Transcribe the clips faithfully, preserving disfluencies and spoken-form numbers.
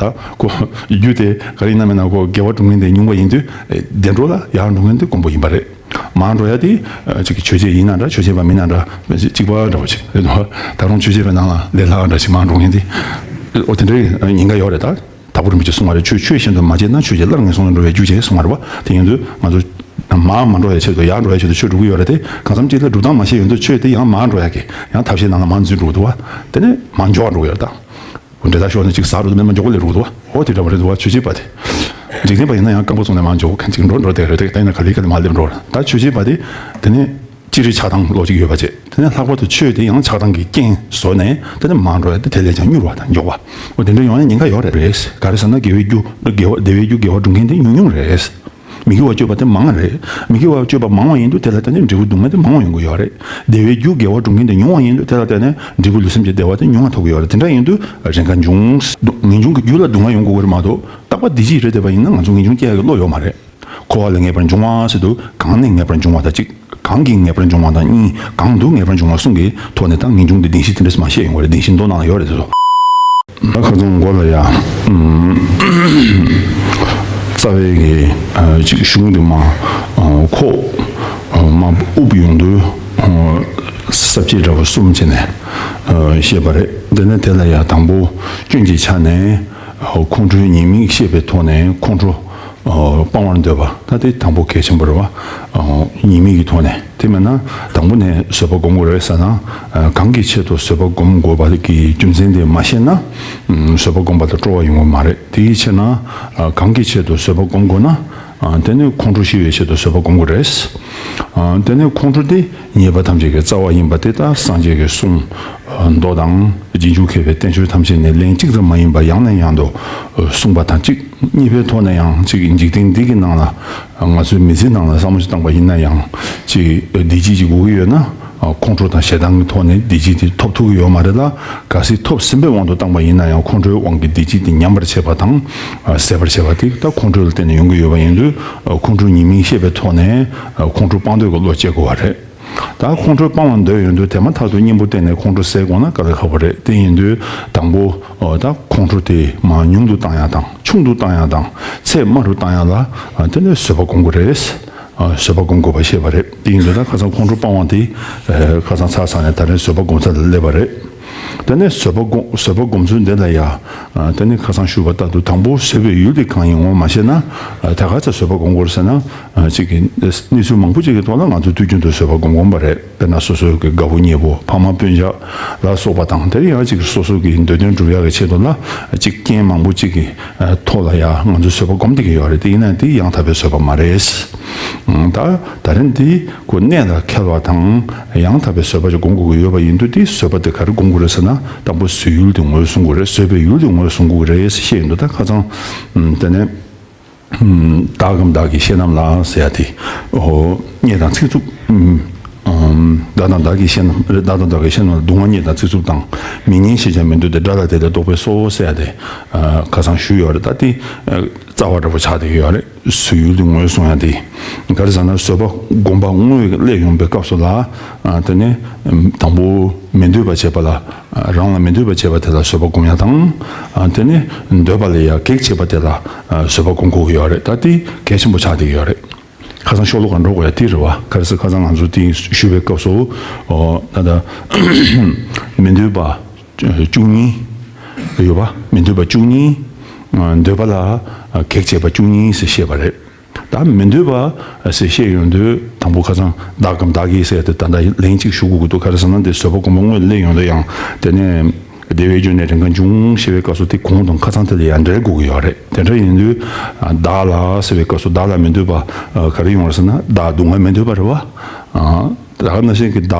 ད་ཁོ་རྒྱུ་དེ་ག་རེ་ཡིན་ན་མིན་ན་ཁོ་དགེ་བ་སྒྲུབ་མཁན་དེ་ཉུང་བ་ཡིན་དུས། ཨེ་བདེ་འགྲོ་ལ་ཡར་འགྲོ་མཁན་དེ་དཀོན་པོ་ཡིན་པ་རེད། མར་འགྲོ་ཡ་དེ་ཨ་ཅིག་གི་ཆོས་བྱེད་ཡིན་ན་འདྲ། ཆོས་བྱེད་པ་མིན་ན་འདྲ། གཅིག་པ་འདྲ་བོ་ཅིག་རེད་འདུག་ད་རུང་ཆོས་བྱེད་པའི་ནང་ལ་ལས་སླ་བ་འདྲ་ཞིག་མར་འགྲོ་མཁན་དེ། ཨོ་དེ་འདྲའི་ཉེན་ཁ་ཡོད་རེད་ད། དྭགས་པོ་རིན་པོ་ཆེས་གསུངས་པ་རེད། ཆོས་ཆོས་བཞིན་དུ་མ་བྱས་ན་ཆོས་ཀྱི་སླར་ངན་སོང་ལ་འགྲོ་བའི་རྒྱུ་བྱེད་གསུངས་པ་རེད་པ། དེ་ཡིན་དུས་ང་ཚོ་མར་མ་འགྲོ་བའི་ཆེད་དུ་ཡར་འགྲོ་བའི་ཆེད་དུ་ཆོས་སྒྲུབ་ཀྱི་ཡོད་རེད་དེ། གང་འཚམ་ཅིག་ལ་སྒྲུབ་སྟངས་མ་ཤེས་ཡོང་དུས་ཆོས་དེ་ཡང་མར་འགྲོ་ཡ་གི་ཡང་ཐབས་ཤེས་ནང་ལ་མར་འཛུལ་འགྲོ་གི་འདུག་བ། དེ་ནས་མར་འགྱོ་བ་འགྲོ་གི་ཡོད་རེད་ད། འབྲས་རྟགས་ཤོར་ནས་ཅིག་ཟ་འགྲོ་དུས་མེད་མ་མགྱོགས་པོ་སླེབས་འགྲོ་གི་འདུག་བ། འོ་དེ་འདྲ་བ་རེད་འདུག་བ། ཆོས་བྱེད་པ་དེ། འཇིག་རྟེན་པ་ཡིན་ན་ཡང་རྐང་པ་བཙུགས་ནས་མར་འགྱོ་མཁན་ཅིག་འགྲོ་འགྲོ་བསྡད་རེད་དེ། ད་ཡིན་ན་ག་ལེ་ག་ལེ་མར་སླེབས་འགྲོ་རེད། ད་ཆོས་བྱེད་པ་དེ་དེ་ནས་ཅི་རིགས་ཆགས་སྡང་ལོ་གཅིག་ཡོད་པ་བྱས། དེ་ནས་ལྷག་པར་དུ་ཆོས་དེ་ཡང་ཆགས་སྡང་གི་རྐྱེན་བཟོས་ནས་དེ་ནས་མར་འགྲོ་ཡ་དེ་དེ་ལས་ཀྱང་མྱུར་བ་དང་མགྱོགས་པ། འོ་དེ་འདྲ་ཡོང་ཡ་ཉེན་ཁ་ཡོད་རེད། རེད། ག་རེ་ཟེར་ན་དགེ་བའི་རྒྱུ་དགེ་བ་བདེ་བའི་རྒྱུ་དགེ་བ་སྒྲུབ་མཁན་དེ་ཉུང་ཉུང་རེད། མི་དགེ་བ་སྤྱོད་པ་དེ་མང་བ་རེད། མི་དགེ་བ་སྤྱོད་པ་མང་བ་ཡིན་དུས་དེ་ལ་བརྟེན་ནས་འབྲས་བུ་སྡུག་བསྔལ་དེ་མང་བ་ཡོང་གི་ཡོད་རེད། བདེ་བའི་རྒྱུ་དགེ་བ་སྒྲུབ་མཁན་དེ་ཉུང་བ་ཡིན་དུས་དེ་ལ་བརྟེན་ནས་འབྲས་བུ་ལུས་སེམས་ཀྱི་བདེ་བ་དེ་ཉུང་བ་ཐོབ་ཀྱི་ཡོད་རེད། དེ་འདྲ་ཡིན་དུས་རེས་འགའ་འབྱུང་། ངེས་འབྱུང་གི་རྒྱུ་ལ་སྡུག་བསྔལ་ཡོང་དགོས་ཀྱི་རེད་མ་གཏོགས། རྟག་པ་བདེ་སྐྱིད་རེད་བསྡད་པ་ཡིན་ན་ང་ཚོ་ངེས་འབྱུང་སྐྱེ་ཡག་གི་བློ་ཡོད་མ་རེད། འཁོར་བ་ལས་ངེས་པར་འབྱུང་བ་ཟེར་དུས་གང་ནས་ངེས་པར་འབྱུང་བ་དང་གཅིག་གང་གིས་ངེས་པར་འབྱུང་བ་དང་གཉིས། གང་དུ་ངེས་པར་འབྱུང་བ་གསུམ་གྱི་ཐོག་ནས་ད་ངེས་འབྱུང་གི་བདེན་བཞི་དེ་འདྲས་མ་བཤད་ཡོང་བ་རེད། བདེན་བཞི་མདོ་ནང་ལ་ཡོད་རེད་དེ་ཚོ། ད་ཁ་སང་མགོ་ལ་ཡ། རྩ་བའི་གི་ཨ་ཅིག་གཞུང་དེ་མ་ཨ་ཁོག་ཨ་མ་དབུབ་ཡོང་དུས་ཨ་ས་བཅད་འདྲ་བོ་གསུམ་བྱས་ནས་ཨ་བཤད་པ་རེད། དེ་ནས་དེ་ལ་ཡ་དང་པོ་སྐྱོན་གྱི་ཆ་ནས་ཨ་ཁོང་ཁྲོའི་ཉེས་དམིགས་བཤད་པའི་ཐོག་ནས་ཁོང་ཁྲོ་ཨ་སྤང་བར་འདོད་པ། ད་དེ་དང་པོ་གལ་ཆེན་པོ་རེད་བ། ཨ་ཉེས་དམིགས་ཀྱི་ཐོག་ནས། དེ་མིན་ན་དང་པོ་ནས་བཟོད་པ་སྒོམ་དགོས་རེད་ཟེར་ན། ཨ་གང་གི་ཆེད་དུ་བཟོད་པ་སྒོམ་དགོས་པ་གི་རྒྱུ་མཚན་དེ་མ་ཤེས་ན། ཨ་བཟོད་པ་སྒོམ་པ་ལ་སྤྲོ་བ་ཡོང་གི་མ་རེད། དེའི་ཕྱིར་ན། ཨ་གང་གི་ཆེད་དུ་བཟོད་པ་སྒོམ་དགོས་ན། ཨ་དེ་ནི་ཁོང་ཁྲོ་ཞི་བའི་ཆེད་དུ་བཟོད་པ་སྒོམ་དགོས་རེད། ཨ་དེ་ནི་ཁོང་ཁྲོ་དེ་ཉེས་པ་ཐམས་ཅད་ཀྱི་རྩ་བ་ཡིན་པ་དེ་ལྟར་སངས་རྒྱས་ཀྱི་གསུང་། ཨ་མདོ་དང་རྗེས་འཇུག་མཁས་པའི་བསྟན་བཅོས་ཐམས་ཅད་ནས་ལན་གཅིག་ཙམ་མ་ཡིན་པར་ཡང་ནས་ཡང་དུ་གསུངས་པ་དང་གཅིག་གཉིས་པའི་ཐོག་ནས་ཡང་གཅིག་འཇིག་རྟེན་འདི་གི་ནང་ལ་ང་ཚོའི་མི་ཚེའི་ནང་ལ་བསམ་བློ་ཞིག་བཏང་པ་ཡིན་ན་ཡང་གཅིག་བདེ་སྐྱིད་ཅིག་དགོས་ཀྱི་ཡོད་ན། ཁོང་ཁྲོ་དང་ཞེ་སྡང་གི་ཐོག་ནས་བདེ་སྐྱིད་དེ་ཐོབ་ཐུབ་ཀྱི་ཡོད་མ་རེད་ལ། གལ་སྲིད་ཐོབ་ཟིན་པའི་དབང་དུ་བཏང་པ་ཡིན་ན་ཡང་ཁོང་ཁྲོའི་དབང་གིས་བདེ་སྐྱིད་དེ་ཉམས་པར་བྱེད་པ་དང་ཟད་པར་བྱེད་པ་དེ་ད་ཁོང་ཁྲོ་ལ་བརྟེན་ནས་ཡོང་གི་ཡོད་པ་ཡིན་དུས། ཁོང་ཁྲོའི་ཉེས་དམིགས་ཤེས་པའི་ཐོག་ནས་ཁོང་ཁྲོ་སྤང་འདོད་ཀྱི་བློ་སྐྱེ་དགོས་པ་རེད། ད་ཁོང་ཁྲོ་སྤང་བར་འདོད་ཡོང་དུས་དེ་མ་ཐག་ཏུ་གཉེན་པོ་བསྟེན་ནས་ཁོང་ཁྲོ་སེལ་དགོས་ན་དཀའ་ལས་ཁག་པོ་རེད། དེ་ཡིན་དུས་དང་པོ་ཨོ་ད་ཁོང་ཁྲོ་དེ་མར་ཉུང་དུ་བཏང་ཡག་དང་ཆུང་དུ་བཏང་ཡག་དང་ཚད་དམའ་རུ་བཏང་ཡག་ལ་ཨ་དེ་ནས་བཟོད་པ་སྒོམ་དགོས་རེད། ཨ་བཟོད་པ་སྒོམ་དགོས་པ་ཤེས་པ་རེད། དེ་ཡིན་དུས་ད་ཁ་སང་ཁོང་ཁྲོ་སྤང་བ་དེ་ཨ་ཁ་སང་ཚར་ཚར་ནས་ད་རེས་བཟོད་པ་སྒོམ་ས་ལ་སླེབས་པ་རེད། དེ་ནས་བཟོད་པ་སྒོམ་བཟོད་པ་སྒོམ་ཚུལ་འདི་ལ་ཡ། ཨ་དེ་ནས་ཁ་སང་ཞུས་པ་ལྟར་དུ་དང་པོ་བཟོད་པའི་ཡུལ་དེ་གང་ཡིན་ངོ་མ་ཤེས་ན། ཨ་ད་ག་ཚོད་བཟོད་པ་སྒོམ་དགོས་རེད་ཟེར་ན། ཨ་གཅིག་གི་གནས་ཚུལ་མང་པོ་ཅིག་གི་ཐོག་ལ་ང་ཚོ་དུས་རྒྱུན་དུ་བཟོད་པ་སྒོམ་སྒོམ་པ་རེད། དཔེར་ན་སོ་སོའི་གི་དགའ་བོ་ཉེ་བོ་ཕ་མ་སྤུན་ཀྱག་ལ་སོགས་པ་དང་། དེ་ཡང་གཅིག་སོ་སོ་གི་འདོད་དོན་སྒྲུབ་ཡག་གི་ཆེད་དུ་ལ་གཅིག་རྐྱེན་མང་པོ་ཅིག་གི་ཨ་ཐོག་ལ་ཡ་ང་ཚོ་བཟོད་པ་སྒོམ་བསྡད་ཀྱི་ཡོད་རེད། དེ་ཡིན་ན་དེ་ཡང་དག་པའི་བཟོད་པ་མ་རེད། ཨང་ད་ད་རིང་འདི་ཁོ་གནད་ལ་འཁེལ་བ་དང་ཡང་དག་པའི་བཟོད་པ་ཅིག་སྒོམ་དགོས་ཀྱི་ཡོད་པ་ཡིན་དུས། དེ་བཟོད་པ་དེ་ག་རེ་སྒོམ་དགོས་རེད་ཟེར་ན། དང་པོ་བཟོད་ཡུལ་དེ་ངོས་བཟུང་དགོས་རེད། བཟོད་པའི་ཡུལ་དེ་ངོས་བཟུང་དགོས་རེད་ཟེར་བཤད་ཡོང་དུས། ད་ཁ་སང་དེ་ནས་བདག་གམ་བདག་གི་ཤེས་རྣམ་ལ་ཟེར་ཡ་དེ། ཨོ་བརྙས་དང་ཚིག་རྩུབ། བདག་དང་བདག་གི་ཤེས་རྣམ་བདག་དང་བདག་གི་ཤེས་རྣམ་ལ། སྡུག་བསྔལ་བརྙས་དང་ཚིག་རྩུབ་དང་། མི་སྙན་ཞེས་བྱ་མི་འདོད་དེ། དགྲ་ལ་དེ་ལྟར་རྟོག་པས་སོ་ཟེར་ཡ་དེ་ཁ་སང་ཞུས་ཡོད་རེད། ད་དེ་རྩ་བ་འདྲ་པོ་ཆགས་བསྡད་ཀྱི་ཡོད་རེད། བཟོད་ཡུལ་དེ་ངོས་བཟུང་ཡ་དེ། ག་རེ་ཟེར་ན་བཟོད་པ་སྒོམ་པ་དངོས་སླེབས་ཡོང་པའི་སྐབས་སུ་ལ། ཨ་དེ་ནས་དང་པོ་མི་འདོད་པ་བྱེད་པ་ལ། རང་ལ་མི་འདོད་པ་བྱེད་པ་དེ་ལ་བཟོད་པ་སྒོམ་ཡ་དང་། ཨ་དེ་ནས་འདོད་པ་ལ་ཡ་གེགས་བྱེད་པ་དེ་ལ་བཟོད་པ་སྒོམ་དགོས་ཀྱི་ཡོད་རེད། ད་དེ་གལ་ཆེན་པོ་ཆགས་བསྡད་ཀྱི་ཡོད་རེད། ཁ་སང་ཤོ་ལོ་ཀ་འགྲོ་དགོས་ཡ་དེ་རེད་བ། ག་རེ་ཟེར་ཁ་སང་ང་ཚོ་དེ་ཞུ་བའི་སྐབས་སུ། ཨོ་ད་ད་མི་འདོད་པ་བཅུ་གཉིས་ཡོད་པ། མི་འདོད་པ་བཅུ་གཉིས། འདོད་པ་ལ་གེགས་བྱེད་པ་བཅུ་གཉིས་ཟེར་བཤད་པ་རེད། ད་མི་འདོད་པ་ཟེར་བཤད་ཡོང་དུས་དང་པོ་ཁ་སང་བདག་གམ་བདག་གི་ཟེར་དེ་ད་ལྟ་ལན་གཅིག་ཞུ་དགོས་ཀྱི་འདུག་ག་རེ་ཟེར་ན་འདི་བཟོད་པ་སྒོམ་པ་དངོས་སླེབས་ཡོང་དུས་ཡང་དེ་ནས་བདེ་བའི་རྒྱུ་ནི་རེས་འགའ་འབྱུང་ཞེས་པའི་སྐབས་སུ་དེ་གོང་དང་ཁ་སང་དེ་ལ་ཡང་འབྲེལ་དགོས་ཀྱི་ཡོད་རེད། དེ་འདྲ་ཡིན་དུས་བདག་ལ་ཟེར་བའི་སྐབས་སུ་བདག་ལ་མི་འདོད་པ་ག་རེ་ཡོང་རེད་ཟེར་ན་བདག་སྡུག་བསྔལ་མི་འདོད་པ་རེད་བ། ད་ག་ནང་བཞིན་གྱི་བདག་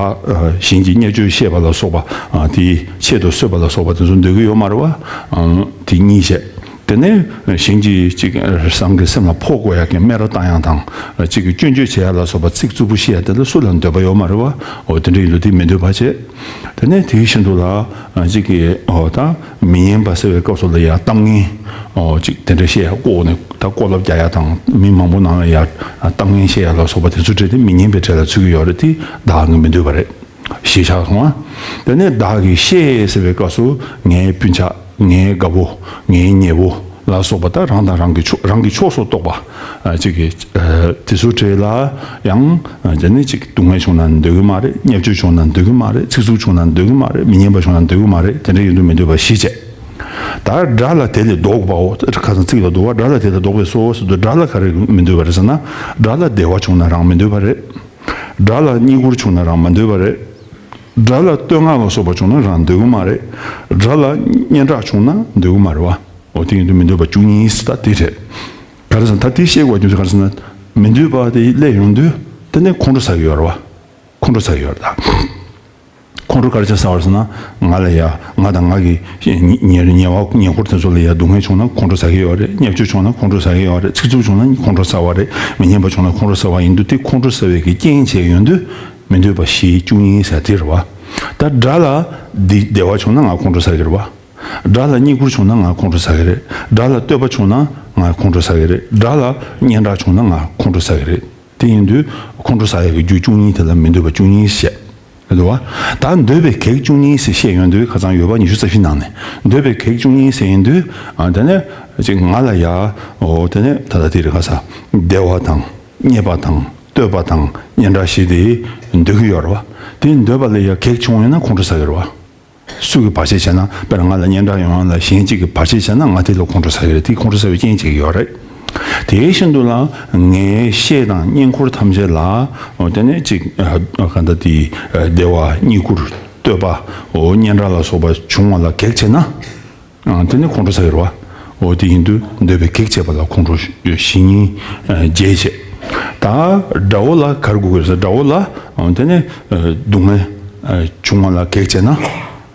གཞན་གྱི་བརྙས་བཅོས་བཤད་པ་ལ་སོགས་པ་དེའི་ཆེད་དུ་གསོད་པ་ལ་སོགས་པ་དེ་ཚོ་འདོད་ཀྱི་ཡོད་མ་རེད་བ། དེ་གཉིས་བྱས། དེ་ནས་གཞན་གྱིས་གཅིག་རང་གི་སེམས་ལ་ཕོག་དགོས་ཡག་གི་སྨད་ར་བཏང་ཡག་དང་། གཅིག་གི་སྐྱོན་བརྗོད་བྱེད་ཡག་ལ་སོགས་པ་ཚིག་རྩུབ་པོ་བཤད་ཡག་དེ་ལ་སུ་ལ་འདོད་པ་ཡོད་མ་རེད་བ། འོ་དེ་འདྲ་ཡིན་དུས་དེ་མི་འདོད་པ་བྱས། དེ་ནས་དེའི་བཞིན་དུ་ལ་གཅིག་གིས་འོ་ད་མི་སྙན་པ་ཟེར་བའི་སྐབས་སུ་ལ་ཡ་གཏམ་ངན་འོ་གཅིག་དེ་འདྲ་བཤད་ཡག་ལྐོག་ནས་ད་ལྐོག་ལབ་རྒྱག་ཡག་དང་མི་མང་པོ་ནང་ལ་ཡ་གཏམ་ངན་བཤད་ཡག་ལ་སོགས་པ་དེ་ཚོ་གྲས་དེ་མི་སྙན་པའི་གྲས་ལ་ཚུད་ཀྱི་ཡོད་རེད། དེ་བདག་གིས་མི་འདོད་པ་རེད། ཞེས་བྱ་སོང་བ། དེ་ནས་བདག་གིས་བཤད་ཟེར་བའི་སྐབས་སུ་ངའི་སྤུན་ཆ། ངའི་དགའ་བོ། ངའི་ཉེ་བོ་ལ་སོགས་པ། ད་རང་དང་རང་གི་ཕྱོགས། རང་གི་ཕྱོགས་སུ་གཏོགས་པ། ཨ། ཅིག་གི། ཨ། དེ་ཚོའི་གྲས་ལ་ཡང་། ཨ། དེ་ནས་ཅིག་སྡུག་བསྔལ་བྱུང་ན་འདོད་གི་མ་རེད། བརྙས་བཅོས་བྱུང་ན་འདོད་གི་མ་རེད། ཚིག་རྩུབ་བྱུང་ན་འདོད་གི་མ་རེད། མི་སྙན་པ་བྱུང་ན་འདོད་གི་མ་རེད། དེ་འདྲ་ཡིན་དུས་མི་འདོད་པ་བཞི་བྱས། ད་དགྲ་ལ་དེ་ལས་ལྡོག་པའོ། ཁ་སང་ཚིག་ལ་འདུག་པ། དགྲ་ལ་དེ་ལས་ལྡོག་པའི་སོ་ཟེར་དུས། དགྲ་ལ་ག་རེ་མི་འདོད་པ་རེད་ཟེར་ན། དགྲ་ལ་བདེ་བ་བྱུང་ན་རང་མི་འདོད་པ་རེད། དགྲ་ལ་བསྙེན་བཀུར་བྱུང་ན་རང་མི་འདོད་པ་རེད། དགྲ་ལ་བསྟོད་བསྔགས་ལ་སོགས་པ་བྱུང་ན་རང་འདོད་གི་མ་རེད། དགྲ་ལ་སྙན་གྲགས་བྱུང་ན་འདོད་གི་མ་རེད་པ། འོ། དེ་ཡིན་དུས་མི་འདོད་པ་བཅུ་གཉིས་ཟེར། ད་དེ་རེད། ག་རེ་ཟེར་ན། ད་དེ་ཤེས་དགོས་རྒྱུ་ག་རེ་ཟེར་ན། མི་འདོད་པ་དེ་སླེབས་ཡོང་དུས་དེ་ནས་ཁོང་ཁྲོ་ཟ་གི་ཡོད་རེད་པ། ཁོང་ཁྲོ་ཟ་གི་ཡོད་རེད་ད། ཁོང་ཁྲོ་ག་རེ་བྱས་ཟ་བ་རེད་ཟེར་ན། ང་ལ་ཡ། ང་དང་ང་གི་ཉེ་ཉེ་ཉེ་བ་ཉེ་འཁོར་དེ་ཚོ་ལ་ཡ་སྡུག་བསྔལ་བྱུང་ན་ཁོང་ཁྲོ་ཟ་གི་ཡོད་རེད། བརྙས་བཅོས་བྱུང་ན་ཁོང་ཁྲོ་ཟ་གི་ཡོད་རེད། ཚིག་རྩུབ་བྱུང་ན་ཁོང་ཁྲོ་ཟ་བ་རེད། མི་སྙན་པ་བྱུང་ན་ཁོང་ཁྲོ་ཟ་བ་ཡིན་དུས། དེ་ཁོང་ཁྲོ་ཟ་བའི་གི་རྐྱེན་བྱས་ཡོང་དུས་མི་འདོད་པ་བཞི་བཅུ་གཉིས་ཟེར་དེ་རེད་པ། ད་དགྲ་ལ་བདེ་བདེ་བ་བྱུང་ན་ང་ཁོང་ཁྲོ་ཟ་གི་རེད་པ། དགྲ་ལ་བསྙེན་བཀུར་བྱུང་ན་ང་ཁོང་ཁྲོ་ཟ་གི་རེད། དགྲ་ལ་བསྟོད་པ་བྱུང་ན་ང་ཁོང་ཁྲོ་ཟ་གི་རེད། དགྲ་ལ་སྙན་གྲགས་བྱུང་ན་ང་ཁོང་ཁྲོ་ཟ་གི་རེད། དེ་ཡིན་དུས་ཁོང་ཁྲོ་ཟ་ཡག་གི་རྒྱུ་བཅུ་གཉིས་དེ་ལ་མི་འདོད་པ་བཅུ་གཉིས་བཤད། རེད་པ། ད་འདོད་པའི་གེགས་བཅུ་གཉིས་ཟེར་བཤད་ཡོང་དུས། ཁ་སང་ཡོད་པ་ཉི་ཤུ་རྩ་བཞི་ནང་ནས། འདོད་པའི་གེགས་བཅུ་གཉིས་ཟེར་ཡོང་དུས། ཨ། དེ་ནས་ཅིག་ང་ལ་ཡ། འོ། དེ་ནས་ད་ལྟ་དེ་རེད། ཁ་སང་བདེ་བ་དང་། རྙེད་པ་དང་། བསྟོད་པ་དང་། སྙན་གྲགས་བཞི་དེ་འདོད་ཀྱི་ཡོད་རེད་པ། དེ་འདོད་པ་ལ་ཡ་གེགས་བྱུང་ཡོད་ན་ཁོང་ཁྲོ་ཟ་གི་རེད་པ། སུ་གིས་བར་ཆད་བྱས་ན། དཔེར་ན་ང་ལ་སྙན་གྲགས་ཡོང་ཡག་ལ་གཞན་གཅིག་གིས་བར་ཆད་བྱས་ན་ང་དེ་ལ་ཁོང་ཁྲོ་ཟ་གི་རེད། དེ་ཁོང་ཁྲོ་ཟ་བའི་རྐྱེན་བྱེད་ཀྱི་ཡོད་རེད། དེ་བཞིན་དུ་ལ་ངའི་བཤེས་དང་བསྙེན་འཁོར་ཐམས་ཅད་ལ། འོ། དེ་ནས་ཅིག། ཨ། ག་འདྲ་དེ། ཨ། བདེ་བ། བསྙེན་བཀུར། བསྟོད་པ། འོ། སྙན་གྲགས་ལ་སོགས་པ་བྱུང་བ་ལ་གེགས་བྱས་ན། ཨ། དེ་ནི་ཁོང་ཁྲོ་ཟ་གི་རེད་པ། འོ། དེ་ཡིན་དུས་འདོད་པའི་གེགས་བྱས་པ་ལ་ཁོང་ཁྲོ་བཞི་གཉིས་བརྗེས་བྱས། ད་དགྲ་བོ་ལ་ག་རེ་དགོས་ཀྱི་རེད་ཟེར། དགྲ་བོ་ལ། འོ། དེ་ནི་སྡུག་བསྔལ་བྱུང་བ་ལ་གེགས་བྱས་ན།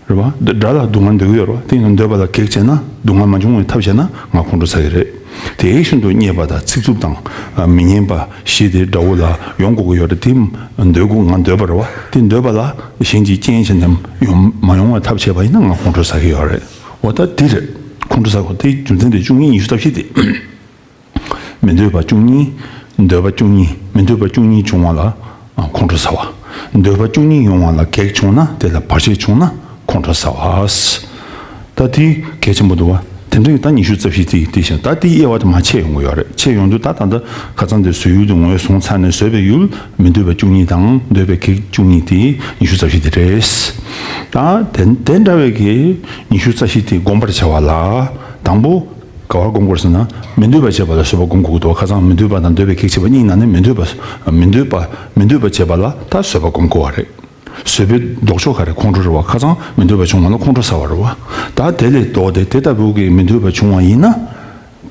རེད་པ། དགྲ་ལ་སྡུག་བསྔལ་འདོད་ཀྱི་ཡོད་རེད་པ། དེ་ཡིན་འདོད་པ་ལ་གེགས་བྱས་ན། སྡུག་བསྔལ་མ་བྱུང་བའི་ཐབས་བྱས་ན་ང་ཁོང་ཁྲོ་ཟ་གི་རེད། དེ་བཞིན་དུ་རྙེད་པ་དང་། ཚིག་རྩུབ་དང་། མི་སྙན་པ་བཞི་དེ་དགྲ་བོ་ལ་ཡོང་དགོས་ཀྱི་ཡོད་རེད། དེ་འདོད་དགོས། ང་འདོད་པ་རེད་པ། དེ་འདོད་པ་ལ་གཞན་གྱིས་རྐྱེན་བྱས་ནས་ཡོང་། མ་ཡོང་བའི་ཐབས་བྱས་པ་ཡིན་ན་ང་ཁོང་ཁྲོ་ཟ་གི་ཡོད་རེད། འོ། ད་དེ་རེད། ཁོང་ཁྲོ་ཟ་དགོས། དེའི་རྒྱུ་མཚན་དེ་བཅུ་གཉིས། ཉི་ཤུ་རྩ་བཞི་དེ། མི་འདོད་པ་བཅུ་གཉིས། འདོད་པ་བཅུ་གཉིས། མི་འདོད་པ་བཅུ་གཉིས་བྱུང་བ་ལ། ཨ། ཁོང་ཁྲོ་ཟ་བ། འདོད་པ་བཅུ་གཉིས་ཡོང་བ་ལ་གེགས་བྱུང་ན། དེ་ལ་བར་ཆད་བྱུང་ན་ཁོང་ཁྲོ་ཟ་བ། ད་དེ་གལ་ཆེན་པོ་འདུག་པ། དེ་འདྲའི་ད་ཉི་ཤུ་རྩ་བཞི་དེ། དེ་བཞིན་ད་དེའི་དབྱེ་བ་དེ་མར་ཕྱེ་ཡོང་གི་ཡོད་རེད། ཕྱེ་ཡོང་དུས་ད་ད་ལྟ་ཁ་སང་དེ་བཟོ་ཡུལ་དེ་ངོས་བཟུང་ཚར་ནས། བཟོད་པའི་ཡུལ་མི་འདོད་པ་བཅུ་གཉིས་དང་འདོད་པའི་གེགས་བཅུ་གཉིས་དེ་ཉི་ཤུ་རྩ་བཞི་དེ་རེད། ད་དེ་དེ་འདྲ་བའི་གི་ཉི་ཤུ་རྩ་བཞི་དེ་བསྒོམ་པར་བྱ་བ་ལ། དང་པོ། ག་པར་སྒོམ་དགོས་ཟེར་ན། མི་འདོད་པ་བྱེད་པ་ལ་བཟོད་པ་སྒོམ་དགོས་འདུག། ཁ་སང་མི་འདོད་པ་དང་འདོད་པའི་གེགས་བྱེད་པ་གཉིས་ནང་ནས་མི་འདོད་པ། མི་འདོད་པ། མི་འདོད་པ་བྱེད་པ་ལ་ད་བཟོད་པ་སྒོམ་དགོས་པ་རེད། བཟོད་པའི་ལྡོག་ཕྱོགས་ག་རེ། ཁོང་ཁྲོ་རེད་པ། ཁ་སང་མི་འདོད་པ་བྱུང་བ་ལ་ཁོང་ཁྲོ་ཟ་བ་རེད་པ། ད་དེ་ལས་ལྡོག་སྟེ་དེ་ལྟ་བུ་གི་མི་འདོད་པ་བྱུང་བ་ཡིན་ན།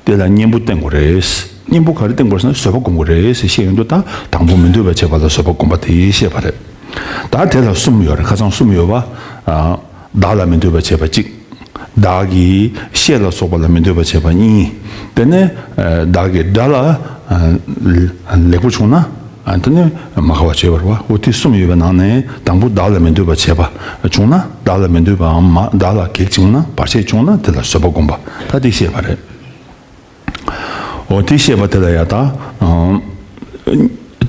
དེ་ལ་གཉེན་པོ་བསྟེན་དགོས་རེད། གཉེན་པོ་ག་རེ་བསྟེན་དགོས་ཟེར་ན། བཟོད་པ་སྒོམ་དགོས་རེད་ཟེར་བཤད་ཡོང་དུས། ད་དང་པོ་མི་འདོད་པ་བྱེད་པ་ལ་བཟོད་པ་སྒོམ་པ་དེ་བཤད་པ་རེད། ད་དེ་ལ་གསུམ་ཡོད་རེད། ཁ་སང་གསུམ་ཡོད་པ། ཨ། བདག་ལ་མི་འདོད་པ་བྱེད་པ་གཅིག། བདག་གི་བཤེས་ལ་སོགས་པ་ལ་མི་འདོད་པ་བྱེད་པ་གཉིས། དེ་ནས། ཨ། བདག་གི་དགྲ་ལ། ཨ། ལེགས་པོ་བྱུང་ན། ཨ། དེ་ནས་མ་དགའ་བ་བྱེད་པ་རེད་པ། འོ། དེ་གསུམ་ཡོད་པའི་ནང་ནས་དང་པོ་བདག་ལ་མི་འདོད་པ་བྱེད་པ་བྱུང་ན། བདག་ལ་མི་འདོད་པའམ་མ། བདག་ལ་གེགས་བྱུང་ན། བར་ཆད་བྱུང་ན། དེ་ལ་བཟོད་པ་སྒོམ་པ། ད་དེ་བཤད་པ་རེད། འོ། དེ་བཤད་པ་དེ་ལ་ཡ་ད། ཨ།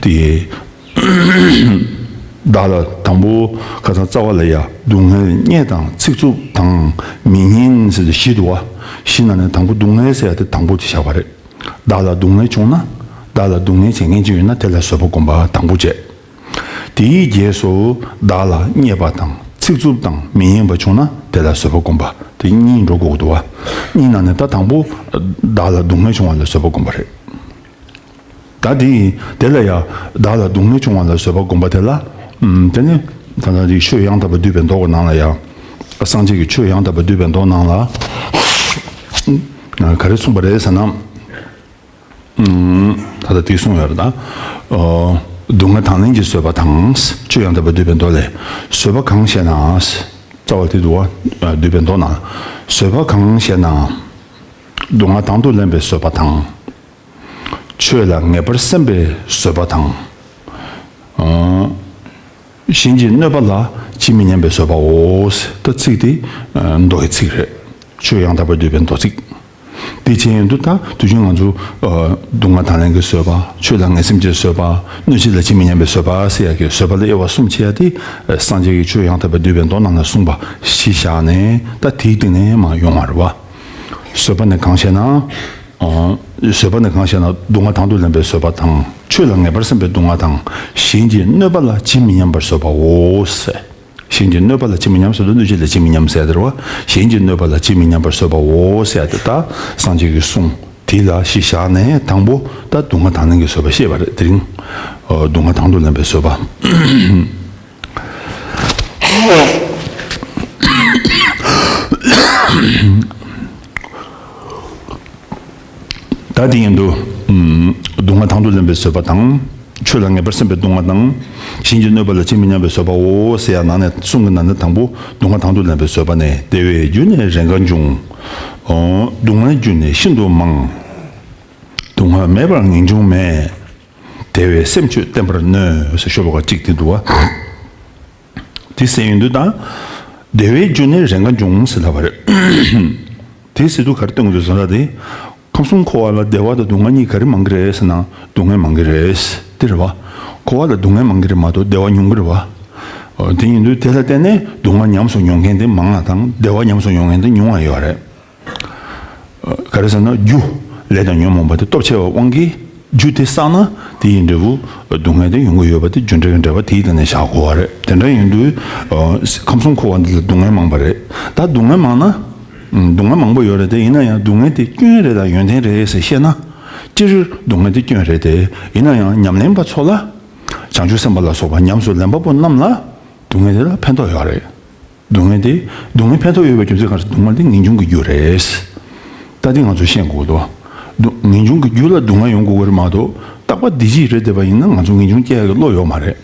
དེ། བདག་ལ་དང་པོ་ཁ་སང་རྩ་བ་ལ་ཡ་སྡུག་བསྔལ་བརྙས་དང་ཚིག་རྩུབ་དང་མི་སྙན་ཟེར་ཏེ་བཞི་འདུག་པ། བཞི་ནང་ནས་དང་པོ་སྡུག་བསྔལ་ཟེར་ཡ་དེ་དང་པོ་དེ་བཞག་པ་རེད། བདག་ལ་སྡུག་བསྔལ་བྱུང་ན། བདག་ལ་སྡུག་བསྔལ་བྱེད་མཁན་ཅིག་ཡོད་ན་དེ་ལ་བཟོད་པ་སྒོམ་པ་དང་པོ་བྱས། དེའི་རྗེས་སུ་བདག་ལ་བརྙས་པ་དང་ཚིག་རྩུབ་དང་མི་སྙན་པ་བྱུང་ན་དེ་ལ་བཟོད་པ་སྒོམ་པ། དེ་གཉིས་འགྲོ་དགོས་འདུག་པ། གཉིས་ནང་ནས་ད་དང་པོ་བདག་ལ་སྡུག་བསྔལ་བྱུང་བ་ལ་བཟོད་པ་སྒོམ་པ་རེད། ད་དེ་དེ་ལ་ཡ་བདག་ལ་སྡུག་བསྔལ་བྱུང་བ་ལ་བཟོད་པ་སྒོམ་པ་དེ་ལ། ཨམ། དེ་ནི་ད་ལྟ་དེ་ཆོས་ཡང་དག་པར་སྡུད་པའི་མདོ་གི་ནང་ལ་ཡ། སངས་རྒྱས་ཀྱི་ཆོས་ཡང་དག་པར་སྡུད་པའི་མདོ་ནང་ལ། ཨ། ག་རེ་གསུངས་པ་རེད་ཟེར་ན། ཨུམ། ད་ལྟ་དེ་གསུངས་ཡོད་རེད་ད། ཨོ། སྡུག་བསྔལ་དང་ལེན་གྱི་བཟོད་པ་དང་། ཆོས་ཡང་དག་པར་སྡུད་པའི་མདོ་ལས། བཟོད་པ་གང་ཞེ་ན། རྩ་བ་དེ་འདུག་པ། སྡུད་པའི་མདོ་ནང་། བཟོད་པ་གང་ཞེ་ན། སྡུག་བསྔལ་དང་དུ་ལེན་པའི་བཟོད་པ་དང་། ཆོས་ལ་ངེས་པར་སེམས་པའི་བཟོད་པ་དང་། ཨོ། གཞན་གྱི་གནོད་པ་ལ་ཇི་མི་སྙམ་པའི་བཟོད་པའོ། ད་ཚིག་དེ་མདོ་ཡི་ཚིག་རེད། ཆོས་ཡང་དག་པར་སྡུད་པའི་མདོ་ཚིག། དེ་བྱས་ཡོང་དུས་ད་དུས་རྒྱུན་ང་ཚོ་ཨ་སྡུག་བསྔལ་དང་ལེན་གྱི་བཟོད་པ། ཆོས་ལ་ངེས་སེམས་ཀྱི་བཟོད་པ། གནོད་བྱེད་ལ་ཇི་མི་སྙམ་པའི་བཟོད་པ་ཟེར་ཡག་གི་བཟོད་པ་ལ་དབྱེ་བ་གསུམ་ཕྱེ་ཡག་དེ་ཨ་སངས་རྒྱས་ཀྱི་ཆོས་ཡང་དག་པར་སྡུད་པའི་མདོ་རྣམས་ལ་གསུངས་པ་གཞི་བཞག་ནས་ད་དེའི་སྟེང་ནས་མར་ཡོང་བ་རེད་བ། བཟོད་པ་ནི་གང་ཞེ་ན། ཨ་བཟོད་པ་ནི་གང་ཞེ་ན། སྡུག་བསྔལ་དང་དུ་ལེན་པའི་བཟོད་པ་དང་། ཆོས་ལ་ངེས་པར་སེམས་པའི་སྡུག་བསྔལ་དང་། གཞན་གྱི་གནོད་པ་ལ་ཇི་མི་སྙམ་པར་བཟོད་པའོ་ཟེར། གཞན་གྱི་གནོད་པ་ལ་ཇི་མི་སྙམ་ཟེར་དུས་གནོད་བྱེད་ལ་ཇི་མི་སྙམ་ཟེར་དེ་རེད་བ། གཞན་གྱི་གནོད་པ་ལ་ཇི་མི་སྙམ་པར་བཟོད་པའོ་ཟེར་དེ་ད་སངས་རྒྱས་ཀྱི་གསུང་དེ་ལ་གཞི་བཞག་ནས་དང་པོ་ད་སྡུག་བསྔལ་དང་ལེན་གྱི་བཟོད་པ་བཤད་པ་རེད། དེ་རིང་ཨ་སྡུག་བསྔལ་དང་དུ་ལེན་པའི་བཟོད་པ། ད་དེ་ཡིན་དུས། ཨུམ། སྡུག་བསྔལ་དང་དུ་ལེན་པའི་བཟོད་པ་དང་། ཆོས་ལ་ངེས་པར་སེམས་པའི་སྡུག་བསྔལ་དང་། གཞན་གྱི་གནོད་པ་ལ་ཇི་མི་སྙམ་པའི་བཟོད་པའོ་ཟེར་ཡ་ནང་ནས་གསུང་གི་ནང་ནས་དང་པོ་སྡུག་བསྔལ་དང་དུ་ལེན་པའི་བཟོད་པ་ནི། བདེ་བའི་རྒྱུ་ནི་རེས་འགའ་འབྱུང་། ཨོ། སྡུག་བསྔལ་རྒྱུ་ནི་ཤིན་ཏུ་མང་། སྡུག་བསྔལ་མེད་པར་ངེས་འབྱུང་མེད། བདེ་བའི་སེམས་ཁྱོད་བསྟེན་པར་གནོད་ཟེར་ཤོ་ལོ་ཀ་གཅིག་དེ་འདུག་བ། དེ་ཟེར་ཡོང་དུས་ད། བདེ་བའི་རྒྱུ་ནི་རེས་འགའ་འབྱུང་ཟེར་ལབ་པ་རེད། དེ་ཟེར་དུས་ག་རེ་སྟོན་གྱི་འདུག་ཟེར་ན་དེ། ཁམས་གསུམ་འཁོར་བ་ལ་བདེ་བ་དང་སྡུག་བསྔལ་གཉིས་ག་རེ་མང་གི་རེད་ཟེར་ན་སྡུག་བསྔལ་མང་གི་རེད། དེ་རེད་བ། འཁོར་བ་ལ་སྡུག་བསྔལ་མང་གི་རེད་མ་གཏོགས་བདེ་བ་ཉུང་གི་རེད་བ། ཨོ། དེ་ཡིན་དུས་དེ་ལ་བརྟེན་ནས་སྡུག་བསྔལ་ཉམས་སུ་མྱོང་མཁན་དེ་མང་བ་དང་བདེ་བ་ཉམས་སུ་མྱོང་མཁན་དེ་ཉུང་བ་ཡོད་རེད། ག་རེ་ཟེར་ན་རྒྱུ། ལས་དང་ཉོན་མོངས་པ་དེ་སྟོབས་ཆེ་བའི་དབང་གིས་རྒྱུ་དེ་བསགས་ན་དེ་ཡི་འབྲས་བུ་སྡུག་བསྔལ་དེ་ཡོང་གི་ཡོད་པ་དེ་རྒྱུ་འབྲས་ཀྱི་འབྲེལ་བ་དེའི་སྟེང་ནས་བཞག་དགོས་པ་རེད། དེ་འདྲ་ཡིན་དུས་ཁམས་གསུམ་འཁོར་བ་འདི་ལ་སྡུག་བསྔལ་མང་པ་རེད། ད་སྡུག་བསྔལ་མང་ན། སྡུག་བསྔལ་མང་པོ་ཡོད་རེད་དེ། ཡིན་ན་ཡང་སྡུག་བསྔལ་དེ་སྐྱོན་རེད་དང་ཡོན་ཏན་རེད་ཟེར་བཤད་ན། སྤྱིར་སྡུག་བསྔལ་དེ་སྐྱོན་རེད་དེ། ཡིན་ན་ཡང་ཉམས་ལེན་པ་ཚོ་ལ། བྱང་ཆུབ་སེམས་དཔའ་ལ་སོགས་པ་ཉམས་སུ་ལེན་པ་པོ་རྣམས་ལ་སྡུག་བསྔལ་དེ་ལ་ཕན་ཐོགས་ཡོད་རེད། སྡུག་བསྔལ་དེ། སྡུག་བསྔལ་ཕན་ཐོགས་ཡོད་པའི་རྒྱུ་མཚན་གང་ཞིག་སྡུག་བསྔལ་དེ་ངེས་འབྱུང་གི་རྒྱུ་རེད། ད་དེ་ང་ཚོས་ཤེས་དགོས་འདུག་སྡུག་ངེས་འབྱུང་གི་རྒྱུ་ལ་སྡུག་བསྔལ་ཡོང་དགོས་ཀྱི་རེད་མ་གཏོགས་རྟག་པ་བདེ་སྐྱིད་རེད་བསྡད་པ་ཡིན་ན་ང་ཚོ་ངེས་འབྱུང་སྐྱེ་ཡག་གི་བློ་ཡོད་མ་རེད།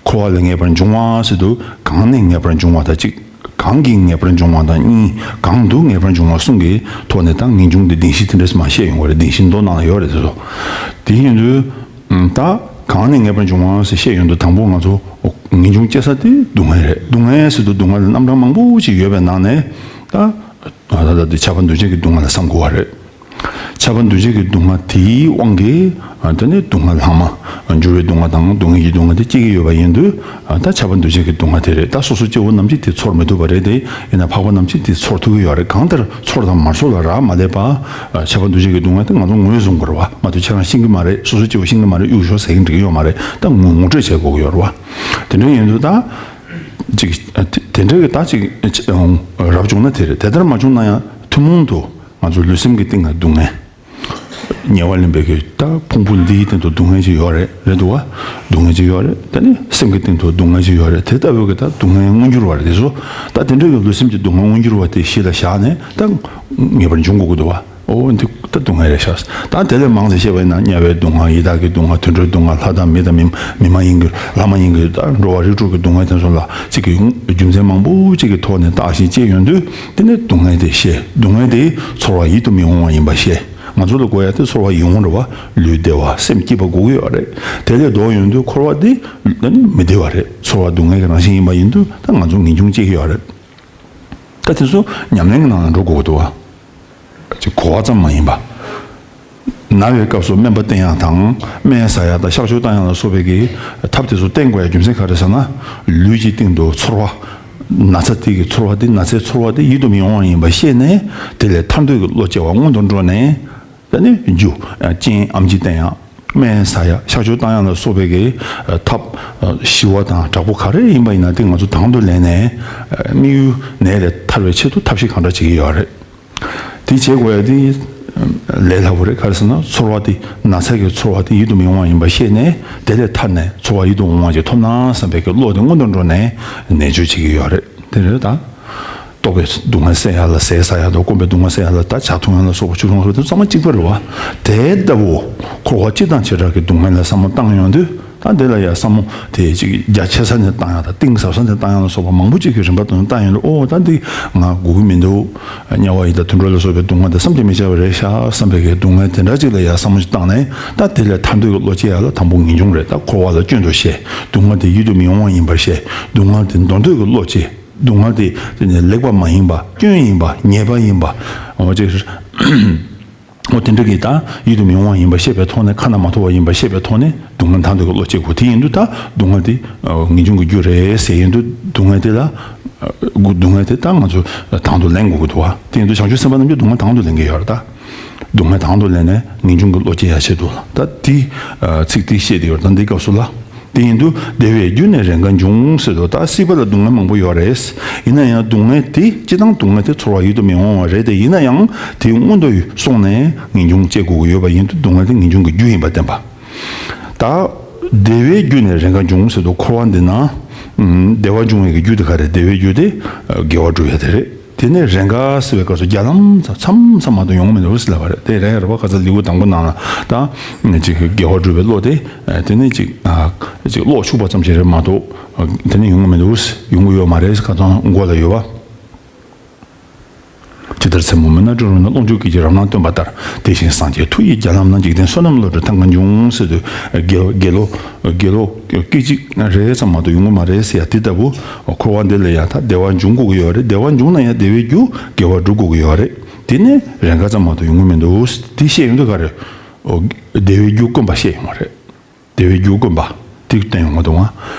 འཁོར་བ་ལས་ངེས་པར་འབྱུང་བ་ཟེར་དུས་གང་ནས་ངེས་པར་འབྱུང་བ་དང་གཅིག་གང་གིས་ངེས་པར་འབྱུང་བ་དང་གཉིས། གང་དུ་ངེས་པར་འབྱུང་བ་གསུམ་གྱི་ཐོག་ནས་ད་ངེས་འབྱུང་གི་བདེན་བཞི་དེ་འདྲས་མ་བཤད་ཡོང་བ་རེད། བདེན་བཞི་མདོ་ནང་ལ་ཡོད་རེད་དེ་ཚོ། དེ་ཡིན་དུས། ད་གང་ནས་ངེས་པར་འབྱུང་བ་ཟེར་བཤད་ཡོང་དུས་དང་པོ་ང་ཚོ་ངེས་འབྱུང་སྐྱེ་ས་དེ་སྡུག་བསྔལ་རེད། སྡུག་བསྔལ་ཟེར་དུས་སྡུག་བསྔལ་ལ་རྣམ་གྲངས་མང་པོ་ཞིག་ཡོད་པའི་ནང་ནས་ད་ད་ལྟ་དེ་ཆགས་པ་འདུ་བྱེད་ཀྱི་སྡུག་བསྔལ་ལ་བསམ་དགོས་པ་རེད། ཆགས་པ་འདུ་བྱེད་ཀྱི་སྡུག་བསྔལ་དེའི་དབང་གིས་དེ་ནས་སྡུག་བསྔལ་ལྷག་མ། འགྱུར་བའི་སྡུག་བསྔལ་དང་སྡུག་བསྔལ་གྱི་སྡུག་བསྔལ་དེ་སྐྱེ་གི་ཡོད་པ་ཡིན་དུས། ད་ཆགས་པ་འདུ་བྱེད་ཀྱི་སྡུག་བསྔལ་དེ་རེད། ད་སོ་སོ་སྐྱེ་བོ་རྣམས་ཀྱིས་དེ་ཚོར་མི་ཐུབ་པ་རེད་དེ། ཡིན་ན་འཕགས་པ་རྣམས་ཀྱིས་དེ་ཚོར་ཐུབ་ཀྱི་ཡོད་རེད། གང་ལྟར་ཚོར་དང་མ་ཚོར་ལ་རག་མ་ལས་པ། ཆགས་པ་འདུ་བྱེད་ཀྱི་སྡུག་བསྔལ་དེ་ང་ཚོ་ངོས་བཟུང་དགོས་རེད་བ། མ་གཏོགས་ཁྱེད་རང་ཤེས་ཀྱི་མ་རེད། སོ་སོ་སྐྱེ་བོ་ཤེས་ཀྱི་མ་རེད། གཡུག་ཞོག་ཟེར་གྱི་འགྲིག་གི་ཡོད་མ་རེད། ད་ངོ་ངོ་སྤྲོད་བྱེད་དགོས་ཀྱི་ཡོད་རེད་བ། དེ་འདྲ་ཡིན་དུས་ད། ཅིག་དེ་འདྲ་གི་ད་ཅིག་རབ་བྱུང་ན་དེ་རེད། དེ་ལྟར་མ་བྱུང་ན་ཡང་ཐུན་མོང་དུ་ང་ཚོ་ལུས་སེམས་ཀྱི་སྟེང་ན་སྡུག་བསྔལ། ཉེ་བར་ལེན་པའི་གི་ད་ཕུང་པོ་འདིའི་སྟེང་དུ་སྡུག་བསྔལ་ཅིག་ཡོད་རེད། རེད་འདུག་བ། སྡུག་བསྔལ་ཅིག་ཡོད་རེད། དེ་ནི་སེམས་ཀྱི་སྟེང་དུ་སྡུག་བསྔལ་ཅིག་ཡོད་རེད། དེ་ལྟ་བུའི་གི་ད་སྡུག་བསྔལ་མངོན་གྱུར་བ་རེད། དེ་ཚོ་ད་དེ་འདྲ་གི་ལུས་སེམས་ཀྱི་སྡུག་བསྔལ་མངོན་གྱུར་བ་དེ་གཞི་ལ་བཞག་ནས་ད་ངེས་པར་འབྱུང་དགོས་ཀྱི་འདུག་བ། ཨོ་འདི་ད་སྡུག་བསྔལ་རེད་ཤག་ད་དེ་ལས་མང་ཙམ་བཤད་པ་ཡིན་ན་དམྱལ་བའི་སྡུག་བསྔལ། ཡི་དྭགས་ཀྱི་སྡུག་བསྔལ། དུད་འགྲོའི་སྡུག་བསྔལ། ལྷ་དང་མི་དང་མི་མི་མ་ཡིན་གྱི་ལྷ་མ་ཡིན་གྱི་ད་འགྲོ་བ་རིགས་དྲུག་གི་སྡུག་བསྔལ་དེ་ཚོ་ལ་ཅིག་གི་རྒྱུ་མཚན་མང་པོ་ཅིག་གི་ཐོག་ནས་བརྟག་ཞིབ་བྱས་ཡོང་དུས་དེ་ནས་སྡུག་བསྔལ་དེ་ཤེས། སྡུག་བསྔལ་དེ་ཚོར་བ་ཡིད་དུ་མི་འོང་བ་ཡིན་པ་ཤེས། ང་ཚོ་ལ་དགོས་ཡ་དེ་ཚོར་བ་ཡིད་འོང་རེད་བ། ལུས་བདེ་བ་སེམས་སྐྱིད་པ་དགོས་ཀྱི་ཡོད་རེད། དེ་ལས་ལྡོག་ཡོང་དུས་འཁོར་བ་དེ་ད་ནི་མི་བདེ་བ་རེད། ཚོར་བ་སྡུག་བསྔལ་གྱི་རང་བཞིན་ཡིན་པ་ཡིན་དུས་ད་ང་ཚོ་ངེས་འབྱུང་སྐྱེ་གི་ཡོད་རེད། ད་དེ་ཚོ་ཉམས་ལེན་གྱི་ནང་ལ་འགྲོ་དགོས་ཀྱི་འདུག་བ། ཅིག་གོ་བ་ཙམ་མ་ཡིན་པ། ན་བའི་སྐབས་སུ་སྨན་པ་བསྟེན་ཡག་དང་སྨན་ཟ་ཡག་དང་གཤག་བཅོས་བཏང་ཡག་ལ་སོགས་པའི་གི་ཐབས་དེ་ཚོ་བསྟེན་དགོས་ཡག་རྒྱུ་མཚན་ག་རེ་ཟེར་ན། ལུས་ཀྱི་སྟེང་དུ་ཚོར་བ། ན་ཚ་དེ་གི་ཚོར་བ་དེ་ན་ཚའི་ཚོར་བ་དེ་ཡིད་དུ་མི་འོང་བ་ཡིན་པ་ཤེས་ནས་དེ་ལས་ཐར་འདོད་ཀྱི་བློ་སྐྱེ་བ་སྔོན་དུ་འགྲོ་ནས། ད་ནི་རྒྱུ་རྐྱེན་ཨེམ་ཆི་བསྟེན་ཡག་སྨན་ཟ་ཡག་གཤག་བཅོས་བཏང་ཡག་ལ་སོགས་པའི་གི་ཐབས་ཞི་བ་དང་དྲག་པོ་ག་རེ་ཡིན་པ་ཡིན་ན་དེ་ང་ཚོ་དང་དུ་ལེན་ནས་དམིགས་ཡུལ་ནད་ལས་ཐར་བའི་ཆེད་དུ་ཐབས་ཤེས་གང་འདྲ་བྱེད་ཀྱི་ཡོད་རེད། དེ་བྱེད་དགོས་ཡ་དེ་ལས་སླ་པོ་རེད། ག་རེ་ཟེར་ན་ཚོར་བ་དེ་ན་ཚ་གི་ཚོར་བ་དེ་ཡིད་དུ་མི་འོང་བ་ཡིན་པ་ཤེས་ནས་དེ་ལས་ཐར་ནས་ཚོར་བ་ཡིད་དུ་འོང་བ་ཅིག་ཐོབ་ན་བསམ་པའི་གི་བློ་དེ་སྔོན་དུ་འགྲོ་ནས་ནད་བཅོས་བྱེད་ཀྱི་ཡོད་རེད། དེ་རེད་ད། ལྟོགས་པའི་སྡུག་བསྔལ་སེལ་ཡ་ལ་ཟས་ཟ་ཡ་དང་སྐོམ་པའི་སྡུག་བསྔལ་སེལ་ཡ་ལ་ད་ཇ་འཐུང་ཡ་ལ་སོགས་པ་ཆུ་འཐུང་སོགས་དེ་ཚང་མ་གཅིག་པ་རེད་བ། དེ་ལྟ་བུ་འཁོར་བ་སྤྱི་དང་བྱེ་བྲག་གི་སྡུག་བསྔལ་ལ་བསམ་བློ་བཏང་ཡོང་དུས་ད་འདི་ལ་ཡ་བསམ་བློ་དེ་ཅིག་རྒྱ་ཆེ་ས་ནས་བཏང་ཡ་དང་གཏིང་ཟབ་ས་ནས་བཏང་ཡ་ལ་སོགས་པ་མང་པོ་ཅིག་གི་རིམ་པ་དང་བཏང་ཡོང་དུས་ཨོ་ད་འདི་ང་དགོས་ཀྱི་མི་འདུག་དམྱལ་བ་ཡི་དྭགས་དུད་འགྲོ་ལ་སོགས་པའི་སྡུག་བསྔལ་དེ་བསམ་གྱིས་མི་ཁྱབ་པ་རེད་ཤག་བསམ་པའི་གི་སྡུག་བསྔལ་དེ་འདྲ་ཅིག་ལ་ཡ་བསམ་བློ་ཞིག་བཏང་ནས་ད་དེ་ལས་ཐར་འདོད་ཀྱི་བློ་སྐྱེ་ཡ་ལ་དང་པོ་ངེས་འབྱུང་རེད། ད་འཁོར་བ་ལ་སྐྱོན་དུ་ཤེས། སྡུག་བསྔལ་དེ་ཡིད་དུ་མི་འོང་བ་ཡིན་པར་ཤེས། སྡུག་བསྔལ་དེ་འདོར་འདོད་ཀྱི་བློ་སྐྱེ། སྡུག་བསྔལ་དེ་དེ་ནི་ལེགས་པ་མ་ཡིན་པ་སྐྱོན་ཡིན་པ་ཉེས་པ་ཡིན་པ། འོ་ཅིག་འོ་དེ་འདྲ་གི་ད་ཡིད་དུ་མི་འོང་བ་ཡིན་པ་ཤེས་པའི་ཐོག་ནས། ཁ་ན་མ་ཐོ་བ་ཡིན་པ་ཤེས་པའི་ཐོག་ནས་སྡུག་བསྔལ་དང་དུ་གི་བློ་སྐྱེ་དགོས། དེ་ཡིན་དུས་ད་སྡུག་བསྔལ་དེ་ངེས་འབྱུང་གི་རྒྱུ་རེད་ཟེར་ཡིན་དུས། སྡུག་བསྔལ་དེ་ལ་སྡུག་བསྔལ་དེ་ད་ང་ཚོ་དང་དུ་ལེན་དགོས་ཀྱི་འདུག་བ། དེ་ཡིན་དུས་བྱང་ཆུབ་སེམས་དཔའ་རྣམས་ཀྱིས་སྡུག་བསྔལ་དང་དུ་ལེན་གྱི་ཡོད་རེད་ད། སྡུག་བསྔལ་དང་དུ་ལེན་ནས་ངེས་འབྱུང་གི་བློ་སྐྱེ་ཡ་ཆེད་དུ་ལ་ད་དེ་ཚིག་དེ་བཤད་དེ་ཡོད་རེད། ད་འདི་སྐབས་སུ་ལ། དེ་ཡིན་དུས་བདེ་བའི་རྒྱུ་ནི་རེས་འགའ་འབྱུང་ཟེར་དུས། ད་སྲིད་པ་ལ་སྡུག་བསྔལ་མང་པོ་ཡོད་རེད། ཡིན་ན་ཡང་སྡུག་བསྔལ་དེ་སྤྱིར་བཏང་སྡུག་བསྔལ་དེ་ཚོར་བ་ཡིད་དུ་མི་འོང་བ་རེད་དེ། ཡིན་ན་ཡང་དེ་སྔོན་དུ་སོང་ནས་ངེས་འབྱུང་སྐྱེ་དགོས་ཀྱི་ཡོད་པ་ཡིན་དུས། སྡུག་བསྔལ་དེ་ངེས་འབྱུང་གི་རྒྱུ་ཡིན་པ་བསྟན་པ། ད་བདེ་བའི་རྒྱུ་ནི་རེས་འགའ་འབྱུང་ཟེར་དུས། འཁོར་བ་འདི་ན་བདེ་བ་འབྱུང་བའི་རྒྱུ་དེ་ག་རེ་རེད། བདེ་བའི་རྒྱུ་དེ་དགེ་བ་སྒྲུབ་ཡ་དེ་རེད། དེ་ནས་རེས་འགའ་ཟེར་བའི་སྐབས་སུ་བརྒྱ་ལམ་མཚམས་མཚམས་མ་གཏོགས་ཡོང་གི་མི་འདུག་ཟེར་ལབ་པ་རེད། དེ་རེད་རེད་པ། ཁ་སང་ལེའུ་དང་པོ་ནང་ལ་ད་ཅིག་དགེ་བ་སྒྲུབ་པའི་བློ་དེ། དེ་ནས་ཅིག་ཅིག་གློག་འཁྱུག་པ་ཙམ་ཞིག་རེད་མ་གཏོགས། དེ་ནས་ཡོང་གི་མི་འདུག། ཡོང་གི་ཡོད་མ་རེད། ཁ་སང་མགོ་ལ་ཡོད་པ། ཇི་ལྟར་མཚན་མོ་མུན་ནག་སྤྲིན་རུམ་ན། རླུང་ཁྱུག་སྐད་ཅིག་རང་སྣང་སྟོན་པ་ལྟར། དེ་བཞིན་སངས་རྒྱས་མཐུ་ཡིས་བརྒྱ་ལམ་ན། འཇིག་རྟེན་བསོད་ནམས་བློ་གྲོས་ཐང་འགའ་འབྱུང་ཟེར་དུས། དགེ་དགེ་སློང་དགེ་སློང་སྐད་ཅིག་རེ་ཙམ་མ་གཏོགས་ཡོང་གི་མ་རེད་ཟེར་ཡ་དེ་ལྟ་བུ། འཁོར་བ་འདི་ལ་ཡ་ད་བདེ་བ་འབྱུང་དགོས་ཀྱི་ཡོད་རེད། བདེ་བ་འབྱུང་ན་ཡང་བདེ་བའི་རྒྱུ་དགེ་བ་སྒྲུབ་དགོས་ཀྱི་ཡོད་རེད། དེ་ནས་རེས་འགའ་ཙམ་མ་གཏོགས་ཡོང་གི་མི་འདུག། དེ་བཤད་ཡོང་དུས་ག་རེ། ཨོ། བདེ་བའི་རྒྱུ་དཀོན་པ་བཤད་ཡོང་བ་རེད། བདེ་བའི་རྒྱུ་དཀོན་པ་དེ་བསྟན་ཡོང་གི་འདུག་ཨ།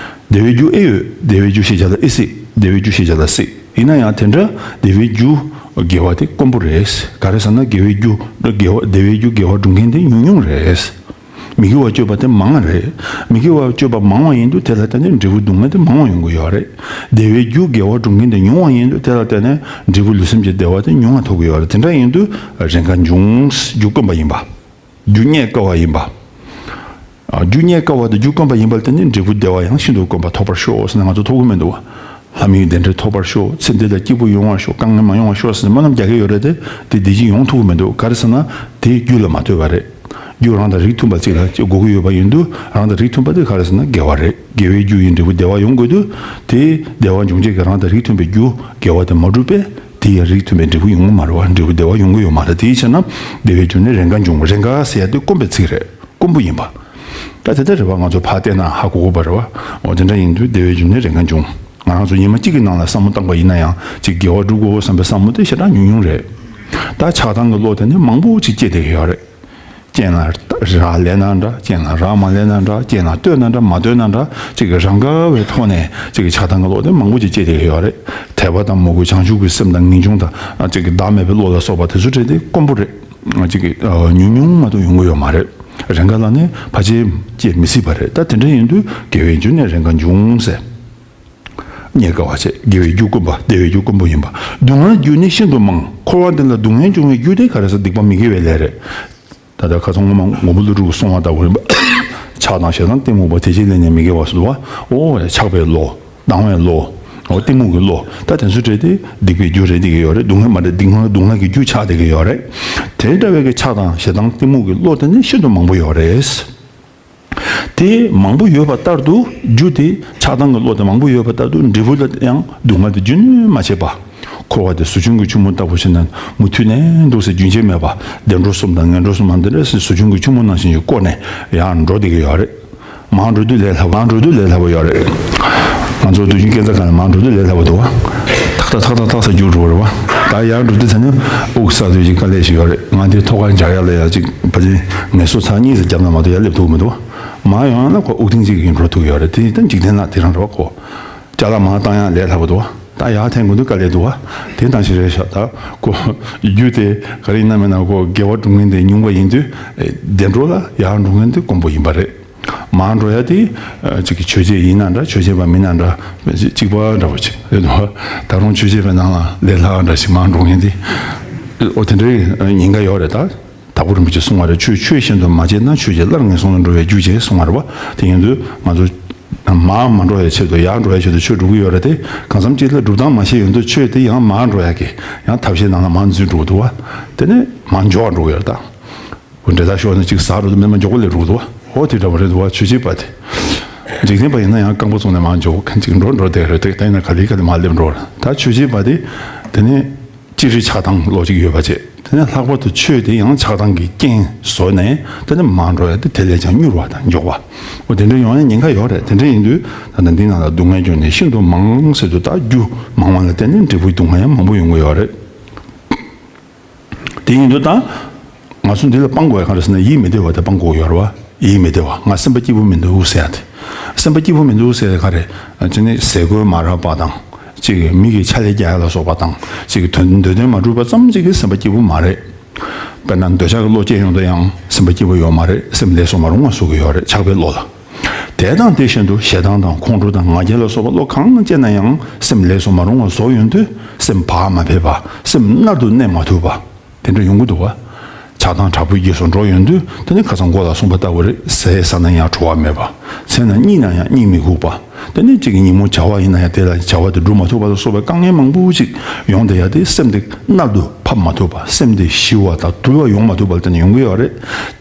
བདེ་བའི་རྒྱུ་ཨེ་ཡོད། བདེ་བའི་རྒྱུ་ཞེས་བྱ་ལ་ཨེ་སྲིད། བདེ་བའི་རྒྱུ་ཞེས་བྱ་ལ་སྲིད། ཡིན་ན་ཡང་དེ་འདྲ་བདེ་བའི་རྒྱུ་དགེ་བ་དེ་དཀོན་པོ་རེད། ག་རེ་ཟེར་ན་དགེ་བའི་རྒྱུ་དགེ་བ་བདེ་བའི་རྒྱུ་དགེ་བ་སྒྲུབ་མཁན་དེ་ཉུང་ཉུང་རེད། མི་དགེ་བ་སྤྱོད་པ་དེ་མང་བ་རེད། མི་དགེ་བ་སྤྱོད་པ་མང་བ་ཡིན་དུས་དེ་ལ་བརྟེན་ནས་འབྲས་བུ་སྡུག་བསྔལ་དེ་མང་བ་ཡོང་གི་ཡོད་རེད། བདེ་བའི་རྒྱུ་དགེ་བ་སྒྲུབ་མཁན་དེ་ཉུང་བ་ཡིན་དུས་དེ་ལ་བརྟེན་ནས་འབྲས་བུ་ལུས་སེམས་ཀྱི་བདེ་བ་དེ་ཉུང་བ་ཐོབ་ཀྱི་ཡོད་རེད། དེ་འདྲ་ཡིན་དུས་རེས་འགའ་འབྱུང་། རྒྱུ་དཀོན་པ་ཡིན་པ། རྒྱུ་རྙེད་དཀའ་བ་ཡིན་པ། ཨ། རྒྱུ་རྙེད་དཀའ་བ་དང་རྒྱུ་དཀོན་པ་ཡིན་པར་བརྟེན་ནས་འབྲས་བུ་བདེ་བ་ཡང་ཤིན་ཏུ་དཀོན་པ་ཐོབ་པར་ཤོག་ཟེར་ནས་ང་ཚོ་ཐོབ་ཀྱི་མི་འདུག་བ། ལྷ་མིའི་བདེ་འབྲས་ཐོབ་པར་ཤོག། ཚེ་འདི་ལ་སྐྱིད་པོ་ཡོང་བར་ཤོག། དཀའ་ངལ་མ་ཡོང་བར་ཤོག་ཟེར་ནས་སྨོན་ལམ་རྒྱག་གི་ཡོད་རེད་དེ། དེ་བདེ་སྐྱིད་ཡོང་ཐུབ་ཀྱི་མི་འདུག། ག་རེ་ཟེར་ན་དེ་རྒྱུ་ལ་མ་ལྟོས་པ་རེད། རྒྱུ་རང་དང་རིགས་མཐུན་པ་ཅིག་ལ་དགོས་ཀྱི་ཡོད་པ་ཡིན་དུས། རང་དང་རིགས་མཐུན་པ་དེ་ག་རེ་ཟེར་ན་དགེ་བ་རེད། དགེ་བའི་རྒྱུ་ཡིས་འབྲས་བུ་བདེ་བ་ཡོང་དགོས་དུས། དེ་བདེ་བ་འབྱུང་བྱེད་ཀྱི་རང་དང་རིགས་མཐུན་པའི་རྒྱུ་དགེ་བ་དེ་མ་བསྒྲུབས་པས། དེ་ཡང་རིགས་མཐུན་པའི་འབྲས་བུ་ཡོང་གི་མ་རེད་བ། འབྲས་བུ་བདེ་བ་ཡོང་གི་ཡོད་མ་རེད། དེའི་ཕྱིར་ན་བདེ་བའི་རྒྱུ་ནི་རེས་འགའ་འབྱུང་། རེས་འགའ་ཟེར་ཡ་དེ་དཀོན་པའི་ཚིག་རེད། དཀོན་པོ་ཡིན་པ། ད་དེ་ལྟར་རེད་བ། ང་ཚོ་ཕར་བལྟས་ན་ཧ་གོ་གོ་བ་རེད་བ། འོ་དེ་འདྲ་ཡིན་དུས་བདེ་བའི་རྒྱུ་ནི་རེས་འགའ་འབྱུང་། ང་རང་ཚོ་ཉི་མ་གཅིག་གི་ནང་ལ་བསམ་བློ་བཏང་པ་ཡིན་ན་ཡང་ཅིག་དགེ་བ་སྒྲུབ་དགོས་བསམ་པའི་བསམ་བློ་དེ་ཞེ་དྲག་ཉུང་ཉུང་རེད། ད་ཆགས་སྡང་གི་བློ་དེ་ནི་མང་པོ་ཅིག་སྐྱེས་བསྡད་ཀྱི་ཡོད་རེད། རྐྱེན་ལ་རག་ལས་ན་འདྲ། རྐྱེན་ལ་རག་མ་ལས་ན་འདྲ། རྐྱེན་ལ་ལྟོས་ན་འདྲ། མ་ལྟོས་ན་འདྲ། ཅིག་གི་རང་དགའ་བའི་ཐོག་ནས་ཅིག་གི་ཆགས་སྡང་གི་བློ་དེ་མང་པོ་ཅིག་སྐྱེས་བསྡད་ཀྱི་ཡོད་རེད། དད་པ་དང་མོས་གུས་བྱང་ཆུབ་ཀྱི་སེམས་དང་ངེས་འབྱུང་དང་ཅིག་གི་བདག་མེད་པའི་བློ་ལ་སོགས་པ་དེ་ཚོ་འདྲ་དེ་དཀོན་པོ་རེད། ཅིག་གི་ཉུང་ཉུང་མ་གཏོགས་ཡོང་གི་ཡོད་མ་རེད། རེས་འགའ་ལ་ནི་ཕལ་ཆེར་སྐྱེ་མི་སྲིད་པ་རེད། ད་དེ་འདྲ་ཡིན་དུས་དགེ་བའི་རྒྱུ་ནི་རེས་འགའ་འབྱུང་ཟེར། རྙེད་དཀའ་བ་བྱས། དགེ་བའི་རྒྱུ་དཀོན་པ། བདེ་བའི་རྒྱུ་དཀོན་པོ་ཡིན་པ། སྡུག་བསྔལ་རྒྱུ་ནི་ཤིན་ཏུ་མང་། འཁོར་བ་འདི་ལ་སྡུག་བསྔལ་འབྱུང་བའི་རྒྱུ་དེ་ག་རེ་ཟེར། སྡིག་པ་མི་དགེ་བའི་ལས་རེད། ད་ལྟ་ཁ་སང་སྔོན་མ་མགོན་པོ་ཀླུ་སྒྲུབ་ཀྱིས་གསུངས་པ་ལྟ་བུ་རེད་པ། ཆགས་དང་ཞེ་སྡང་གཏི་མུག་པ། དེ་བཞིན་ལས་ནི་མི་དགེ་བ་ཟེར་བ། འོ་ཆགས་པའི་བློ། སྡང་བའི་བློ། འོ་གཏི་མུག་གི་བློ། ད་དེ་ཚོ་འདྲ་དེ་སྡིག་པའི་རྒྱུ་རེད་བསྡད་ཀྱི་ཡོད་རེད། སྡུག་བསྔལ་མ་རེད། སྡིག་བསྔལ་སྡུག་བསྔལ་གྱི་རྒྱུ་ཆགས་བསྡད་ཀྱི་ཡོད་རེད། དེ་འདྲ་བའི་གི་ཆགས་དང་ཞེ་སྡང་གཏི་མུག་གི་བློ་དེ་ནི་ཤིན་ཏུ་མང་པོ་ཡོད་རེད། དེ་མང་པོ་ཡོད་པ་ལྟར་དུ་རྒྱུ་དེ། ཆགས་སྡང་གི་བློ་དེ་མང་པོ་ཡོད་པ་ལྟར་དུ་འབྲས་བུ་ལ་ཡང་སྡུག་བསྔལ་དེ་རྒྱུན་མ་ཆད་པ། འཁོར་བ་དེ་ཟོ་ཆུན་གྱི་ཆུ་མོ་ལྟ་བུ་ཞིག་ན་མུ་མཐུད་ནས་འདུག་ཟེར། རྒྱུན་ཆད་མེད་པ། བདེ་འགྲོ་གསུམ་དང་ངན་འགྲོ་གསུམ་མ་འདི་འདྲ་ཟེར་ཟོ་ཆུན་གྱི་ཆུ་མོ་ནང་བཞིན་གྱི་བསྐོར་ནས་ཡང་འགྲོ་བསྡད་ཀྱི་ཡོད་རེད། མར་འགྲོ་དུས་ལས་སླ་པོ། མར་འགྲོ་དུས་ལས་སླ་པོ་ཡོད་རེད། ང་ཚོ་དུས་རྒྱུན་སྐས་འཛེག་སྒང་ལ་མར་འགྲོ་དུས་ལས་སླ་པོ་འདུག་བ། ཐག་ཐག་ཐག་ཐག་ཟེར་རྒྱུག་འགྲོ་རེད་བ། ད་ཡར་འགྲོ་དུས་ད་ནི་དབུགས་གསག་དུས་ཀྱི་དཀའ་ལས་ཤིག་ཡོད་རེད། ང་འདིར་ཐོག་ཁར་འཇགས་ཡ་ལ་ཡ་ཅིག་ཕལ་ཆེར་ངལ་གསོ་ཚར་གཉིས་ཙམ་བརྒྱབ་ན་མ་གཏོགས་ཡར་སླེབས་ཐུབ་ཀྱི་མི་འདུག་བ། མར་ཡོང་ཡ་ལ་ཁོ་དབུགས་ཐེངས་གཅིག་གིས་འགྲོ་ཐུབ་ཀྱི་ཡོད་རེད། དེ་ད་འཇིག་རྟེན་ལ་དེ་རང་རེད་བ། ཁོ་ཅ་ལག་མར་བཏང་ཡ་ལས་སླ་པོ་འདུག་བ། ད་ཡར་འཐེན་དགོས་དུས་དཀའ་ལས་འདུག་བ། དེ་ད་ཞིག་རེད་ཤག། ད་ཁོ་རྒྱུ་དེ་ག་རེ་ཡིན་ན་མིན་ན་ཁོ་དགེ་བ་སྒྲུབ་མཁན་དེ་ཉུང་བ་ཡིན་དུས། བདེ་འགྲོ་ལ་ཡར་འགྲོ་མཁན་དེ་དཀོན་པོ་ཡིན་པ་རེད། མར་འགྲོ་ཡ་དེ་ཅིག་གི་ཆོས་བྱེད་ཡིན་ན་འདྲ། ཆོས་བྱེད་པ་མིན་ན་འདྲ། གཅིག་པ་འདྲ་བོ་ཅིག་རེད་འདུག་བ། ད་རུང་ཆོས་བྱེད་པའི་ནང་ལ་ལས་སླ་བ་འདྲ་ཞིག་མར་འགྲོ་མཁན་དེ། འོ་དེ་འདྲའི་ཉེན་ཁ་ཡོད་རེད་ད། དྭགས་པོ་རིན་པོ་ཆེས་གསུངས་པ་རེད། ཆོས་ཆོས་བཞིན་དུ་མ་བྱས་ན། ཆོས་ཀྱིས་སླར་ངན་སོང་ལ་འགྲོ་བའི་རྒྱུ་བྱེད་གསུངས་པ་རེད་བ། དེ་ཡིན་དུས་ང་ཚོ་མར་མ་འགྲོ་བའི་ཆེད་དུ། ཡར་འགྲོ་བའི་ཆེད་དུ་ཆོས་སྒྲུབ་ཀྱི་ཡོད་རེད་དེ། གང་འཚམ་ཅིག་ལ་སྒྲུབ་སྟངས་མ་ཤེས་ཡོང་དུས་ཆོས་དེ་ཡང་མར་འགྲོ་ཡ་གི་ཡང་ཐབས་ཤེས་ནང་ལ་མར་འཛུལ་འགྲོ་གི་འདུག་བ། དེ་ནས་མར་འགྱོ་བ་འགྲོ་གི་ཡོད་རེད་ད། འོ་འདྲེ་ལྟ་ཤོར་ནས་ཅིག་ཟ་འགྲོ་དུས་མེད་མ་མགྱོགས་པོ་སླེབས་འགྲོ་གི་འདུག་བ། འོ་དེ་འདྲ་བ་རེད་འདུག་བ། ཆོས་བྱེད་པ་དེ། འཇིག་རྟེན་པ་ཡིན་ན་ཡང་རྐང་པ་བཙུགས་ནས་མར་འགྱོ་མཁན་ཅིག་འགྲོ་འགྲོ་བསྡད་རེད་དེ། དེ་ཡིན་ན་ག་ལེ་ག་ལེ་མར་སླེབས་འགྲོ་རེད། ད་ཆོས་བྱེད་པ་དེ། དེ་ནས་ཅི་རིགས་ཆགས་སྡང་བློ་གཅིག་ཡོད་པ་བྱས། དེ་ནས་ལྷག་པར་དུ་ཆོས་དེ་ཡང་ཆགས་སྡང་གི་རྐྱེན་བཟོས་ནས་དེ་ནས་མར་འགྲོ་ཡ་དེ་དེ་ལས་ཀྱང་མྱུར་བ་དང་མགྱོགས་པ། འོ་དེ་འདྲ་ཡོང་ཡ་ཉེན་ཁ་ཡོད་རེད། དེ་འདྲ་ཡིན་དུས་ད་ལྟ་འདི་ནང་ལ་སྡུག་བསྔལ་རྒྱུ་ནི་ཤིན་ཏུ་མང་ཟེར་དུས། ད་རྒྱུ་མང་བ་ལ་བརྟེན་ནས་འབྲས་བུའི་སྡུག་བསྔལ་ཡང་མང་པོ་ཡོང་གི་ཡོད་རེད། དེ་ཡིན་དུས་ད། ང་ཚོ་འདི་ལ་སྤང་དགོས་ཡ་ག་རེ་ཟེར་ན། ཡིད་མི་བདེ་བ་དེ་སྤང་དགོས་ཡོད་རེད་བ། ཡིད་མི་བདེ་བ། ང་སེམས་པ་སྐྱིད་པོ་མི་འདུག་ཟེར་ཡ་དེ། སེམས་པ་སྐྱིད་པོ་མི་འདུག་ཟེར་ཡ་ག་རེ། ཅི་ནས་ཟས་གོས་མ་རག་པ་དང་། ཅིག་མི་གིས་ཕྱག་ལས་རྒྱག་ཡ་ལ་སོགས་པ་དང་། ཅིག་དོན་འདོད་དོན་མ་འགྲུབ་པ་ཙམ་ཅིག་གིས་སེམས་པ་སྐྱིད་པོ་མ་རེད། དཔེར་ན་འདོད་ཆགས་ཀྱི་བློ་སྐྱེས་ཡོང་དུས་ཡང་སེམས་པ་སྐྱིད་པོ་ཡོད་མ་རེད། སེམས་ལས་སུ་མ་རུང་བ་བཟོ་གི་ཡོད་རེད། ཆགས་པའི་བློ་ལ། དེ་དང་དེ་བཞིན་དུ་ཞེ་སྡང་དང་ཁོང་ཁྲོ་དང་ང་རྒྱལ་ལ་སོགས་པ་བློ་གང་སྐྱེས་ན་ཡང་སེམས་ལས་སུ་མ་རུང་བ་བཟོ་ཡོང་དུས་སེམས་བག་མ་ཕེབས་པ། སེམས་མནར་དུ་གནས་མ་ཐུབ་པ། དེ་འདྲ་ཡོང་གི་འདུག་བ། ཆགས་སྡང་དྲག་པོའི་རྗེས་སུ་འགྲོ་ཡོང་དུས། དེ་ནི་ཁ་སང་མགོ་ལ་གསུངས་པ་ལྟ་བུ་རེད། ཟས་ཟ་ན་ཡང་བྲོ་བ་མེད་པ། འཚལ་ན་གཉིད་ན་ཡང་གཉིད་མི་ཁུག་པ། དེ་ནི་གཅིག་གི་ཉིན་མོ་བྱ་བ་ཡིན་ན་ཡང་དེ་ལ་བྱ་བ་དེ་འགྲུབ་མ་ཐུབ་པ་ལ་སོགས་པའི་དཀའ་ངལ་མང་པོ་ཅིག་ཡོང་བསྡད་ཡ་དེ། སེམས་དེ་མནར་དུ་ཕབ་མ་ཐུབ་པ། སེམས་དེ་ཞི་བ་དང་དུལ་བ་ཡོང་མ་ཐུབ་པ་ལ་བརྟེན་ནས་ཡོང་གི་ཡོད་རེད།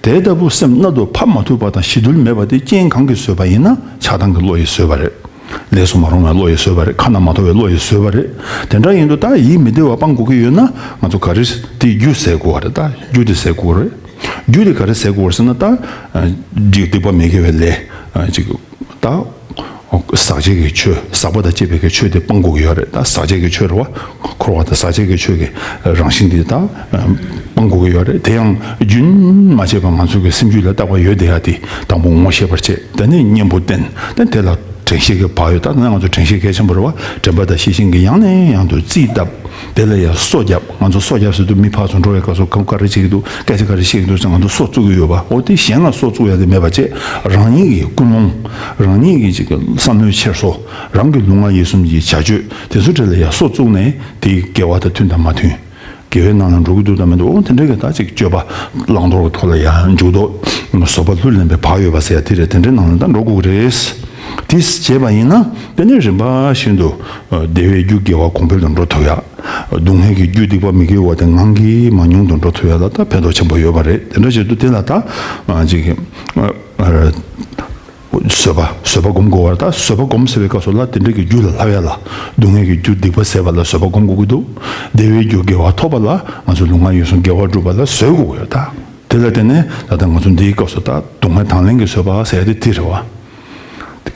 དེ་ལྟ་བུ་སེམས་མནར་དུ་ཕབ་མ་ཐུབ་པ་དང་ཞི་དུལ་མེད་པ་དེ་རྐྱེན་གང་གིས་བཟོས་པ་ཡིན་ན། ཆགས་སྡང་གི་བློ་ཡིས་བཟོས་པ་རེད། ལས་སུ་མ་རུང་བའི་བློ་ཡིས་བཟོས་པ་རེད། ཁ་ན་མ་ཐོ་བའི་བློ་ཡིས་བཟོས་པ་རེད། དེ་འདྲ་ཡིན་དུས་ད་ཡིད་མི་བདེ་བ་སྤང་དགོས་ཀྱི་ཡོད་ན། ང་ཚོ་ག་རེ་དེའི་རྒྱུ་བསལ་དགོས་པ་རེད། ད་རྒྱུ་དེ་བསལ་དགོས་པ་རེད། རྒྱུ་དེ་ག་རེ་བསལ་དགོས་པ་རེད་ཟེར་ན། ད་ཅིག་སྡིག་པ་མི་དགེ་བའི་ལས་ཅིག་ད་ཟག་བཅས་ཀྱི་ཆོས། ཟག་པ་དང་བཅས་པའི་གི་ཆོས་དེ་སྤང་དགོས་ཀྱི་ཡོད་རེད། ད་ཟག་བཅས་ཀྱི་ཆོས་རེད་བ། འཁོར་བ་དང་ཟག་བཅས་ཀྱི་ཆོས་ཀྱི་རང་བཞིན་དེ་ད་སྤང་དགོས་ཀྱི་ཡོད་རེད། དེ་ཡང་རྒྱུན་མ་ཆད་པར་ང་ཚོ་གི་སེམས་རྒྱུད་ལ་བཏགས་པ་ཡོད་བསྡད་ཡ་དེ་དང་པོ་ངོ་ཤེས་པར་བྱེད། དེ་ནས་གཉེན་པོ་བསྟེན། དེ་དེ་ལ་དྲན་ཤེས་ཀྱི་བག་ཡོད། ད་ང་ཚོ་དྲན་ཤེས་གལ་ཆེན་པོ་རེད་བ། དྲན་པ་དང་ཤེས་བཞིན་གྱིས་ཡང་ནས་ཡང་དུ་རྩིས་བཏབ། དེ་ལ་ཡང་སོ་བརྒྱབ། ང་ཚོ་སོ་བརྒྱབ་ཟེར་དུས་མི་ཕར་ཚུར་འགྲོ་བའི་སྐབས་སུ་ག་རེ་བྱེད་ཀྱི་འདུག་སྐད་ཆ་ག་རེ་བཤད་ཀྱི་འདུག་ཟེར་ང་ཚོ་སོ་བཙུགས་ཀྱི་ཡོད་པ། འོ་དེ་གཞན་ལ་སོ་བཙུགས་ཡ་དེ་མེད་པ་བྱས། རང་ཉིད་ཀྱི་ཀུན་སློང་། རང་ཉིད་ཀྱི་ཅིག་བསམ་བློའི་འཁྱེར་སོ། རང་གི་ལུས་ངག་ཡིད་གསུམ་གྱི་བྱ་སྤྱོད་དེ་ཚོ་གྲས་ལ་ཡང་སོ་བཙུགས་ནས། དེ་དགེ་བ་དང་མཐུན་དང་མ་མཐུན། དགེ་བའི་ནང་ལ་འགྲོ་གི་འདུག་དང་མི་འདུག་འོ་དེ་འདྲ་གི་ད་ཅིག་སྤྱོད་པ་བླང་དོར་གྱི་ཐོག་ལ་ཡང་འཇུག་ལྡོག་བཟོད་པ་ལྷུར་ལེན་པའི་བག་ཡོད་པ་ཟེར་ཡ་དེ་རེད། དེ་འདྲའི་ནང་ལ་ད་འགྲོ་དགོས་ཀྱི་རེད། དེ་བྱས་པ་ཡིན་ན་དེ་ནས་རིམ་པ་བཞིན་དུ་བདེ་བའི་རྒྱུ་དགེ་བ་གོང་འཕེལ་དུ་འགྲོ་ཐུབ་ཡ། སྡུག་བསྔལ་གྱི་རྒྱུ་སྡིག་པ་མི་དགེ་བ་དེ་ངང་གིས་མང་ཉུང་དུ་འགྲོ་ཐུབ་ཡ་ལ་ད་ཕན་ཐོགས་ཆེན་པོ་ཡོད་པ་རེད། དེ་འདྲ་བྱེད་དུས་དེ་ལ་ད་ཅིག་བཟོད་པ། བཟོད་པ་སྒོམ་དགོས་པ་རེད། ད་བཟོད་པ་སྒོམ་ཟེར་བའི་སྐབས་སུ་ལ་དེ་འདྲ་གི་རྒྱུ་ལ་བསླབ་ཡ་ལ། སྡུག་བསྔལ་གྱི་རྒྱུ་སྡིག་པ་ཟད་པ་ལ་བཟོད་པ་སྒོམ་དགོས་ཀྱི་འདུག་བདེ་བའི་རྒྱུ་དགེ་བ་ཐོབ་པ་ལ་ང་ཚོ་ལུས་ངག་ཡིད་གསུམ་དགེ་བ་སྒྲུབ་པ་ལ་བཟོད་དགོས་ཀྱི་ཡོད། ད་དེ་ལ་བརྟེན་ནས་ད་ལྟ་ང་ཚོ་འདིའི་སྐབས་སུ་ད་སྡུག་བསྔལ་དང་ལེན་གྱི་བཟོད་པ་ཟེར་ཡ་དེ་དེ་རེད་བ།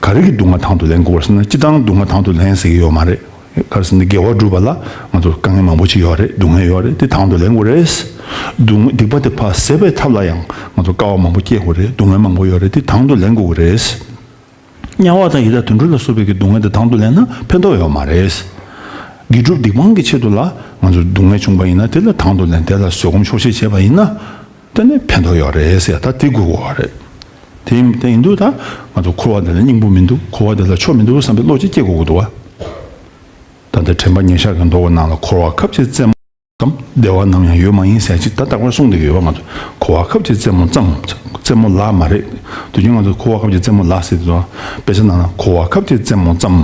ག་རེ་གི་སྡུག་བསྔལ་དང་དུ་ལེན་དགོས་པ་ཟེར་ན། སྤྱིར་བཏང་སྡུག་བསྔལ་དང་དུ་ལེན་ཟེར་གྱི་ཡོད་མ་རེད། ག་རེ་ཟེར་ན་དགེ་བ་སྒྲུབ་པ་ལ་ང་ཚོ་དཀའ་ངལ་མང་པོ་ཅིག་ཡོད་རེད། སྡུག་བསྔལ་ཡོད་རེད། དེ་དང་དུ་ལེན་དགོས་རེད། སྡུག་སྡིག་པ་དེ་ཕར་ཟད་པའི་ཐབས་ལ་ཡང་ང་ཚོ་དཀའ་བ་མང་པོ་སྐྱེ་དགོས་རེད། སྡུག་བསྔལ་མང་པོ་ཡོད་རེད། དེ་དང་དུ་ལེན་དགོས་ཀྱི་རེད། དམྱལ་བ་དང་ཡི་དྭགས་དུད་འགྲོ་ལ་སོགས་པའི་གི་སྡུག་བསྔལ་དེ་དང་དུ་ལེན་ན་ཕན་ཐོགས་ཡོད་མ་རེད། དགེ་སྒྲུབ་སྡིག་སྤང་གི་ཆེད་དུ་ལ་ང་ཚོ་སྡུག་བསྔལ་བྱུང་བ་ཡིན་ན་དེ་ལ་དང་དུ་ལེན། དེ་ལ་བཟོད་སྒོམ་ཆོག་ཤེས་བྱས་པ་ཡིན་ན། དེ་ནས་ཕན་ཐོགས་ཡོད་རེད་ཟེར། ད་དེ་དགོས་པ་རེད། དེ་ཡིན་དེ་ཡིན་དུས་ད་ང་ཚོ་འཁོར་བ་འདི་ལ་སྙིང་པོ་མི་འདུག་འཁོར་བ་འདི་ལ་ཆོ་མི་འདུག་བསམ་པའི་བློ་ཅིག་སྐྱེ་དགོས་ཀྱི་འདུག་བ། ད་ལྟ་དྲན་པ་ཉེར་བཞག་གི་མདོ་གི་ནང་ལ་འཁོར་བ་ཁབ་ཀྱི་རྩེ་མོ་ཙམ་བདེ་བ་ནམ་ཡང་ཡོད་མ་ཡིན་ཟེར་ཅིག་ད་རྟག་པར་གསུངས་བསྡད་ཀྱི་ཡོད་པ། ང་ཚོ་འཁོར་བ་ཁབ་ཀྱི་རྩེ་མོ་ཙམ། རྩེ་མོ་ལ་མ་རེད། དུས་རྒྱུན་ང་ཚོ་འཁོར་བ་ཁབ་ཀྱི་རྩེ་མོ་ལ་ཟེར་དུས། དཔེ་ཆ་ནང་ལ་འཁོར་བ་ཁབ་ཀྱི་རྩེ་མོ་ཙམ།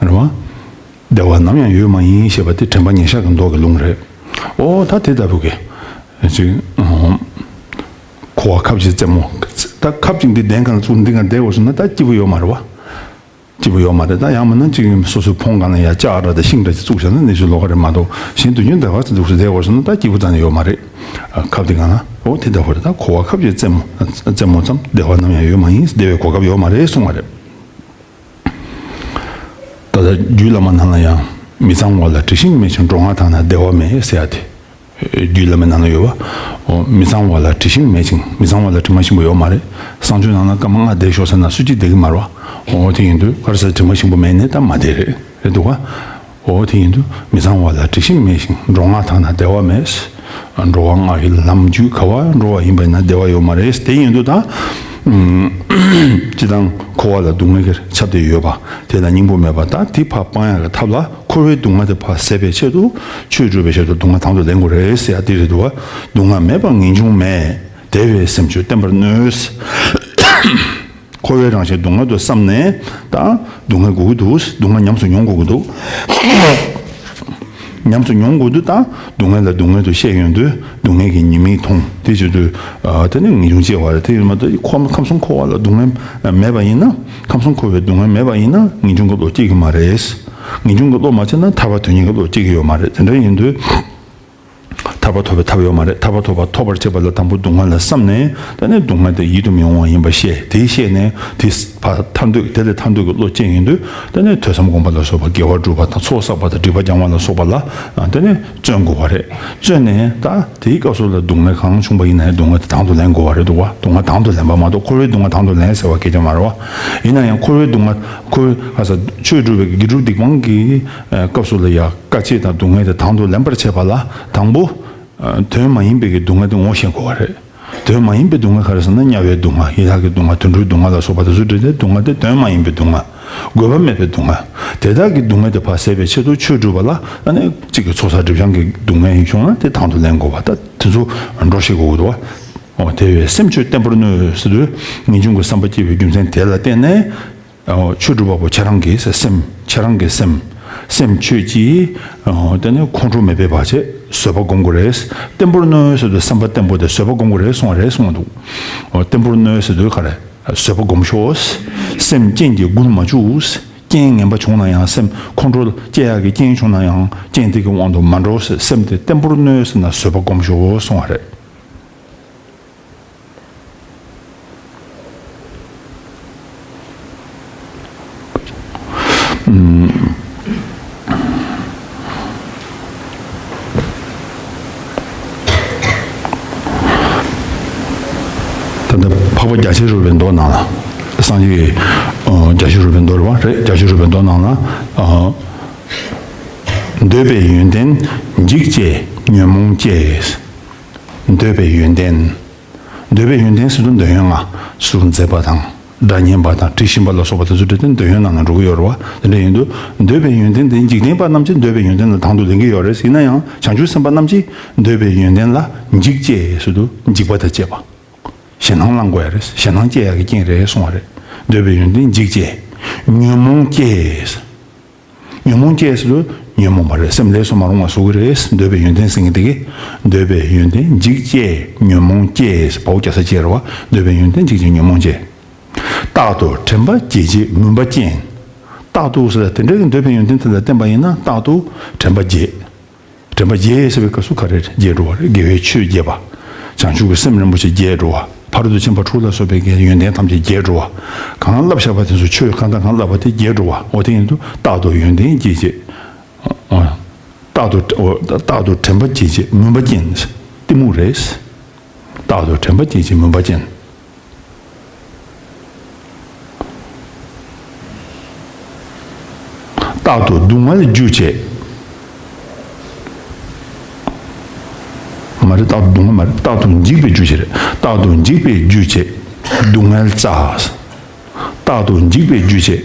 རེད་བ། བདེ་བ་ནམ་ཡང་ཡོད་མ་ཡིན་ཞེས་པ་དེ་དྲན་པ་ཉེར་བཞག་གི་མདོ་གི་ལུང་རེད། ཨོ་ད་དེ་ལྟ་བུ་གི་ཅིག་འཁོར་བ་ཁབ་ཀྱི་རྩེ་མོ། ད་ཁབ་ཅིག་འདི་གདན་གང་ལ་བཙུགས། འདི་གང་བསྡད་དགོས་སོང་ན་ད་སྐྱིད་པོ་ཡོད་མ་རེད་བ། སྐྱིད་པོ་ཡོད་མ་རེད། ད་ཡང་མིན་ན་ཅིག་སོ་སོའི་ཕོང་སྒང་ལ་ཡ་ལྕགས་འདྲ་དང་ཤིང་འདྲ་ཅིག་བཙུགས་བཞག་ན་ནི་ཞུ་ལོག་ག་རེད་མ་གཏོགས། གཞན་དུས་རྒྱུན་དེ་ག་ཚོད་འདུག་སེ་བསྡད་དགོས་སོང་ན་ད་སྐྱིད་པོ་རྩ་ནས་ཡོད་མ་རེད། ཁབ་དེ་གང་ལ། ཨོ་དེ་ལྟ་བུ་རེད། ད་འཁོར་བ་ཁབ་ཀྱི་རྩེ་མོ། རྩེ་མོ་ཙམ་བདེ་བ་ནམ་ཡང་ཡོད་མ་ཡིན། བདེ་བའི་གོ་སྐབས་ཡོད་མ་རེད་གསུངས་པ་རེད། ད་ལྟ་རྒྱུད་བླ་མ་ནང་ལ་ཡང་མི་གཙང་བ་ལ་དྲི་ཞིམ་མེད་ཅིང་འགྲོ་ངག་དག་ན་བདེ་བ་མེད་ཟེར་ཡ་དེ། རྒྱུད་བླ་མའི་ནང་ལ་ཡོད་པ། འོ་མི་གཙང་བ་ལ་དྲི་ཞིམ་མེད་ཅིང་། མི་གཙང་བ་ལ་དྲི་མ་ཞིམ་པོ་ཡོད་མ་རེད། གསང་སྤྱོད་ནང་ལ་སྐར་མ་ལྔ་བསྡད་ཤོག་ཟེར་ན་སུ་གཅིག་བསྡད་ཀྱི་མ་རེད་བ། འོ་དེ་ཡིན་དུས་ག་རེ་ཟེར། དྲི་མ་ཞིམ་པོ་མེད་ནས་ད་མ་བསྡད་རེད། རེད་འདུག་ག་འོ་དེ་ཡིན་དུས་མི་གཙང་བ་ལ་དྲི་ཞིམ་མེད་ཅིང་། འགྲོ་ངག་དག་ན་བདེ་བ་མེད། འགྲོ་བ་ལྔ་ཡི་ལམ་རྒྱུད་ག་པར་འགྲོ་བ་ཡིན་པ་ཡིན་ན་བདེ་བ་ཡོད་མ་རེད། དེ་ཡིན་དུས་ད་སྤྱིར་བཏང་འཁོར་བ་ལ་སྡུག་བསྔལ་གྱིས་ཁྱབ་བསྡད་ཡོད་པ་དེ་ལ་སྙིང་པོ་མེད་པ། ད་དེ་ཕར་སྤང་ཡག་གི་ཐབས་ལ་འཁོར་བའི་སྡུག་བསྔལ་དེ་ཕར་ཟད་པའི་ཆེད་དུ་ཆོས་སྒྲུབ་པའི་ཆེད་དུ་སྡུག་བསྔལ་དང་དུ་ལེན་དགོས་རེད་ཟེར་ཡ་དེ་རེད་འདུག་བ། སྡུག་བསྔལ་མེད་པར་ངེས་འབྱུང་མེད། བདེ་བའི་སེམས་ཆོས་བསྟེན་པར་ནུས། འཁོར་བའི་རང་བཞིན་སྡུག་བསྔལ་དུ་བསམས་ནས་ད་སྡུག་བསྔལ་དགོས་ཀྱི་འདུག་སྡུག་བསྔལ་ཉམས་སུ་མྱོང་དགོས་ཀྱི་འདུག་ཉམས་སུ་མྱོང་དགོས་དུས་ད་སྡུག་བསྔལ་ལ་སྡུག་བསྔལ་དུ་བཤད་ཡོང་དུས་སྡུག་བསྔལ་གྱི་ཉེས་དམིགས་མཐོང་དེ་བྱེད་དུས། ཨ་དེ་ནི་ངེས་འབྱུང་སྐྱེ་བ་རེད། དེ་ཡིན་མ་གཏོགས་ཁམས་གསུམ་འཁོར་བ་ལ་སྡུག་བསྔལ་མེད་པ་ཡིན་ན། ཁམས་གསུམ་འཁོར་བའི་སྡུག་བསྔལ་མེད་པ་ཡིན་ན་ངེས་འབྱུང་གི་བློ་སྐྱེ་གི་མ་རེད། ངེས་འབྱུང་གི་བློ་མ་སྐྱེས་ན་ཐར་པ་དོན་གཉེར་གྱི་བློ་སྐྱེ་གི་ཡོད་མ་རེད། དེ་འདྲ་ཡིན་དུས། ཐར་པ་ཐོབ་པའི་ཐབས་ཡོད་མ་རེད། ཐར་པ་ཐོབ་པ་ཐོབ་པར་བྱེད་པ་ལ་དང་པོ་སྡུག་བསྔལ་ལ་བསམས་ནས། དེ་ནས་སྡུག་བསྔལ་དེ་ཡིད་དུ་མི་འོང་བ་ཡིན་པ་ཤེས། དེ་ཤེས་ནས་དེ་ཕར་ཐར་འདོད། དེ་ལས་ཐར་འདོད་ཀྱི་བློ་སྐྱེས་ཡོང་དུས། དེ་ནས་ཐོས་བསམ་སྒོམ་པ་ལ་སོགས་པ། དགེ་བ་སྒྲུབ་པ་དང་ཚོགས་བསགས་པ་དང་སྒྲིབ་པ་སྦྱང་བ་ལ་སོགས་པ་ལ། དེ་ནས་བརྩོན་དགོས་པ་རེད། བརྩོན་ནས་ད་དེའི་སྐབས་སུ་ལ་སྡུག་བསྔལ་གང་བྱུང་བ་ཡིན་ན་ཡང་སྡུག་བསྔལ་དེ་དང་དུ་ལེན་དགོས་པ་རེད་འདུག་བ། སྡུག་བསྔལ་དང་དུ་ལེན་པ་མ་གཏོགས། འཁོར་བའི་སྡུག་བསྔལ་དང་དུ་ལེན་ཟེར་བ་སྐད་ཆ་མ་རེད་བ། ཡིན་ན་ཡང་འཁོར་བའི་སྡུག་བསྔལ། འཁོར་བའི་ཁ་ས་ཆོས་སྒྲུབ་པའི་དགེ་སྒྲུབ་སྡིག་སྤང་གི་སྐབས་སུ་ལ་ཡ། དཀའ་སྤྱད་དང་སྡུག་བསྔལ་དེ་དང་དུ་ལེན་པར་བྱེད་པ་ལ། དང་པོ་དོན་མ་ཡིན་པའི་གི་སྡུག་བསྔལ་དེ་ངོ་ཤེས་དགོས་པ་རེད། དོན་མ་ཡིན་པའི་སྡུག་བསྔལ་ག་རེ་ཟེར་ན། དམྱལ་བའི་སྡུག་བསྔལ། ཡི་དྭགས་ཀྱི་སྡུག་བསྔལ། དུད་འགྲོའི་སྡུག་བསྔལ་ལ་སོགས་པ་དེ་ཚོ་འདྲ་སྟེ། སྡུག་བསྔལ་དེ་དོན་མ་ཡིན་པའི་སྡུག་བསྔལ། དགོས་པ་མེད་པའི་སྡུག་བསྔལ། དེ་དག་གི་སྡུག་བསྔལ་དེ་ཕར་སེལ་བའི་ཆེད་དུ་ཆོས་སྒྲུབ་པ་ལ། ཨ་ནི་གཅིག་གི་ཚོགས་བསགས་སྒྲིབ་སྦྱང་གི་སྡུག་བསྔལ་ཡིན་བྱུང་ན་དེ་དང་དུ་ལེན་དགོས་པ། ད་དེ་ཚོ་འགྲོ་ཤེས་དགོས་འདུག་བ། འོ་དེ་བས་སེམས་ཁྱོད་བརྟན་པོར་གནོན་ཟེར་དུས། ངེས་འབྱུང་གི་བསམ་པ་སྐྱེ་བའི་རྒྱུ་མཚན་དེ་ལ་བརྟེན་ནས། ཆོས་སྒྲུབ་པ་པོ་ཁྱེད་རང་གི་སེམས། ཁྱེད་རང་གི་སེམས། སེམས་ཁྱོད་ཀྱིས་དེ་ནས་ཁོང་ཁྲོ་མེད་པའི་བར་ཆད་བཟོད་པ་སྒོམ་དགོས་རེད། བརྟན་པོར་གནོན་ཟེར་དུས་བསམ་པ་བརྟན་པོ་དེ་བཟོད་པ་སྒོམ་དགོས་རེད་གསུངས་པ་རེད་གསུངས་འདུག་བརྟན་པོར་གནོན་ཟེར་དུས་ག་རེ། བཟོད་པ་སྒོམ་ཤོག་སེམས་རྐྱེན་གྱིས་མགུར་མ་བཅུག་རྐྱེན་ངན་པ་བྱུང་ན་ཡང་། སེམས་ཁོང་ཁྲོ་སྐྱེ་ཡག་གི་རྐྱེན་བྱུང་ན་ཡང་། རྐྱེན་དེ་གི་དབང་དུ་མ་འགྲོ་ཟེར། སེམས་དེ་བརྟན་པོར་གནོན་ཟེར་ན་བཟོད་པ་སྒོམ་ཤོག་གསུངས་པ་རེད། ད་ལྟ་འཕགས་པ་རྒྱ་ཆེར་རོལ་པའི་མདོ་ནང་ལ། སངས་རྒྱས་ཀྱི་རྒྱ་ཆེར་རོལ་པའི་མདོ་རེད་བ། རེད། རྒྱ་ཆེར་རོལ་པའི་མདོ་ནང་ལ། འདོད་པའི་ཡོན་ཏན་འཇིག་བཅས་ཉོན་མོངས་སྐྱེས། འདོད་པའི་ཡོན་ཏན། འདོད་པའི་ཡོན་ཏན་ཟེར་དུས་འདོད་ཡོན་ལྔ། ཟུར་མཛེས་པ་དང་། སྒྲ་སྙན་པ་དང་། དྲི་ཞིམ་པ་ལ་སོགས་པ་དེ་ཚོ་འདོད་ཡོན་ནང་ན་འགྲོ་གི་ཡོད་རེད་བ། དེ་འདྲ་ཡིན་དུས་འདོད་པའི་ཡོན་ཏན་དེ། འཇིག་རྟེན་པ་རྣམས་ཀྱིས་འདོད་པའི་ཡོན་ཏན་ལ་དང་དུ་ལེན་གྱི་ཡོད་རེད། ཡིན་ན་ཡང་བྱང་ཆུབ་སེམས་དཔའ་རྣམས་ཀྱིས་འདོད་པའི་ཡོན་ཏན་ལ་འཇིག་བཅས་ཟེར་དུས་འཇིགས་པ་དང་བཅས་པ། ཞེད་སྣང་བསླང་དགོས་ཡ་རེད། ཞེད་སྣང་སྐྱེ་ཡ་གི་རྐྱེན་རེད་གསུངས་པ་རེད། འདོད་པའི་ཡོན་ཏན་འཇིག་བཅས་ཉོན་མོངས་སྐྱེས། ཉོན་མོངས་སྐྱེས་ཟེར་དུས་ཉོན་མོངས་པ་རེད། སེམས་ལས་སུ་མ་རུང་བ་བཟོ་གི་རེད། འདོད་པའི་ཡོན་ཏན་ཟེར་མཁན་དེ་གིས། འདོད་པའི་ཡོན་ཏན་འཇིག་བཅས་ཉོན་མོངས་སྐྱེས། བའོ་རྒྱ་ས་བཅས་རེད་བ། འདོད་པའི་ཡོན་ཏན་འཇིག་བཅས་ཉོན་མོངས་སྐྱེས། རྟག་ཏུ་དྲན་པ་བརྗེད་བྱེད་མུན་པ་ཅན། རྟག་ཏུ་ཟེར་ལ་དེ་འདྲའི་འདོད་པའི་ཡོན་ཏན་དེ་ལ་བརྟེན་པ་ཡིན་ན། རྟག་ཏུ་དྲན་པ་བརྗེད། དྲན་པ་བརྗེད་ཟེར་བའི་སྐབས་སུ་ག་རེ་རེད། བརྗེད་འགྲོ་བ་རེད། དགེ་བའི་ཆོས་རྒྱས་པ། བྱང་ཆུབ་ཀྱི་སེམས་རིན་པོ་ཆེ་རྒྱས་འགྲོ་བ། ཕ་རོལ་ཏུ་ཕྱིན་པ་དྲུག་ལ་སོགས་པའི་གི་ཡོན་ཏན་ཐམས་ཅད་རྒྱས་འགྲོ་བ། གང་བསླབ་བཞག་པ་དེ་ཚོ། ཆོས་གང་དང་གང་བསླབ་པ་དེ་རྒྱས་འགྲོ་བ། འོ་དེ་ཡིན་དུས་རྟག་ཏུ་ཡོན་ཏན་བརྗེད་བྱེད། རྟག་ཏུ། རྟག་ཏུ་དྲན་པ་བརྗེད་བྱེད་མུན་པ་ཅན། གཏི་མུག་རེད། རྟག་ཏུ་དྲན་པ་བརྗེད་བྱེད་མུན་པ་ཅན། རྟག་ཏུ་སྡུག་བསྔལ་རྒྱུ་བྱེད། མ་རེད། རྟག་ཏུ་སྡུག་བསྔལ་མ་རེད། རྟག་ཏུ་འཇིག་པའི་རྒྱུ་བྱེད་རེད། རྟག་ཏུ་འཇིག་པའི་རྒྱུ་བྱེད། སྡུག་བསྔལ་རྩ། རྟག་ཏུ་འཇིག་པའི་རྒྱུ་བྱེད།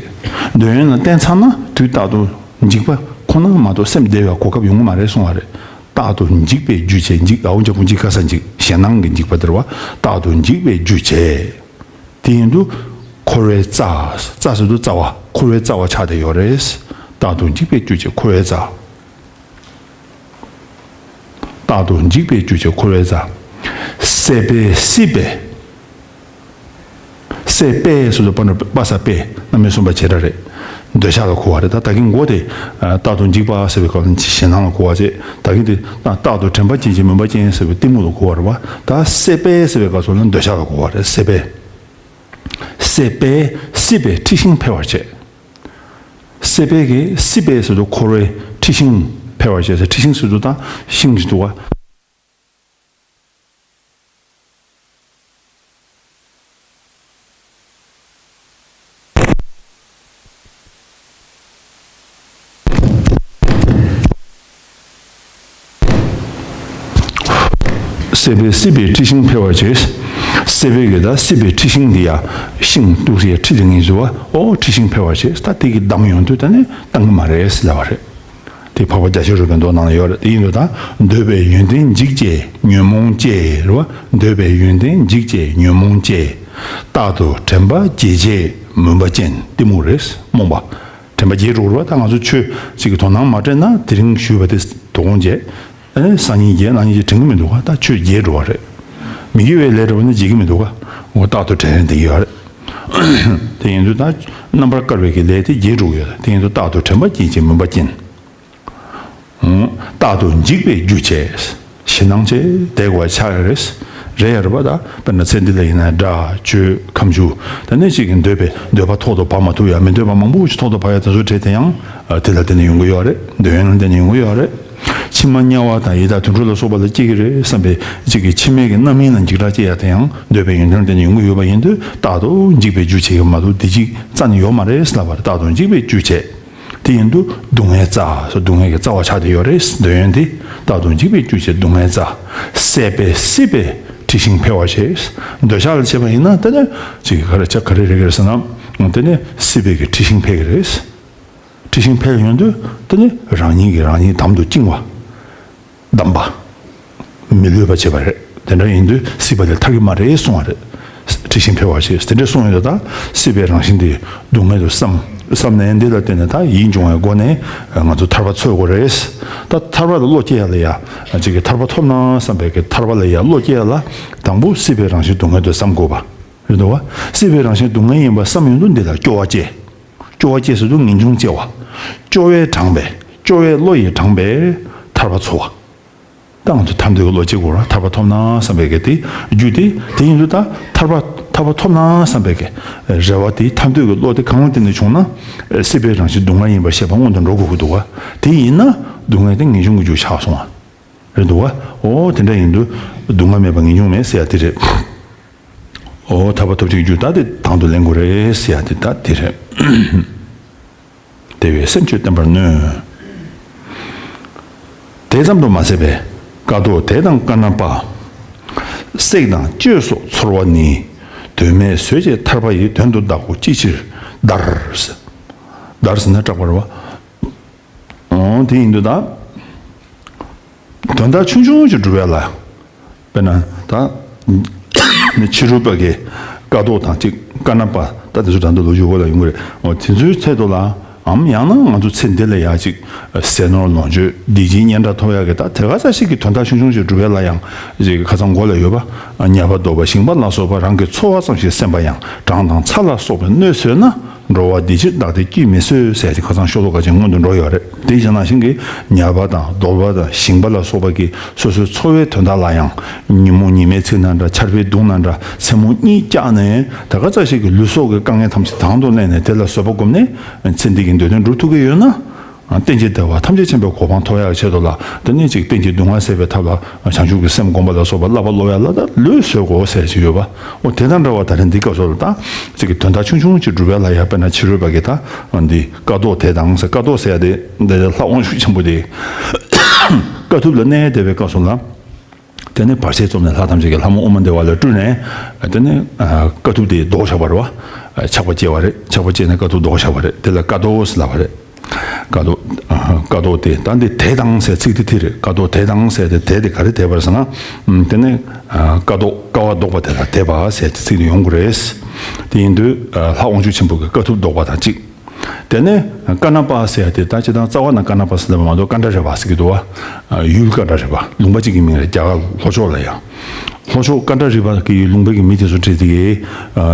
འདོད་ཡོན་ལ་བརྟེན་ཚར་ན་དུས་རྟག་ཏུ་འཇིག་པ་ཁོ་ན་མ་གཏོགས་སེམས་བདེ་བའི་གོ་སྐབས་ཡོང་གི་མ་རེད་གསུང་བ་རེད། རྟག་ཏུ་འཇིག་པའི་རྒྱུ་བྱེད། འཇིག། འ་འོག་འཇའ་གུ་འཇིག། ག་ས་འཇིག། ཞེད་སྣང་གི་འཇིགས་པ་དེ་རེད་བ། རྟག་ཏུ་འཇིག་པའི་རྒྱུ་བྱེད། དེ་ཡིན་དུས་འཁོར་བའི་རྩ། རྩ་ཟེར་དུས་རྩ་བ། འཁོར་བའི་རྩ་བ་ཆགས་བསྡད་ཡོད་རེད། རྟག་ཏུ་འཇིག་པའི་རྒྱུ་བྱེད་འཁོར་བའི་རྩ། རྟག་ཏུ་འཇིག་པའི་རྒྱུ་བྱེད་འཁོར་བའི་རྩ། སྲེད་པས་སྲིད་པའི། སྲེད་པས་ཟེར་དུས་པ་ན་པ་ས་པས་རྣམ་དབྱེ་གསུམ་པ་བྱེད་སྒྲ་རེད། འདོད་ཆགས་ལ་གོ་བ་རེད། ད་ད་གིན་མགོ་དེ་རྟག་ཏུ་འཇིག་པ་ཟེར་བའི་སྐབས་ལ་ཞེད་སྣང་ལ་གོ་བ་བྱས། ད་གིན་དེ་རྟག་ཏུ་དྲན་པ་བརྗེད་བྱེད་མུན་པ་ཅན་ཟེར་བའི་གཏི་མུག་ལ་གོ་བ་རེད་བ། ད་སྲེད་པས་ཟེར་བའི་སྐབས་སུ་ལ་འདོད་ཆགས་ལ་གོ་བ་རེད། སྲེད་པས། སྲེད་པས་སྲིད་པའི་འཁྲི་ཤིང་འཕེལ་བར་བྱེད། སྲེད་པས་ཀྱི། སྲིད་པས་ཟེར་དུས་འཁོར་བའི་འཁྲི་ཤིང་འཕེལ་བར་བྱེད་ཟེར། འཁྲི་ཤིང་ཟེར་དུས་ད་ཤིང་ཞིག་འདུག་བ། སྲེད་པས་སྲིད་པའི་འཁྲི་ཤིང་འཕེལ་བར་བྱེད། སྲེད་པས་ཀྱི་ད་སྲིད་པའི་འཁྲི་ཤིང་འདི་ཡ། ཤིང་གཏུགས་ཡའི་འཁྲི་དེ་ངེས་སུ་བ། ཨོ་འཁྲི་ཤིང་འཕེལ་བར་བྱེད། ད་དེ་གི་བསྡམས་ཡོང་དུས་ད་ནི་བཏང་གི་མ་རེད་ཟེར་ལབ་པ་རེད། དེ་འཕགས་པ་རྒྱ་ཆེར་རོལ་པའི་མདོ་ནང་ལ་ཡོད་རེད། དེ་ཡིན་དུས་ད་འདོད་པའི་ཡོན་ཏན་འཇིག་བཅས་ཉོན་མོངས་སྐྱེས་རེད་བ། འདོད་པའི་ཡོན་ཏན་འཇིག་བཅས་ཉོན་མོངས་སྐྱེས། རྟག་ཏུ་དྲན་པ་བརྗེད་བྱེད་མུན་པ་ཅན། གཏི་མུག་རེད། རྨོངས་པ། དྲན་པ་བརྗེད་འགྲོ་གི་རེད་བ། ད་ང་ཚོ་ཆོས་གཅིག་གི་དོ་སྣང་མ་སྤྲད་ན་དེ་རིང་ཞུས་པ་དེ་དོ་དགོང་བརྗེད། ཨ་ནི་སང་ཉིན་བརྗེད། གནངས་ཉིན་བརྗེད་དྲན་གི་མི་འདུག་ག་ད་ཆོས་བརྗེད་འགྲོ་བ་རེད། མི་དགེ་བའི་ལས་འདྲ་བོ་ནི་བརྗེད་གི་མི་འདུག་ག་འོ་རྟག་ཏུ་དྲན་རན་བསྡད་ཀྱི་ཡོད་རེད། དེ་ཡིན་དུས་ད་རྣམ་པར་དཀར་བའི་གི་ལས་དེ་བརྗེད་འགྲོ་གི་ཡོད་རེད། དེ་ཡིན་དུས་རྟག་ཏུ་དྲན་པ་བརྗེད་བྱེད་མུན་པ་ཅན། རྟག་ཏུ་འཇིག་པའི་རྒྱུ་བྱེད། ཞེད་ ཞེད་སྣང་བྱས་བསྡད་དགོས་པ་ཆགས་ཡོད་རེད། རེད་ཡ་རེད་པ། ད་དཔེར་ན་ཚེ་འདི་ལ་ཡིན་ན་དགྲ་ཆོས་ཁམས་ཆུ་དེ་ནས་ཅིག་གི་འདོད་པའི་འདོད་པ་ཐོག་ཏུ་བབས་མ་ཐུབ་ཡ་མི་འདོད་པ་མང་པོ་ཞིག་ཐོག་ཏུ་བབས་ཡ་དེ་ཚོ་བྲལ་དེ་ཡང་དེ་ལ་བརྟེན་ནས་ཡོང་གི་ཡོད་རེད། འདོད་ཡོན་ལ་བརྟེན་ནས་ཡོང་གི་ཡོད་རེད། ཕྱི་མ་དམྱལ་བ་དང་ཡི་དྭགས་དུད་འགྲོ་ལ་སོགས་པ་ལ་སྐྱེ་གི་རེད་བསམ་པའི་ཅིག་གི་ཕྱི་མའི་གི་རྣམ་སྨིན་ལ་འཇིགས་སྐྲག་སྐྱེ་ཡ་དེ་ཡང་འདོད་པའི་ཡོན་ཏན་ལ་བརྟེན་ནས་ཡོང་གི་ཡོད་པ་ཡིན་དུས་རྟག་ཏུ་འཇིགས་པའི་རྒྱུ་བྱེད་ཀྱི་མ་གཏོགས་བདེ་སྐྱིད་རྩ་ནས་ཡོད་མ་རེད་ཟེར་ལབ་པ་རེད། རྟག་ཏུ་འཇིགས་པའི་རྒྱུ་བྱེད། དེ་ཡིན་དུས་སྡུག་བསྔལ་རྩ་སོགས་སྡུག་བསྔལ་གྱི་རྩ་བ་ཆགས་བསྡད་ཡོད་རེད། འདོད་ཡོན་དེ་རྟག་ཏུ་འཇིགས་པའི་རྒྱུ་བྱེད་སྡུག་བསྔལ་རྩ། སྲེད་པས་སྲིད་པའི་འཁྲི་ཤིང་འཕེལ་བར་བྱེད། འདོད་ཆགས་ལ་བྱེད་པ་ཡིན་ན་དེ་ནས་ཅིག་ག་རེ་ཆགས་ག་རེ་རེག་གི་རེད་ཟེར་ན། དེ་ནས་སྲིད་པའི་གི་འཁྲི་ཤིང་འཕེལ་གི་རེད། འཁྲི་ཤིང་འཕེལ་ཡོང་དུས་དེ་ནི་རང་ཉིད་ཀྱིས་རང་ཉིད་དམ་དུ་བཅིང་བ། བསྡམས་པ། མི་ལུས་པ་བྱེད་པ་རེད། དེ་འདྲ་ཡིན་དུས་སྲིད་པ་ལས་ཐར་གྱི་མ་རེད་གསུང་བ་རེད། འཁྲི་ཤིང་འཕེལ་བར་བྱེད་དེ་འདྲ་གསུངས་ཡོད་ད། ད་སྲིད་པའི་རང་བཞིན་དེ་སྡུག་བསྔལ་དུ་བསམ། བསམ་ནས་འདི་ལ་བརྟེན་ནས་ད་ཡིད་འབྱུང་བའི་སྒོ་ནས་ང་ཚོ་ཐར་པ་འཚོལ་དགོས་རེད། ད་ཐར་པ་ལ་བློ་སྐྱེ་ཡ་ལ་ཡ་ཅིག་གི་ཐར་པ་ཐོབ་ན་བསམ་པའི་གི་ཐར་པ་ལ་ཡ་བློ་སྐྱེ་ཡ་ལ་དང་པོ་སྲིད་པའི་རང་བཞིན་སྡུག་བསྔལ་དུ་བསམ་དགོས་པ་རེད་འདུག་བ། སྲིད་པའི་རང་བཞིན་སྡུག་བསྔལ་ཡིན་པ་བསམ་ཡོང་དུས་འདི་ལ་སྐྱོ་བ་སྐྱེ། སྐྱོ་བ་སྐྱེས་ཟེར་དུས་ངེས་འབྱུང་སྐྱེ་བ། སྐྱོ་བས་དྲངས་པའི་སྐྱོ་བའི་བློ་ཡིས་དྲངས་པའི་ཐར་པ་འཚོལ་བ། ད་ང་ཚོ་ཐར་འདོད་ཀྱི་བློ་སྐྱེ་དགོས་ར། ཐར་པ་ཐོབ་ན་བསམ་པའི་གི་དེ་རྒྱུ་དེ་དེ་ཡིན་དུས་ད་ཐར་པ་ཐར་པ་ཐོབ་ན་བསམ་པའི་གི་རེ་བ་དེ་ཐར་འདོད་ཀྱི་བློ་དེ་གང་ལ་བརྟེན་ནས་བྱུང་ན། སྲིད་པའི་རང་བཞིན་སྡུག་བསྔལ་ཡིན་པར་ཤེས་པ་སྔོན་དུ་འགྲོ་དགོས་ཀྱི་འདུག་བ། དེ་ཡིན་ན་སྡུག་བསྔལ་དེ་ངེས་འབྱུང་གི་རྒྱུ་ཆགས་སོང་བ་རེད་འདུག་བ། འོ་དེ་འདྲ་ཡིན་དུས་སྡུག་བསྔལ་མེད་པ་ངེས་འབྱུང་མེད་ཟེར་ཡ་དེ་རེད། འོ་ཐར་པ་ཐོབ་བྱེད་ཀྱི་རྒྱུ་ད་དེ་དང་དུ་ལེན་དགོས་རེད་ཟེར་ཡ་དེ་ད་དེ་རེད། དེ་བས་སེམས་ཆོས་བསྟེན་པར་ནུས། དེ་ཙམ་དུ་མ་ཟད་པའི་ཀ་དོག་དེ་དང་ཀ་ན་པ། བསྲེག་དང་གཅོད་སོགས་ཚོར་བ་ནི། དོན་མེད་བཟོད་ཅེས་ཐར་པ་ཡི། དོན་དུ་བདག་པོ་ཅི་ཕྱིར་བདར། བདར་ཟེར་ན་སྐྲག་པ་རེད་བ། འོ་དེ་ཡིན་དུས་ད། དོན་དག་ཆུང་ཆུང་ཞིག་སྒྲུབ་ཡ་ལ། དཔེར་ན་ད། ཕྱི་རོལ་པ་གི་ཀ་དོག་དང་གཅིག་ཀ་ན་པ་ད་དེ་ཚོ་ད་ལྟ་ལོ་རྒྱུས་འོག་ལ་ཡོང་གི་རེད། འོ་དེ་ཚོའི་ཐད་དུ་ལ་འམ་ཡང་ན་ང་ཚོ་ཚེ་འདི་ལ་ཡ་གཅིག་ཟས་ནོར་ལོངས་སྤྱོད་བདེ་སྐྱིད་སྙན་གྲགས་ཐོབ་ཡ་གི་ད་དེ་ག་ཚ་ཞིག་གི་དོན་དག་ཆུང་ཆུང་ཞིག་སྒྲུབ་ཡ་ལ་ཡང་ཅིག་ཁ་སང་མགོ་ལ་ཡོད་པ། ཉ་པ་རྡོ་པ་ཞིང་པ་ལ་སོགས་པ་རང་གི་འཚོ་བ་ཙམ་ཞིག་སེམས་པ་ཡང་གྲང་དང་ཚ་ལ་སོགས་པའི་གནོད་ཟོས་ན། འགྲོ་བ་བདེ་སྐྱིད་བདག་དེ་སྐྱིད་མི་བཟོད་ཟེར་ཏེ་ཁ་སང་ཤོ་ལོ་ཀ་ཅིག་སྔོན་དུ་འགྲོ་ཡོད་རེད། དེ་བཞིན་ནང་བཞིན་གྱི་ཉ་པ་དང་རྡོ་པ་དང་ཞིང་པ་ལ་སོགས་པ་གིས་སོ་སོའི་འཚོ་བའི་དོན་དག་ལ་ཡང་ཉིན་མོ་ཉི་མའི་ཚིག་ན་འདྲ། ཆར་པའི་གདུང་ན་འདྲ། མཚན་མོ་གཉིད་བཀྱགས་ནས་ད་ག་ཚ་ཞིག་གི་ལུས་སྲོག་གི་དཀའ་ངལ་ཐམས་ཅད་དང་དུ་ལེན་ནས་དེ་ལ་བཟོད་པ་བསྒོམས་ནས་ཚེ་འདི་གི་འདོད་དོན་སྒྲུབ་ཐུབ་ཀྱི་ཡོད་ན། རྟེན་ཅིང་འབྲེལ་བ་ཐམས་ཅད་མཁྱེན་པའི་གོ་འཕང་ཐོབ་ཡག་ཆེད་དུ་ལ་དེ་ནས་ཅིག་རྟེན་ཅིང་སྡུག་བསྔལ་སེལ་བའི་ཐབས་ལ་བྱང་ཆུབ་ཀྱི་སེམས་བསྒོམ་པ་ལ་སོགས་པ་བསླབ་པ་སློབ་ཡ་ལ་ད་ལུས་བཟོད་དགོས་ཟེར་ཞིག་ཡོད་པ། འོ་དེ་དང་འདྲ་བ་ད་རེས་འདི་སྐབས་སུ་ལ་ད་ཅིག་གི་དོན་དག་ཆུང་ཆུང་ཅིག་སྒྲུབ་ཡ་ལ་ཡ། དཔེར་ན་ཕྱི་རོལ་པ་གི་ད་འདི་ཀ་དོག་དེ་དང་ཟེར། ཀ་དོག་ཟེར་ཡ་དེ་འདི་ལྷ་དབང་ཕྱུག་ཆེན་པོ་དེ་དཀའ་ཐུབ་ལ་གནས་བསྡད་པའི་སྐབས་སུ་ལ། དེ་ནས་བར་ཆད་རྩོམ་ནས་ལྷ་ཐམས་ཅད་ཀྱིས་ལྷ་མོ་ཨོཾ་མ་དེ་ཝ་ལ་སྤྲུལ་ནས། དེ་ནས་ཀ་ཐུབ་དེ་བཟློག་བཞག་པ་རེད་བ། ཆགས་པ་སྐྱེ་བ་རེད། ཆགས་པ་སྐྱེས་ནས་ཀ་ཐུབ་བཟློག་བཞག་པ་རེད། དེ་ལ་ཀ་དོག་ཟེར་ལབ་པ་རེད། ཀ་དོག་ཀ་དོག་དེ་ད་འདི་དེ་དང་ཟེར་ཚིག་དེ་དེ་རེད། ཀ་དོག་དེ་དང་ཟེར་དེ་དེ་དེ་ག་རེ་དེ་བར་ཟེར་ན། དེ་ནས་ཀ་དོག་ཀ་བ་བཟློག་པ་དེ་ལ་དེ་བ་ཟེར་དེ་ཚིག་དེ་ཡོང་གི་རེད། དེ་ཡིན་དུས་ལྷ་དབང་ཕྱུག་ཆེན་པོ་གི་ཀ་ཐུབ་བཟློག་པ་དང་གཅིག་དེ་ནས་ཀ་ན་པ་ཟེར་ཡ་དེ་ད་སྤྱིར་བཏང་རྩ་བ་ན་ཀ་ན་པ་ཟེར་ལབ་པ་མ་གཏོགས་ཀ་ན་རེ་བ་ཟེར་གྱི་འདུག་བ། ཡུལ་ཀ་ན་རེ་བ་ལུང་པ་གཅིག་གི་མིང་རེད། རྒྱ་གར་ལྷོ་ཕྱོགས་ལ་ཡ། ལྷོ་ཕྱོགས་ཀ་ན་རེ་བ་གི་ལུང་པའི་གི་མི་དེ་ཚོ་འདྲ་དེ་གི།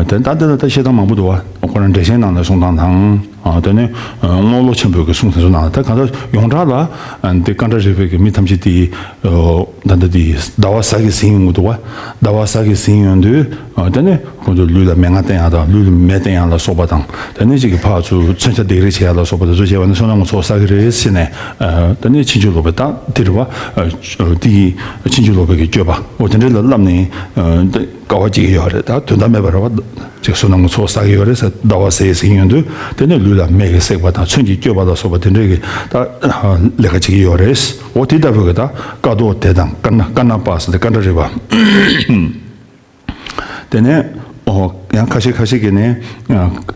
དེ་ད་དེ་ལ་ད་བཤད་སྟངས་མང་པོ་འདུག་བ། ཁོ་རང་འགྲེལ་ཆེན་ནང་ལ་གསུང་སྟངས་དང་། དེ་ནས་རྔོག་ལོ་ཆེན་པོའི་གི་གསུང་དེ་ཚོ་ནང་ལ་ད་གང་ལྟར་ཡོངས་གྲགས་ལ་འདི་ཀ་ན་རེ་བའི་གི་མི་ཐམས་ཅད་དེ། ད་ལྟ་དེ་ཟླ་བ་གཟའ་གིས་ཟིན་ཡོང་གི་འདུག་བ། ཟླ་བ་གཟའ་གིས་ཟིན་ཡོང་དུས་དེ་ནས། ཁོང་ཚོ་ལུས་ལ་མན་ངག་བསྟན་ཡག་དང་ལུས་ལ་མེ་བསྟན་ཡག་ལ་སོགས་པ་དང་། དེ་ནས་ཅིག་གི་ཕར་ཚུར་མཚོན་ཆ་རྡེག་རེས་བྱེད་ཡག་ལ་སོགས་པ་དེ་ཚོ་བྱས་པ་ནི་བསོད་ནམས་ཀྱི་ཚོགས་བསགས་ཀྱི་རེད་ཟེར་ནས། དེ་ནས་ཕྱིན་ཅི་ལོག་པའི་ད་དེ་རེད་བ། དེ་གི་ཕྱིན་ཅི་ལོག་པའི་གི་སྤྱོད་པ་འོ་དེ་འདྲ་ལ་བསླབས་ནས། དཀའ་བ་སྤྱད་ཀྱི་ཡོད་རེད། ད་དོན་དག་མེད་པ་རེད་བ། ཅིག་བསོད་ནམས་ཀྱི་ཚོགས་བསགས་ཀྱི་ཡོད་རེད་ཟེར། ཟླ་བ་གཟའ་ཟིན་ཡོང་དུས་དེ་ནས་ལུས་ལ་མེ་གིས་བསྲེགས་པ་དང་མཚོན་གྱིས་བསྐྱོད་པ་ལ་སོགས་པ་དེ་འདྲའི་གི་ད་ལས་ཀ་བྱེད་ཀྱི་ཡོད་རེད། འོ་དེ་ལྟ་བུའི་གི་ད་ཀ་དོག་དེ་དང་ཀ་ན་ཀ་ན་པ་ཟེར་ཏེ་ཀ་ན་རེ་བ། དེ་ནས་ཨོ་ཡང་ཁ་ཤས་ཁ་ཤས་ཀྱིས་ནི་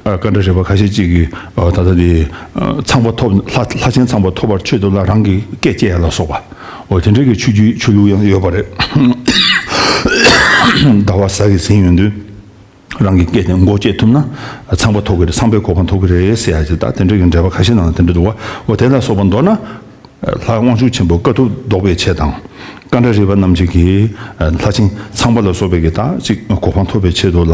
ཨ་ཀ་ན་རེ་བ་ཁ་ཤས་ཅིག་གིས་ཨོ་ད་ལྟ་དེ་ཨ་ཚངས་པ་ཐོབ། ལྷ་ལྷ་ཆེན་ཚངས་པ་ཐོབ་པར་ཆེད་དུ་ལ་རང་གི་སྐད་བཅད་ཡ་ལ་སོགས་པ། ཨོ་དེ་འདྲའི་གི་ཆོས་བརྒྱུད་ཆོས་ལུགས་ཡང་ཡོད་པ་རེད། ཟླ་བ་གཟའ་གིས་ཟིན་ཡོང་དུས་རང་གི་སྐད་དེ་མགོ་བཅད་ཐུབ་ན་ཚངས་པ་ཐོབ་ཀྱི་རེད། ཚངས་པའི་གོ་འཕང་ཐོབ་ཀྱི་རེད་ཟེར་ཡ་ཅིག་ད་དེ་འདྲའི་གི་འགྲེལ་པ་ཁ་ཤས་ནང་དེ་འདྲ་འདུག་བ། ཨོ་དེ་ལ་སོགས་པ་མདོར་ན། ལྷ་དབང་ཕྱུག་ཆེན་པོ་དཀའ་ཐུབ་བཟློག་པའི་ཆེད་དང་། ཀ་ན་རེ་བ་རྣམས་ཀྱིས་ལྷ་ཆེན་ཚངས་པ་ལ་སོགས་པའི་གི་ད་ཅིག་གོ་འཕང་ཐོབ་པའི་ཆེད་དུ་ལ་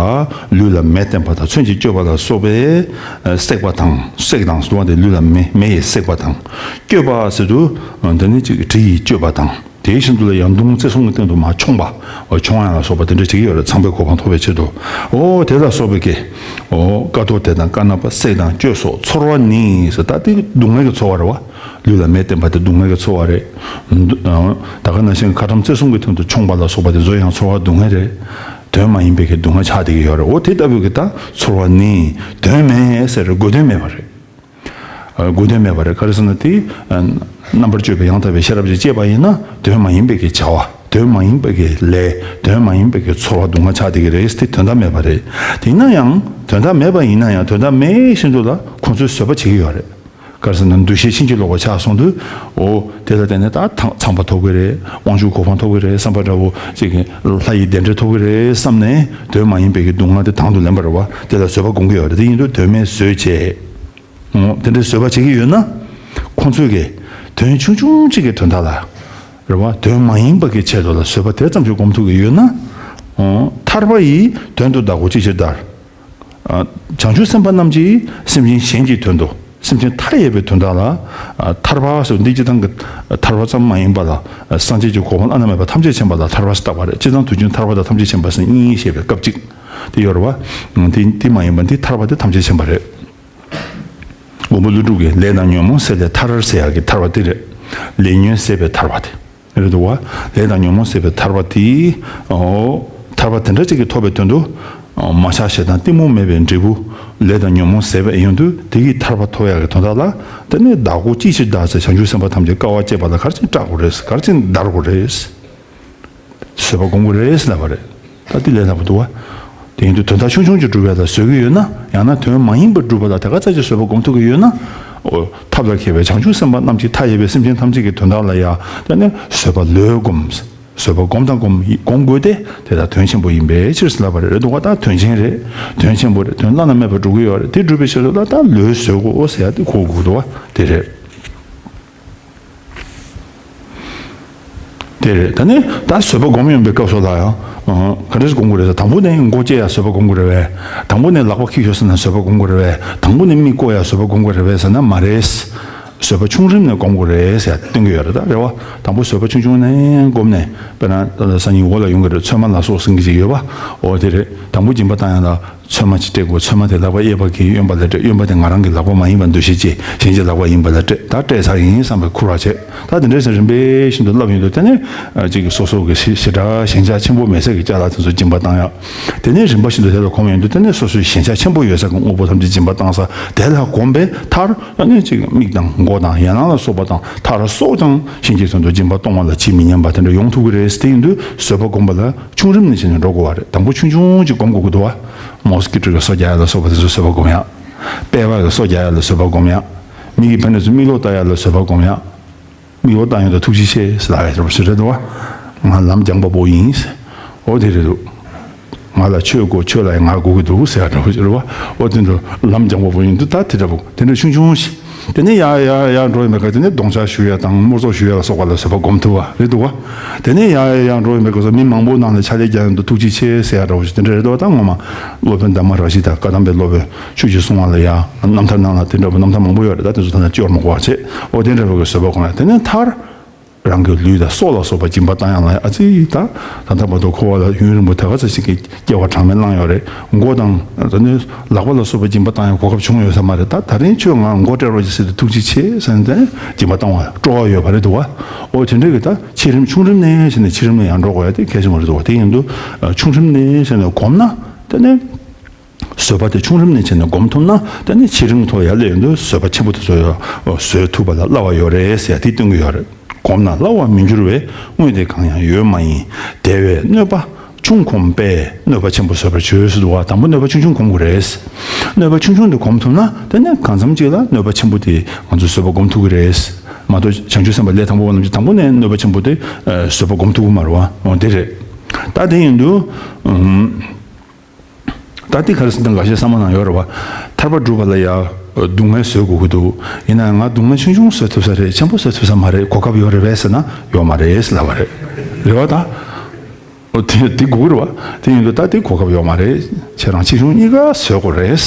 ལུས་ལ་མེ་བསྟན་པ་དང་མཚོན་གྱིས་བསྐྱོད་པ་ལ་སོགས་པའི་བསྲེགས་པ་དང་། བསྲེགས་དང་ཟེར་བ་དེ་ལུས་ལ་མེ་མེ་ཡིས་བསྲེགས་པ་དང་། བསྐྱོད་པ་ཟེར་དུས་འདི་ནི་ཅིག་གྲི་ཡིས་བསྐྱོད་པ་དང་། དེ་བཞིན་དུ་ལ་ཡང་མདུང་རྩེ་གསུམ་གྱི་སྟེང་དུ་མར་མཆོང་བ། འོ་མཆོང་ཡ་ལ་སོགས་པ་དེ་འདྲ་བྱེད་ཀྱི་ཡོད་རེད། ཚངས་པའི་གོ་འཕང་ཐོབ་པའི་ཆེད་དུ། འོ་དེ་ལ་སོགས་པའི་གི། འོ་དཀའ་ཐུབ་དེ་དང་དཀར་ནག་པ་སྲེག་དང་གཅོད་སོགས་ཚོར་བ་ནི་ཟེར། ད་དེ་སྡུག་བསྔལ་གྱི་ཚོར་བ་རེད་བ། ལུས་ལ་མེ་བསྟེན་པ་དེ་སྡུག་བསྔལ་གྱི་ཚོར་བ་རེད། འདུ་ད་ག་ནང་བཞིན་ཁ་ཏམ་རྩེ་གསུམ་གྱི་སྟེང་དུ་མཆོང་བ་ལ་སོགས་པ་དེ་ཚོ་ཡང་ཚོར་བ་སྡུག་བསྔལ་རེད། དོན་མ་ཡིན་པའི་གི་སྡུག་བསྔལ་ཆགས་བསྡད་ཀྱི་ཡོད་རེད། འོ་དེ་ལྟ་བུའི་གི་ད་ཚོར་བ་ནི་དོན་མེད་ཟེར་དགོས་དོན་མེད་པ་རེད། དགོས་དོན་མེད་པ་རེད། ག་རེ་ཟེར་ན་དེ། རྣམ་པར་དཔྱོད་པའི་ཡང་དག་པའི་ཤེས་རབ་ཀྱིས་དཔྱད་པ་ཡིན་ན་དོན་མ་ཡིན་པའི་གི་བྱ་བ། དོན་མ་ཡིན་པའི་གི་ལས། དོན་མ་ཡིན་པའི་གི་ཚོར་བ་སྡུག་བསྔལ་ཆགས་བསྡད་ཀྱི་རེད། དེ་དོན་དག་མེད་པ་རེད། དེ་ཡིན་ན་ཡང་དོན་དག་མེད་པ་ཡིན་ན་ཡང་དོན་དག་མེད་བཞིན་དུ་ལ་ཁོང་ཚོས་བཟོད་པ་བྱེད་ཀྱི་ཡོད་རེད། ག་རེ་ཟེར་ན་འདུ་ཤེས་ཕྱིན་ཅི་ལོག་པ་ཆགས་སོང་དུས། འོ་དེ་ལ་བརྟེན་ནས་ད་ཐང་ཚངས་པ་ཐོབ་ཀྱི་རེད། དབང་ཕྱུག་གོ་འཕང་ཐོབ་ཀྱི་རེད་བསམ་པ་འདྲ་བོ་ཅིག་གི་ལྷ་ཡི་བདེ་འབྲས་ཐོབ་ཀྱི་རེད་བསམ་ནས་དོན་མ་ཡིན་པའི་གི་སྡུག་བསྔལ་དེ་དང་དུ་ལེན་པ་རེད་བ། དེ་ལ་བཟོད་པ་སྒོམ་གྱི་ཡོད་རེད། དེ་ཡིན་དུས་དོན་མེད་བཟོད་བྱེད། འོ་དེ་འདྲའི་བཟོད་པ་བྱེད་ཀྱི་ཡོད་ན། ཁོང་ཚོས་ཀྱི་དོན་ཆུང་ཆུང་གཅིག་གི་དོན་དག་ལ། རེད་བ། དོན་མ་ཡིན་པ་གི་ཆེད་དུ་ལ་བཟོད་པ་དེ་ཙམ་ཞིག་སྒོམ་ཐུབ་ཀྱི་ཡོད་ན། འོ་ཐར་པ་ཡི་དོན་དུ་བདག་སྒོ་ཅི་ཕྱིར་བདར། ཨ། བྱང་ཆུབ་སེམས་དཔའ་རྣམས་ཀྱིས་སེམས་ཅན་གཞན་གྱི་དོན་དུ། སེམས་ཅན་མཐའ་ཡས་པའི་དོན་དག་ལ། ཨ། ཐར་པ་ཟེར་འདི་སྤྱིར་བཏང་གི་ཐར་པ་ཙམ་མ་ཡིན་པ་ལ། སངས་རྒྱས་ཀྱི་གོ་འཕང་བླ་ན་མེད་པ་ཐམས་ཅད་མཁྱེན་པ་ལ་ཐར་པ་ཟེར་བཏགས་པ་རེད། སྤྱིར་བཏང་དུས་རྒྱུན་ཐར་པ་དང་ཐམས་ཅད་མཁྱེན་པ་ཟེར་གཉིས་བཤད་པའི་སྐབས་གཅིག་དེ་ཡོད་རེད་བ། དེ་དེ་མ་ཡིན་པ་འདི་ཐར་པ་དེ་ཐམས་ཅད་མཁྱེན་པ་རེད། མགོན་པོ་ཀླུ་སྒྲུབ་ཀྱིས་ལས་དང་ཉོན་མོངས་སེལ་ལས་ཐར་ཟེར་ཡག་གི་ཐར་པ་དེ་རེད། ལས་ཉོན་སེལ་བའི་ཐར་པ་དེ་རེད་འདུག་བ། ལས་དང་ཉོན་མོངས་སེལ་བའི་ཐར་པ་དེ། འོ། ཐར་པ་དེ་འདྲ་ཅིག་གི་ཐོབ་པའི་དོན་དུ། འོ། མ་ཆགས་ཞེ་སྡང་གཏི་མུག་མེད་པའི་འབྲས་བུ། ལས་དང་ཉོན་མོངས་ཟད་པའི་ཡོན་དུ་དེ་གི་ཐར་པ་ཐོབ་ཡག་གི་དོན་དག་ལ། དེ་ནས་བདག་སྒོ་ཅི་ཕྱིར་བདར་ཟེར། བྱང་ཆུབ་སེམས་དཔའ་ཐམས་ཅད་དཀའ་བ་སྤྱད་པ་ལ་ག་རེ་བྱས་སྐྲག་དགོས་རེད། ག་རེ་བྱས་འདར་དགོས་རེད། བཟོད་པ་སྒོམ་དགོས་རེད་ཟེར་ལབ་པ་རེད། ད་དེ་ལས་སླ་པོ་འདུག་བ། དེ་ཡིན་དུས་དོན་དག་ཆུང་ཆུང་ཅིག་སྒྲུབ་ཡ་ལ་བཟོད་ཀྱི་ཡོད་ན། ཡང་ན་དོན་མ་ཡིན་པ་སྒྲུབ་པ་ལ་དེ་ག་ཙམ་ཅིག་བཟོད་པ་སྒོམ་ཐུབ་ཀྱི་ཡོད་ན། འོ། ཐབས་ལ་མཁས་པའི་བྱང་ཆུབ་སེམས་དཔའ་རྣམས་ཀྱིས་མཐའ་ཡས་པའི་སེམས་ཅན་ཐམས་ཅད་ཀྱི་དོན་དག་ལ་ཡང་དེ་ནས་བཟོད་པ་ལོས་སྒོམ། བཟོད་པ་སྒོམ་དང་སྒོམ་སྒོམ་དགོས་ཏེ། དེ་དག་དོན་ཆེན་པོ་ཡིན་པའི་ཕྱིར་ཟེར་ལབ་པ་རེད། རེད་འདུག་བ། ད་དོན་ཆེན་རེད། དོན་ཆེན་པོ་རེད། དོན་བླ་ན་མེད་པ་སྒྲུབ་ཀྱི་ཡོད་རེད། དེ་སྒྲུབ་པའི་ཕྱིར་དུ་ལ་ད་ལོས་བཟོད་དགོས་ཟེར་ཡ་དེ་གོ་དགོས་འདུག་བ། དེ་རེད། དེ་རེད། ད་ནི་ད་བཟོད་པ་སྒོམ་ཡོང་པའི་སྐབས་སུ་ལ་ཡང་། ཨ། ག་འདྲས་སྒོམ་དགོས་རེད་ཟེར། དང་པོ་ནས་མགོ་བཅད་ཡ་བཟོད་པ་སྒོམ་དགོས་རེད་བས། དང་པོ་ནས་ལག་པ་འཁྱུ་ཤོག་ཟེར་ན་བཟོད་པ་སྒོམ་དགོས་རེད་བས། དང་པོ་ནས་མིག་བསྐོར་ཡ་བཟོད་པ་སྒོམ་དགོས་རེད་བས་ཟེར་ན་མ་རེད། བཟོད་པ་ཆུང་རིམ་ནས་སྒོམ་དགོས་རེད་ཟེར་སྟོན་གྱི་ཡོད་རེད། ད་རེད་བ། དང་པོ་བཟོད་པ་ཆུང་ཆུང་ནས་སྒོམ་ནས། དཔེར་ན་སང་ཉིན་འོག་ལ་ཡོང་གི་རེད། ཚོད་མ་ལ་སོགས་ཟེར་གྱི་ཅིག་ཡོད་པ། འོ་དེ་རེད། དང་པོ་སྦྱིན་པ་བཏང་ཡ་ལ། ཚོད་མ་ཅིག་སྤྲད་དགོས། ཚོད་མ་དེ་ལག་པ་གཡས་པ་གིས་གཡོན་པ་ལ་སྤྲད། གཡོན་པ་དེ་ང་རང་གི་ལག་པ་མ་ཡིན་པ་འདུ་ཤེས་ཀྱིས་གཞན་གྱི་ལག་པ་ཡིན་པ་ལ་སྤྲད། ད་སྤྲད་ཚར་ཡིན་བསམ་པའི་ཁུར་བ་བྱས། ད་དེ་འདྲའི་ཚེ་རིམ་པས་བཞིན་དུ་བསླབ་ཡོང་དུས་དེ་ནས་ཅིག་གི་སོ་སོ་གི་ཞེ་དྲག་ཞེན་ཆགས་ཆེན་པོ་མེད་ཚད་ཀྱི་ཅ་ལག་དེ་ཚོ་སྦྱིན་པ་བཏང་ཡག། དེ་ནས་རིམ་པ་བཞིན་དུ་དེ་ལ་གོམས་ཡོང་དུས་དེ་ནས་སོ་སོའི་ཞེན་ཆགས་ཆེན་པོ་ཡོད་ས་གི་དངོས་པོ་ཐམས་ཅད་སྦྱིན་པ་བཏང་ས་དེ་ལ་གོམས་པའི་མཐར། ཨ་ནི་ཅིག་མིག་དང་མགོ་དང་ཡན་ལག་ལ་སོགས་པ་དང་མཐར་སྲོག་ཀྱང་གཞན་གྱི་དོན་དུ་སྦྱིན་པ་གཏོང་བ་ལ་ཇི་མི་སྙམ་པ་དེ་འདྲ་ཡོང་ཐུབ་ཀྱི་རེད། དེ་ཡིན་དུས་བཟོད་པ་སྒོམ་པ་ལ་ཆུང་རིམ་ནས་བྱས་ནས་འགྲོ་དགོས་པ་རེད། དང་པོ་ཆུང་ཆུང་ཅིག་སྒོམ་དགོས་ཀྱི་འདུག་བ། མོ་སི་ཀི་ཊོ་གི་སོ་རྒྱག་ཡ་ལ་སོགས་པ་དེ་ཚོ་བཟོད་པ་སྒོམ་ཡ། པད་མ་གི་སོ་རྒྱག་ཡ་ལ་བཟོད་པ་སྒོམ་ཡ། མི་གིས་ཕར་ནས་ཚུར་མིག་ལོག་ལྟ་ཡ་ལ་བཟོད་པ་སྒོམ་ཡ། མིག་ལོག་ལྟ་ཡོང་དུས་ཐུགས་རྗེ་ཆེ་ཟེར་ལབ་ཡ་ཞེ་པོ་ཞིག་རེད་འདུག་བ། ང་ལམ་སྦྱངས་པ་པོ་ཡིན་ཟེར། འོ་དེ་རེད་འདུག་ང་ལ་ཆོས་དགོས། ཆོས་ལ་ཡང་ང་དགོས་ཀྱི་འདུག་ཟེར་ཡ་འདྲ་བོ་ཞིག་རེད་བ། འོ་དེ་འདྲ་ལམ་སྦྱངས་པ་པོ་ཡིན་དུས་ད་དེ་འདྲ་བོ་དེ་འདྲ་ཆུང་ཆུང་ཞིག་དེ་ནས་ཡར་ཡར་ཡར་འགྲོ་ཡོང་བའི་སྐབས་དེ་ནས་གདོང་ཆ་ཞུ་ཡ་དང་དམོད་བཟོ་ཞུ་ཡ་ལ་སོགས་པ་ལ་བཟོད་པ་སྒོམ་ཐུབ་པ་རེད་འདུག་བ། དེ་ནས་ཡར་ཡར་ཡར་འགྲོ་ཡོང་བའི་སྐབས་སུ་མི་མང་པོ་ནང་ནས་ཕྱག་ལས་རྒྱག་ཡོང་དུས་ཐུགས་རྗེ་ཆེ་ཟེར་ཡ་འདྲ་བོ་ཞིག་དེ་འདྲ་རེད་འདུག་བ། ད་ངོ་མ་སློབ་དཔོན་དྷརྨ་རཱ་ཇི་དང་བཀའ་གདམས་པའི་སློབ་དཔོན་ཆོས་ཀྱི་སྲུང་བ་ལ་ཡ་རྣམ་ཐར་ནང་ལ་དེ་འདྲ་བོ་རྣམ་ཐར་མང་པོ་ཡོད་རེད། ད་དེ་ཚོ་ད་ནི་སྐྱོར་མ་དགོས་པ་བྱས། འོ་དེ་འདྲ་བོ་གི་བཟོད་པ་སྒོམ་ཡ། དེ་ནས་མཐར། རང་གི་ལུས་དང་སྲོག་ལ་སོགས་པ་སྦྱིན་པ་བཏང་ཡང་ལ་ཨ་ཙི་ད། ད་ལྟ་བར་དུ་འཁོར་བ་ལ་ཡུན་རིང་པོ་ད་ག་ཚོད་ཅིག་གི་སྐྱེ་བ་གྲངས་མེད་བླངས་ཡོད་རེད། མགོ་དང་ད་ནི་ལག་པ་ལ་སོགས་པ་སྦྱིན་པ་བཏང་ཡང་གོ་སྐབས་བྱུང་ཡོད་ས་མ་རེད། ད་ད་རིང་ཁྱོད་ང་མགོ་སྤྲད་རོགས་ཀྱིས་ཟེར་དུས་ཐུགས་རྗེ་ཆེ་ཟེར་ནས་སྦྱིན་པ་བཏང་བ་སྤྲོ་བ་ཡོད་པ་རེད་འདུག་བ། ཨོ་དེ་འདྲ་གི་ད་ཆེ་རིམ་ཆུང་རིམ་ནས་བྱས་ནས་ཆེ་རིམ་ལ་ཡང་འགྲོ་དགོས་ཡ་དེ་གལ་ཆེན་པོ་རེད་འདུག་བ། དེ་ཡིན་དུས་ཆུང་རིམ་ནས་བྱས་ནས་གོམས་ན་ད་ནི། བཟོད་པ་དེ་ཆུང་རིམ་ནས་བྱས་ནས་སྒོམ་ཐུབ་ན་དེ་ནི་ཆེ་རིམ་ཐོག་ཡར་སླེབས་ཡོང་དུས་བཟོད་པ་ཆེན་པོ་དེ་ཚོ་ཡང་བཟོད་ཐུབ་པ་ལ་སླ་བ་ཡོད་རེད་ཟེར་ཡ་དེ་སྟོན་གྱི་ཡོད་རེད། གོམས་ན་སླ་བར་མི་འགྱུར་བས། དངོས་དེ་གང་ཡང་ཡོད་མ་ཡིན། དེ་བས་གནོད་པ་ཆུང་གོམས་པས། གནོད་པ་ཆེན་པོ་བཟོད་པར་བྱོས་ཟེར་འདུག་བ། དང་པོ་གནོད་པ་ཆུང་ཆུང་གོམས་དགོས་རེད། གནོད་པ་ཆུང་ཆུང་དེ་གོམས་ཐུབ་ན་དེ་ནི་གང་འཚམ་ཅིག་ལ་གནོད་པ་ཆེན་པོ་དེ་ང་ཚོས་བཟོད་པ་སྒོམ་ཐུབ་ཀྱི་རེད། མ་གཏོགས་བྱང་ཆུབ་སེམས་དཔའ་ལས་དང་པོ་བ་རྣམས་ཀྱིས་དང་པོ་ནས་གནོད་པ་ཆེན་པོ་དེ་བཟོད་པ་སྒོམ་ཐུབ་ཀྱི་མ་རེད་བ། འོ་དེ་རེད། ད་དེ་ཡིན་དུས། ད་ལྟའི་ག་རེ་ཟེར་ན་འགའ་ཤས་བསམ་བློ་ནང་ཡོད་རེད་བ། ཐར་པ་སྒྲུབ་པ་ལ་ཡ་སྡུག་བསྔལ་བཟོད་དགོས་ཀྱི་འདུག་ཡིན་ན་ང་སྡུག་བསྔལ་ཆུང་ཆུང་བཟོད་ཐུབ་ས་རེད། ཆེན་པོ་བཟོད་ཐུབ་ས་མ་རེད། གོ་སྐབས་ཡོད་རེད་བས་ཟེར་ན་ཡོད་མ་རེད་ཟེར་ལབ་པ་རེད། རེད་བ་ད། འོ་དེ་དེ་དགོས་ཀྱི་རེད་བ། དེ་ཡིན་དུས་ད་དེ་གོ་སྐབས་ཡོད་མ་རེད། ཁྱེད་རང་ཆེ་ཆུང་གཉིས་ཀ་བཟོད་དགོས་རེད།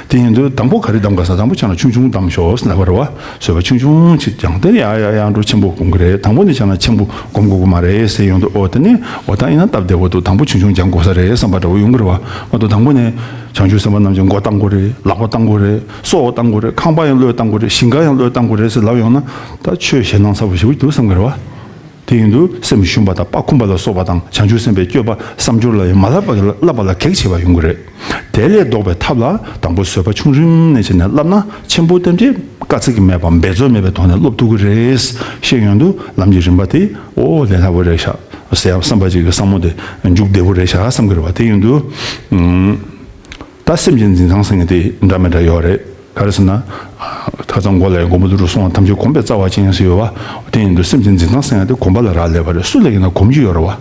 དེ་ཡིན་དུས་དང་པོ་ག་རེ་གདམ་དགོས་ཟེར། དང་པོ་ཁྱེད་རང་ཆུང་ཆུང་གདམ་ཤོག་ཟེར་ལབ་པ་རེད་བ། བཟོད་པ་ཆུང་ཆུང་ཅིག་སྦྱངས་ཏེ་ཡར་ཡར་ཡར་འགྲོ་ཆེན་པོ་སྒོམ་གི་རེད། དང་པོ་ནས་ཁྱེད་རང་ཆེན་པོ་སྒོམ་དགོས་ཀྱི་མ་རེད་ཟེར་ཡོང་དུས། ཨོ་དེ་ནས་འོ་ད་ཡིན་ན་སྟབས་བདེ་པོ་འདུག་དང་པོ་ཆུང་ཆུང་སྦྱང་དགོས་ས་རེད་བསམ་པ་འདྲ་བོ་ཡོང་གི་རེད་བ། མ་གཏོགས་དང་པོ་ནས་བྱང་ཆུབ་སེམས་དཔའ་རྣམས་ཀྱི་མགོ་བཏང་དགོས་རེད། ལག་པ་བཏང་དགོས་རེད། སྲོག་བཏང་དགོས་རེད། ཁང་པ་ཡང་བློས་བཏང་དགོས་རེད། ཞིང་ཁ་ཡང་བློས་བཏང་དགོས་རེད་ཟེར་ལབ་ཡོང་ན། ད་ཆོས་ཞེད་སྣང་ཚ་པོ་ཞེ་པོ་འདུག་བསམ་གི་རེད་བ། དེ་ཡིན་དུས་སེམས་ཞུམ་པ་དང་པགས་འཁུམས་པ་ལ་སོགས་པ་དང་། བྱང་ཆུབ་སེམས་དཔའི་སྤྱོད་པ་བསམ་སྦྱོར་ལ་ཡང་མ་བསླབ་པ་བསླབ་པ་ལ་གེགས་བྱེད་པ་ཡོང་གི་རེད། དེ་ལས་ལྡོག་པའི་ཐབས་ལ་དང་པོ་བཟོད་པ་ཆུང་རིམ་ནས་བྱས་ནས་བསླབ་ན། ཆེན་པོ་ཐམས་ཅད་དཀའ་ཚེགས་མེད་པ་འབད་རྩོལ་མེད་པའི་ཐོག་ནས་སློབ་ཐུབ་ཀྱི་རེད། ཤེས་ཡོང་དུས་ལམ་གྱི་རིམ་པ་དེ་ཨོ་ལས་སླ་པོ་རེད་ཤག་ཟེར་ཡང་བསམ་པ་ཅིག་གི་བསམ་བློ་དེ་འཇུག་བདེ་པོ་རེད་ཤག་བསམ་གི་རེད་བ། དེ་ཡིན་དུས། ད་སེམས་ཀྱི་འཛིན་སྟངས་ཟེར་མཁན་དེ་འདྲ་མི་འདྲ་ཡོད་རེད། ག་རེ་ཟེར་ན། ཁ་སང་མགོ་ལ་ཡང་མགོན་པོ་ཀླུ་སྒྲུབ་གསུངས་པ། ཐམས་ཅད་གོམས་པའི་རྩ་བ་ཅན་ཟེར་ཡོད་པ། དེ་ཡིན་དུས་སེམས་ཀྱི་འཛིན་སྟངས་ཟེར་མཁན་དེ་གོམས་པ་ལ་རག་ལས་པ་རེད། སུ་ལ་ཡིན་ན་གོམས་ཀྱི་ཡོད་རེད་བ།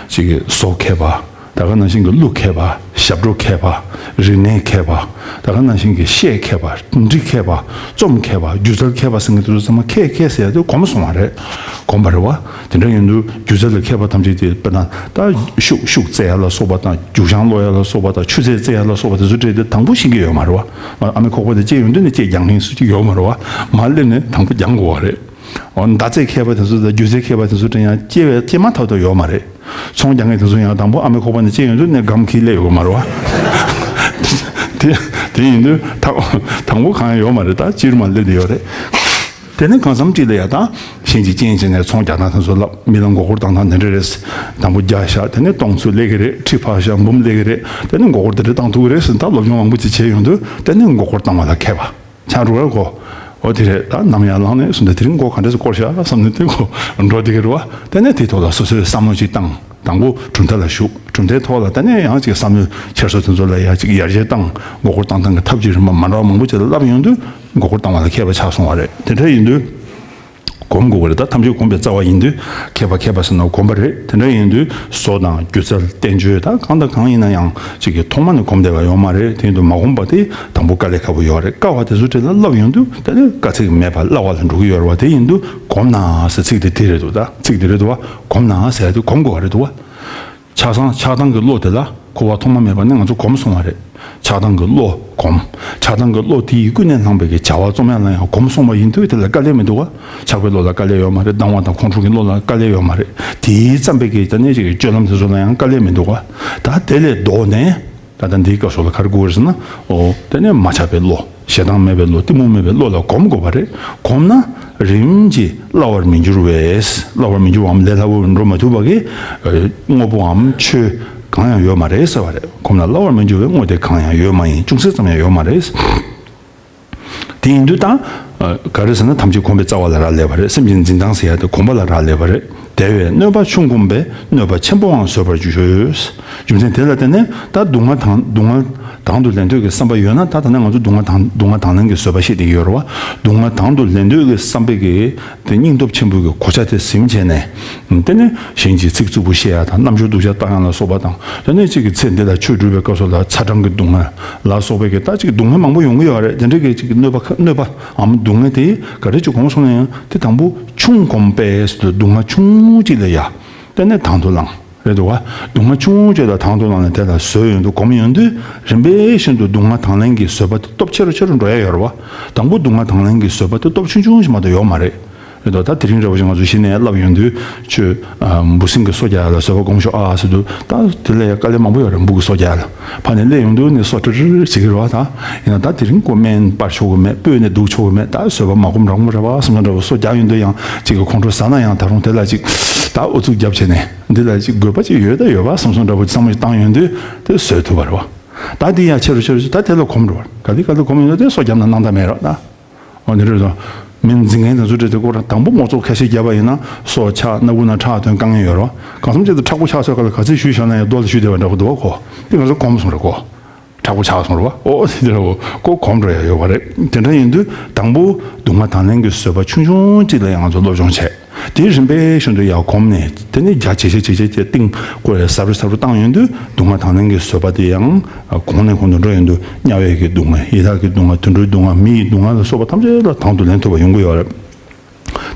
ཅིག་གིས་བཟོ་མཁས་པ། ད་ག་ནང་བཞིན་གྱི་གླུ་མཁས་པ། ཞབས་བྲོ་མཁས་པ། རིག་གནས་མཁས་པ། ད་ག་ནང་བཞིན་གྱི་བཤད་མཁས་པ། འབྲི་མཁས་པ། རྩོམ་མཁས་པ། སྒྱུ་རྩལ་མཁས་པ་ཟེར་མཁན་དེ་ཚོ་ཚང་མ་མཁས་མཁས་ཟེར་ཡ་དེ་གོམས་སོང་བ་རེད། གོམས་པ་རེད་བ། དེ་འདྲ་ཡིན་དུས་སྒྱུ་རྩལ་ལ་མཁས་པ་ཐམས་ཅད་དེ་དཔེར་ན་ད་ཤུགས་ཤུགས་རྩེད་ཡ་ལ་སོགས་པ་དང་། རྒྱུག་ཤང་སློག་ཡ་ལ་སོགས་པ་དང་། ཆུ་ཚད་རྩེད་ཡ་ལ་སོགས་པ་དེ་ཚོ་སྤྲད་དེ་དང་པོ་ཤེས་ཀྱི་ཡོད་མ་རེད་བ། ཨ་མའི་ཁོག་པ་དེ་སྐྱེས་ཡོང་དུས་ནས་སྐྱེས་རྒྱག་མཁན་སུ་གཅིག་ཡོད་མ་རེད་བ། མར་སླེབས་ནས་དང་པོ་རྒྱག་དགོས་བ་རེད། འོ་མདའ་རྩེད་མཁས་པ་དེ་ཚོ་དང་། སྒྱུ་རྩལ་མཁས་པ་དེ་ཚོ་སྤྲད་ཡང་སྐྱེས་པའི་སྐྱེས་མ་ཐག་ཏུ་ཡོད་མ་རེད། ཚོང་རྒྱག་མཁན་དེ་ཚོ་ཡང་དང་པོ་ཨ་མའི་ཁོག་པ་ནས་སྐྱེས་ཡོང་དུས་ནས་སྒམ་གྱིས་སླེབས་ཡོད་མ་རེད་བ། དེ་དེ་ཡིན་དུས་ད་དང་པོ་གང་ཡང་ཡོད་མ་རེད། ད་སྤྱིར་མར་སླེབས་བསྡད་ཡོད་རེད། དེ་ནས་གང་འཚམ་ཅིག་ལ་ཡ་ད་གཞན་གྱི་རྐྱེན་བྱས་ནས་ཚོང་རྒྱག་སྟངས་དེ་ཚོ་བསླབ། མི་ལ་མགོ་སྐོར་བཏང་སྟངས་དེ་འདྲ་རེད། དང་པོ་རྒྱགས་ཤག་དེ་ནས་སྟོང་ཚོས་སླེབས་ཀྱི་རེད། ཁྲི་ཕར་བཞག་འབུམ་སླེབས་ཀྱི་རེད། དེ་ནས་མགོ་སྐོར་དེ་འདྲ་བཏང་ཐུབ་ཀྱི་རེད་ཟེར། ད་སློབ་སྦྱོང་མང་པོ་ཅིག་བྱས་ཡོང་དུས་དེ་ནས་མགོ་སྐོར་བཏང་བ་ལ་མཁས་པ་ཆགས་འགྲོ་གི་རེད་གོ། འོ་དེ་རེད། ད་ནམ་ཡར་ལངས་ནས་བཟུང་སྟེ་དེ་རིང་མགོ་ག་འདྲས་སེ་སྐོར་བཞག་བསམ་ནས་དེ་གོ་འགྲོ་བསྡད་ཀྱི་རེད་བ། དེ་ནས་དེའི་ཐོག་ལ་སོ་སོས་བསམ་བློ་ཅིག་བཏང་། དང་པོ་གྲུབ་མཐའ་ལ་ཞུགས། གྲུབ་མཐའི་ཐོག་ལ་དེ་ནས་ཡང་ཅིག་བསམ་བློའི་འཁྱེར་སོ་དེ་ཚོ་ལ་ཡ་ཅིག་ཡར་རྒྱས་བཏང་། མགོ་སྐོར་བཏང་སྟངས་ཀྱི་ཐབས་ཀྱི་རིམ་པ་མ་འདྲ་བ་མང་པོ་ཅིག་ལ་བསླབ་ཡོང་དུས་མགོ་སྐོར་བཏང་བ་ལ་མཁས་པ་ཆགས་སོང་བ་རེད། དེ་འདྲ་ཡིན་དུས་གོམས་དགོས་པ་རེད། ད་ཐམས་ཅད་གོམས་པའི་རྩ་བ་ཡིན་དུས་མཁས་པ་མཁས་པ་ཟེར་ན་གོམས་པ་རེད། དེ་འདྲ་ཡིན་དུས་བཟོ་དང་སྒྱུ་རྩལ། བསྟན་བཅོས། ད་གང་དང་གང་ཡིན་ན་ཡང་ཅིག་གི་ཐོག་མ་ནས་གོམས་བསྡད་པ་ཡོད་མ་རེད། དེ་ཡིན་དུས་མ་གོམས་པ་དེ་དང་པོ་དཀའ་ལས་ཁག་པོ་ཡོད་རེད། དཀའ་བ་དེ་ཚོ་འཕྲད་ལ་བསླབ་ཡོང་དུས་དེ་ནི་དཀའ་ཚེགས་མེད་པར་སླ་བ་ལ་འགྲོ་གི་ཡོད་རེད་བ། དེ་ཡིན་དུས་གོམས་ན་ཟེར་ཚིག་དེ་དེ་རེད་འདུག་ད་ཚིག་དེ་རེད་འདུག་བ། གོམས་ན་ཟེར་དུས་གོམས་དགོས་པ་རེད་འདུག་བ། ཆགས་སང་ཆགས་སྡང་གི་བློ་དེ་ལ་འཁོར་བ་ཐོག་མ་མེད་པ་ནས་ང་ཚོ་གོམས་སོང་བ་རེད། ཆགས་སྡང་གི་བློ་གོམས། ཆགས་སྡང་གི་བློ་དེ་ཡིས་ཀུན་ནས་བསླངས་པའི་གི་བྱ་བ་རྩོམ་ཡ་ལ་ཡང་གོམས་སོང་བ་ཡིན་དུས་དེ་ལ་དཀའ་ལས་མི་འདུག་བ། ཆགས་པའི་བློ་ལ་དཀའ་ལས་ཡོད་མ་རེད། སྡང་བ་དང་ཁོང་ཁྲོ་གི་བློ་ལ་དཀའ་ལས་ཡོད་མ་རེད། དེའི་བརྩམས་པའི་གི་ད་ནས་ཅིག་གི་སྤྱོད་ལམ་དེ་ཚོ་ལ་ཡང་དཀའ་ལས་མི་འདུག་བ། ད་དེ་ལས་ལྡོག་ནས། ད་ལྟ་འདིའི་སྐབས་སུ་ལ་ག་རེ་དགོས་རེད་ཟེར་ན། འོ་དེ་ནས་མ་ཆགས་པའི་བློ། ཞེ་སྡང་མེད་པའི་བློ། གཏི་མུག་མེད་པའི་བློ་ལ་གོམས་དགོས་པ་རེད། གོམས་ན་རིམ་གྱིས་སླ་བར་མི་འགྱུར་བས། སླ་བར་མི་འགྱུར་བའམ་ལས་སླ་བོར་འགྲོ་མ་ཐུབ་པ་གི་ཨ་དངོས་པོའམ་ཆོས་གང་ཡང་ཡོད་མ་རེད་ཟེར་བ་རེད། གོམས་ན་སླ་བར་མི་འགྱུར་བའི་དངོས་དེ་གང་ཡང་ཡོད་མ་ཡིན། ཅུང་ཟད་ཙམ་ཡང་ཡོད་མ་རེད། དེ་ཡིན་དུས་ད། ཨ་ག་རེ་ཟེར་ན་ཐམས་ཅད་གོམས་པའི་རྩ་བ་ལ་རག་ལས་པ་རེད། སེམས་ཀྱི་འཛིན་སྟངས་ཟེར་ཡ་དེ་གོམས་པ་ལ་རག་ལས་པ་རེད། དེ་བས་གནོད་པ་ཆུང་གོམས་པས་གནོད་པ་ཆེན་པོའང་བཟོད་པར་བྱོས། རྒྱུ་མཚན་དེ་ལ་བརྟེན་ནས་ད་སྡུག་བསྔལ་དང་སྡུག་བསྔལ་དང་དུ་ལེན་འདོད་ཀྱི་བསམ་པ་ཡོད་ན། ད་ད་ནས་ང་ཚོ་སྡུག་བསྔལ་དང་སྡུག་བསྔལ་དང་ལེན་གྱི་བཟོད་པ་ཤེས་བསྡད་ཀྱི་ཡོད་རེད་བ། སྡུག་བསྔལ་དང་དུ་ལེན་འདོད་ཀྱི་བསམ་པའི་གི་དེ་སྙིང་སྟོབས་ཆེན་པོའི་གི་གོ་ཆ་དེ་ཟིན་བྱས་ནས། དེ་ནས་གཞན་གྱིས་ཚིག་རྩུབ་པོ་བཤད་ཡ་དང་། རྣམ་འགྱུར་སྡུག་ཅག་བཏང་ཡ་ལ་སོགས་པ་དང་། དེ་ནས་གཅིག་གི་ཚེ་འདི་ལ་ཆོས་སྒྲུབ་པའི་སྐབས་སུ་ལ་ཚ་གྲང་གི་སྡུག་བསྔལ་ལ་སོགས་པའི་གི་ད་གཅིག་སྡུག་བསྔལ་མང་པོ་ཡོང་གི་ཡོད་རེད། དེ་འདྲ་གི་གཅིག་གི་གནོད་པ་ཁ་གནོད་པའམ་སྡུག་བསྔལ་དེ་ག་རེ་གཅིག་གོམས་སོང་ན་ཡང་དེ་དང་པོ་ཆུང་གོམས་པས་ཟེར་དུས་སྡུག་བསྔལ་ཆུང་ངུ་གཅིག་ལ་ཡ་དེ་ནས་དང་དུ་བླངས་རེད་འདུག་བ། སྡུག་བསྔལ་ཆུང་ངུ་གཅིག་ལ་དང་དུ་བླངས་ནས་དེ་ལ་བཟོད་ཡོང་དུས་གོམས་ཡོང་དུས་རིམ་པས་བཞིན་དུ་སྡུག་བསྔལ་དང་ལེན་གྱི་བཟོད་པ་དེ་སྟོབས་ཆེ་རུ་ཆེ་རུ་འགྲོ་ཡ་ཡོད་རེད་བ། དང་པོ་སྡུག་བསྔལ་དང་ལེན་གྱི་བཟོད་པ་དེ་སྟོབས་ཆུང་ཆུང་ཞིག་མ་གཏོགས་ཡོད་མ་རེད། རེད་དོ། ད་དེ་རིང་འདྲ་བོ་ཞིག་ང་ཚོ་གཞི་ནས་བསླབ་ཡོང་དུས་ཁྱོད་ཨ་འབུ་སྲིན་གྱི་སོ་རྒྱག་ཡ་ལ་བཟོད་པ་སྒོམ་ཤོག་ཨ་ཟེར་དུས། ད་དེ་ལ་ཡ་དཀའ་ལས་མང་པོ་ཡོད་རེད། འབུ་གི་སོ་རྒྱག་ཡ་ལ་ཕར་ནས་སླེབས་ཡོང་དུས་ནས་སོ་ཀྲི་ཀྲི་བྱེད་ཀྱི་རེད་བ། ད་ཡིན་ན་ད་དེ་རིང་ཁོ་སྨན་སྤར་ཆོག་གི་མེད། སྤོས་ནས་ལྡུག་ཆོག་གི་མེད། ད་བཟོད་པ་མ་སྒོམ་རང་མོ་རེད་བ་བསམ་ས་འདྲ་བོ། སོ་རྒྱག་ཡོང་དུས་ཡང་ཅིག་གི་ཁོང་ཁྲོ་ཟ་ན་ཡང་ད་རུང་དེ་ལ་ཅིག་ད་ཨུ་ཚུགས་རྒྱབ་བྱས་ནས་འདི་ལ་ཅིག་དགོས་པ་ཅིག་ཡོད་ད་ཡོད་བ་བསམ་སོང་འདྲ་བོ་བསམ་བློ་ཞིག་བཏང་ཡོང་དུས་དེ་བཟོད་ཐུབ་པ་རེད་བ། ད་དེ་ཡང་ཆེ་རུ་ཆེ་རུ་ད་དེ་ལ་གོམས་འགྲོ་བ་རེད། ག་ལེ་ག་ལེ་གོམས་ཡོང་དུས་དེ་སོ་རྒྱབ་ན་སྣང་དག་མེད་རེད་བ། ད། འོ་དེ་རེད་དོ། མི་འཛིན་མཁན་དེ་ཚོ་འདྲ་དེ་ཁོ་རང་དང་པོ་དམག་ཚོགས་ཁ་ཤས་བརྒྱབ་པ་ཡིན་ན་སོ་ཆག་སྣ་ཁུག་ནང་ཁྲག་ཐོན་དཀའ་ངལ་ཡོད་རེད་བ། གང་འཚམ་ཅིག་ཏུ་མཁྲེགས་པོ་ཆགས་ཚོད་ག་ལ་ག་ཚོད་ཞུས་བཞག་ན་ཡང་རྡོ་ལ་ཞུས་བསྡད་པ་འདྲ་པོ་འདུག་བ་ཁོ། དེ་ང་ཚོ་གོམས་སོང་རེད་ཁོ། མཁྲེགས་པོ་ཆགས་སོང་རེད་བ། ཨོ་དེ་འདྲ་བོ་ཁོ་གོམས་འགྲོ་ཡ་ཡོད་པ་རེད། དེ་འདྲ་ཡིན་དུས་དང་པོ་སྡུག་བསྔལ་དང་ལེན་གྱི་བཟོད་པ་ཆུང་ཆུང་ཅིག་ལ་ཡང་ང་ཚོ་སློབ་སྦྱོང་བྱས། དེ་རིམ་པས་བཞིན་དུ་ཡར་གོམས་ནས་དེ་ནས་རྒྱ་ཇེ་ཆེ་ཇེ་ཆེ་བྱས་གཏིང་སྐོར་ཡ་ཟབ་རུ་ཟབ་རུ་བཏང་ཡོང་དུས་སྡུག་བསྔལ་དང་ལེན་གྱི་བཟོད་པ་དེ་ཡང་གོང་ནས་གོང་དུ་འགྲོ་ཡོང་དུས་དམྱལ་བའི་གི་སྡུག་བསྔལ། ཡི་དྭགས་ཀྱི་སྡུག་བསྔལ། དུད་འགྲོའི་སྡུག་བསྔལ། མི་ཡི་སྡུག་བསྔལ་ལ་སོགས་པ་ཐམས་ཅད་ལ་དང་དུ་ལེན་ཐུབ་པ་ཡོང་གི་ཡོད་རེད།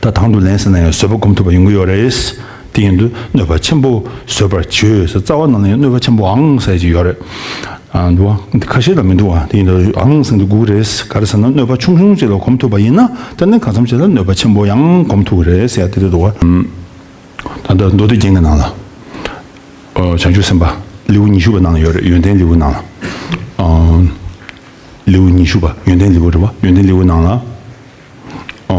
ད་དང་དུ་ལེན་ཟེར་ན་ཡང་བཟོད་པ་སྒོམ་ཐུབ་པ་ཡོང་གི་ཡོད་རེད། དེ་ཡིན་དུས་གནོད་པ་ཆེན་པོ་བཟོད་པར་བྱོས་ཟེར། རྩ་བ་ནང་ལ་ཡང་གནོད་པ་ཆེན་པོའང་ཟེར་གྱི་ཡོད་རེད། ཨ་འདུག་བ། ཁ་ཤས་ལ་མི་འདུག་བ། དེ་ཡིན་དུས་ཨང་ཟེར་དུས་དགོས་ཀྱི་རེད། ག་རེ་ཟེར་ན་གནོད་པ་ཆུང་ཆུང་ཅིག་ལ་གོམས་ཐུབ་པ་ཡིན་ན་དེ་ནི་གང་འཚམ་ཅིག་ལ་གནོད་པ་ཆེན་པོ་ཡང་གོམས་ཐུབ་ཀྱི་རེད་ཟེར་ཡ་དེ་རེད་འདུག་བ། ད་ལྟ་མདོ་སྡེ་རྒྱན་གྱི་ནང་ལ། ཨ་བྱང་ཆུབ་སེམས་དཔའ་ལེའུ་ཉི་ཤུ་པ་ནང་ལ་ཡོད་རེད། ཡོན་ཏན་ལེའུ་ནང་ལ། ཨ་ལེའུ་ཉི་ཤུ་པ་ཡོན་ཏན་ལེའུ་རེད་བ། ཡོན་ཏན་ལེའུ་ནང་ལ། ཨ་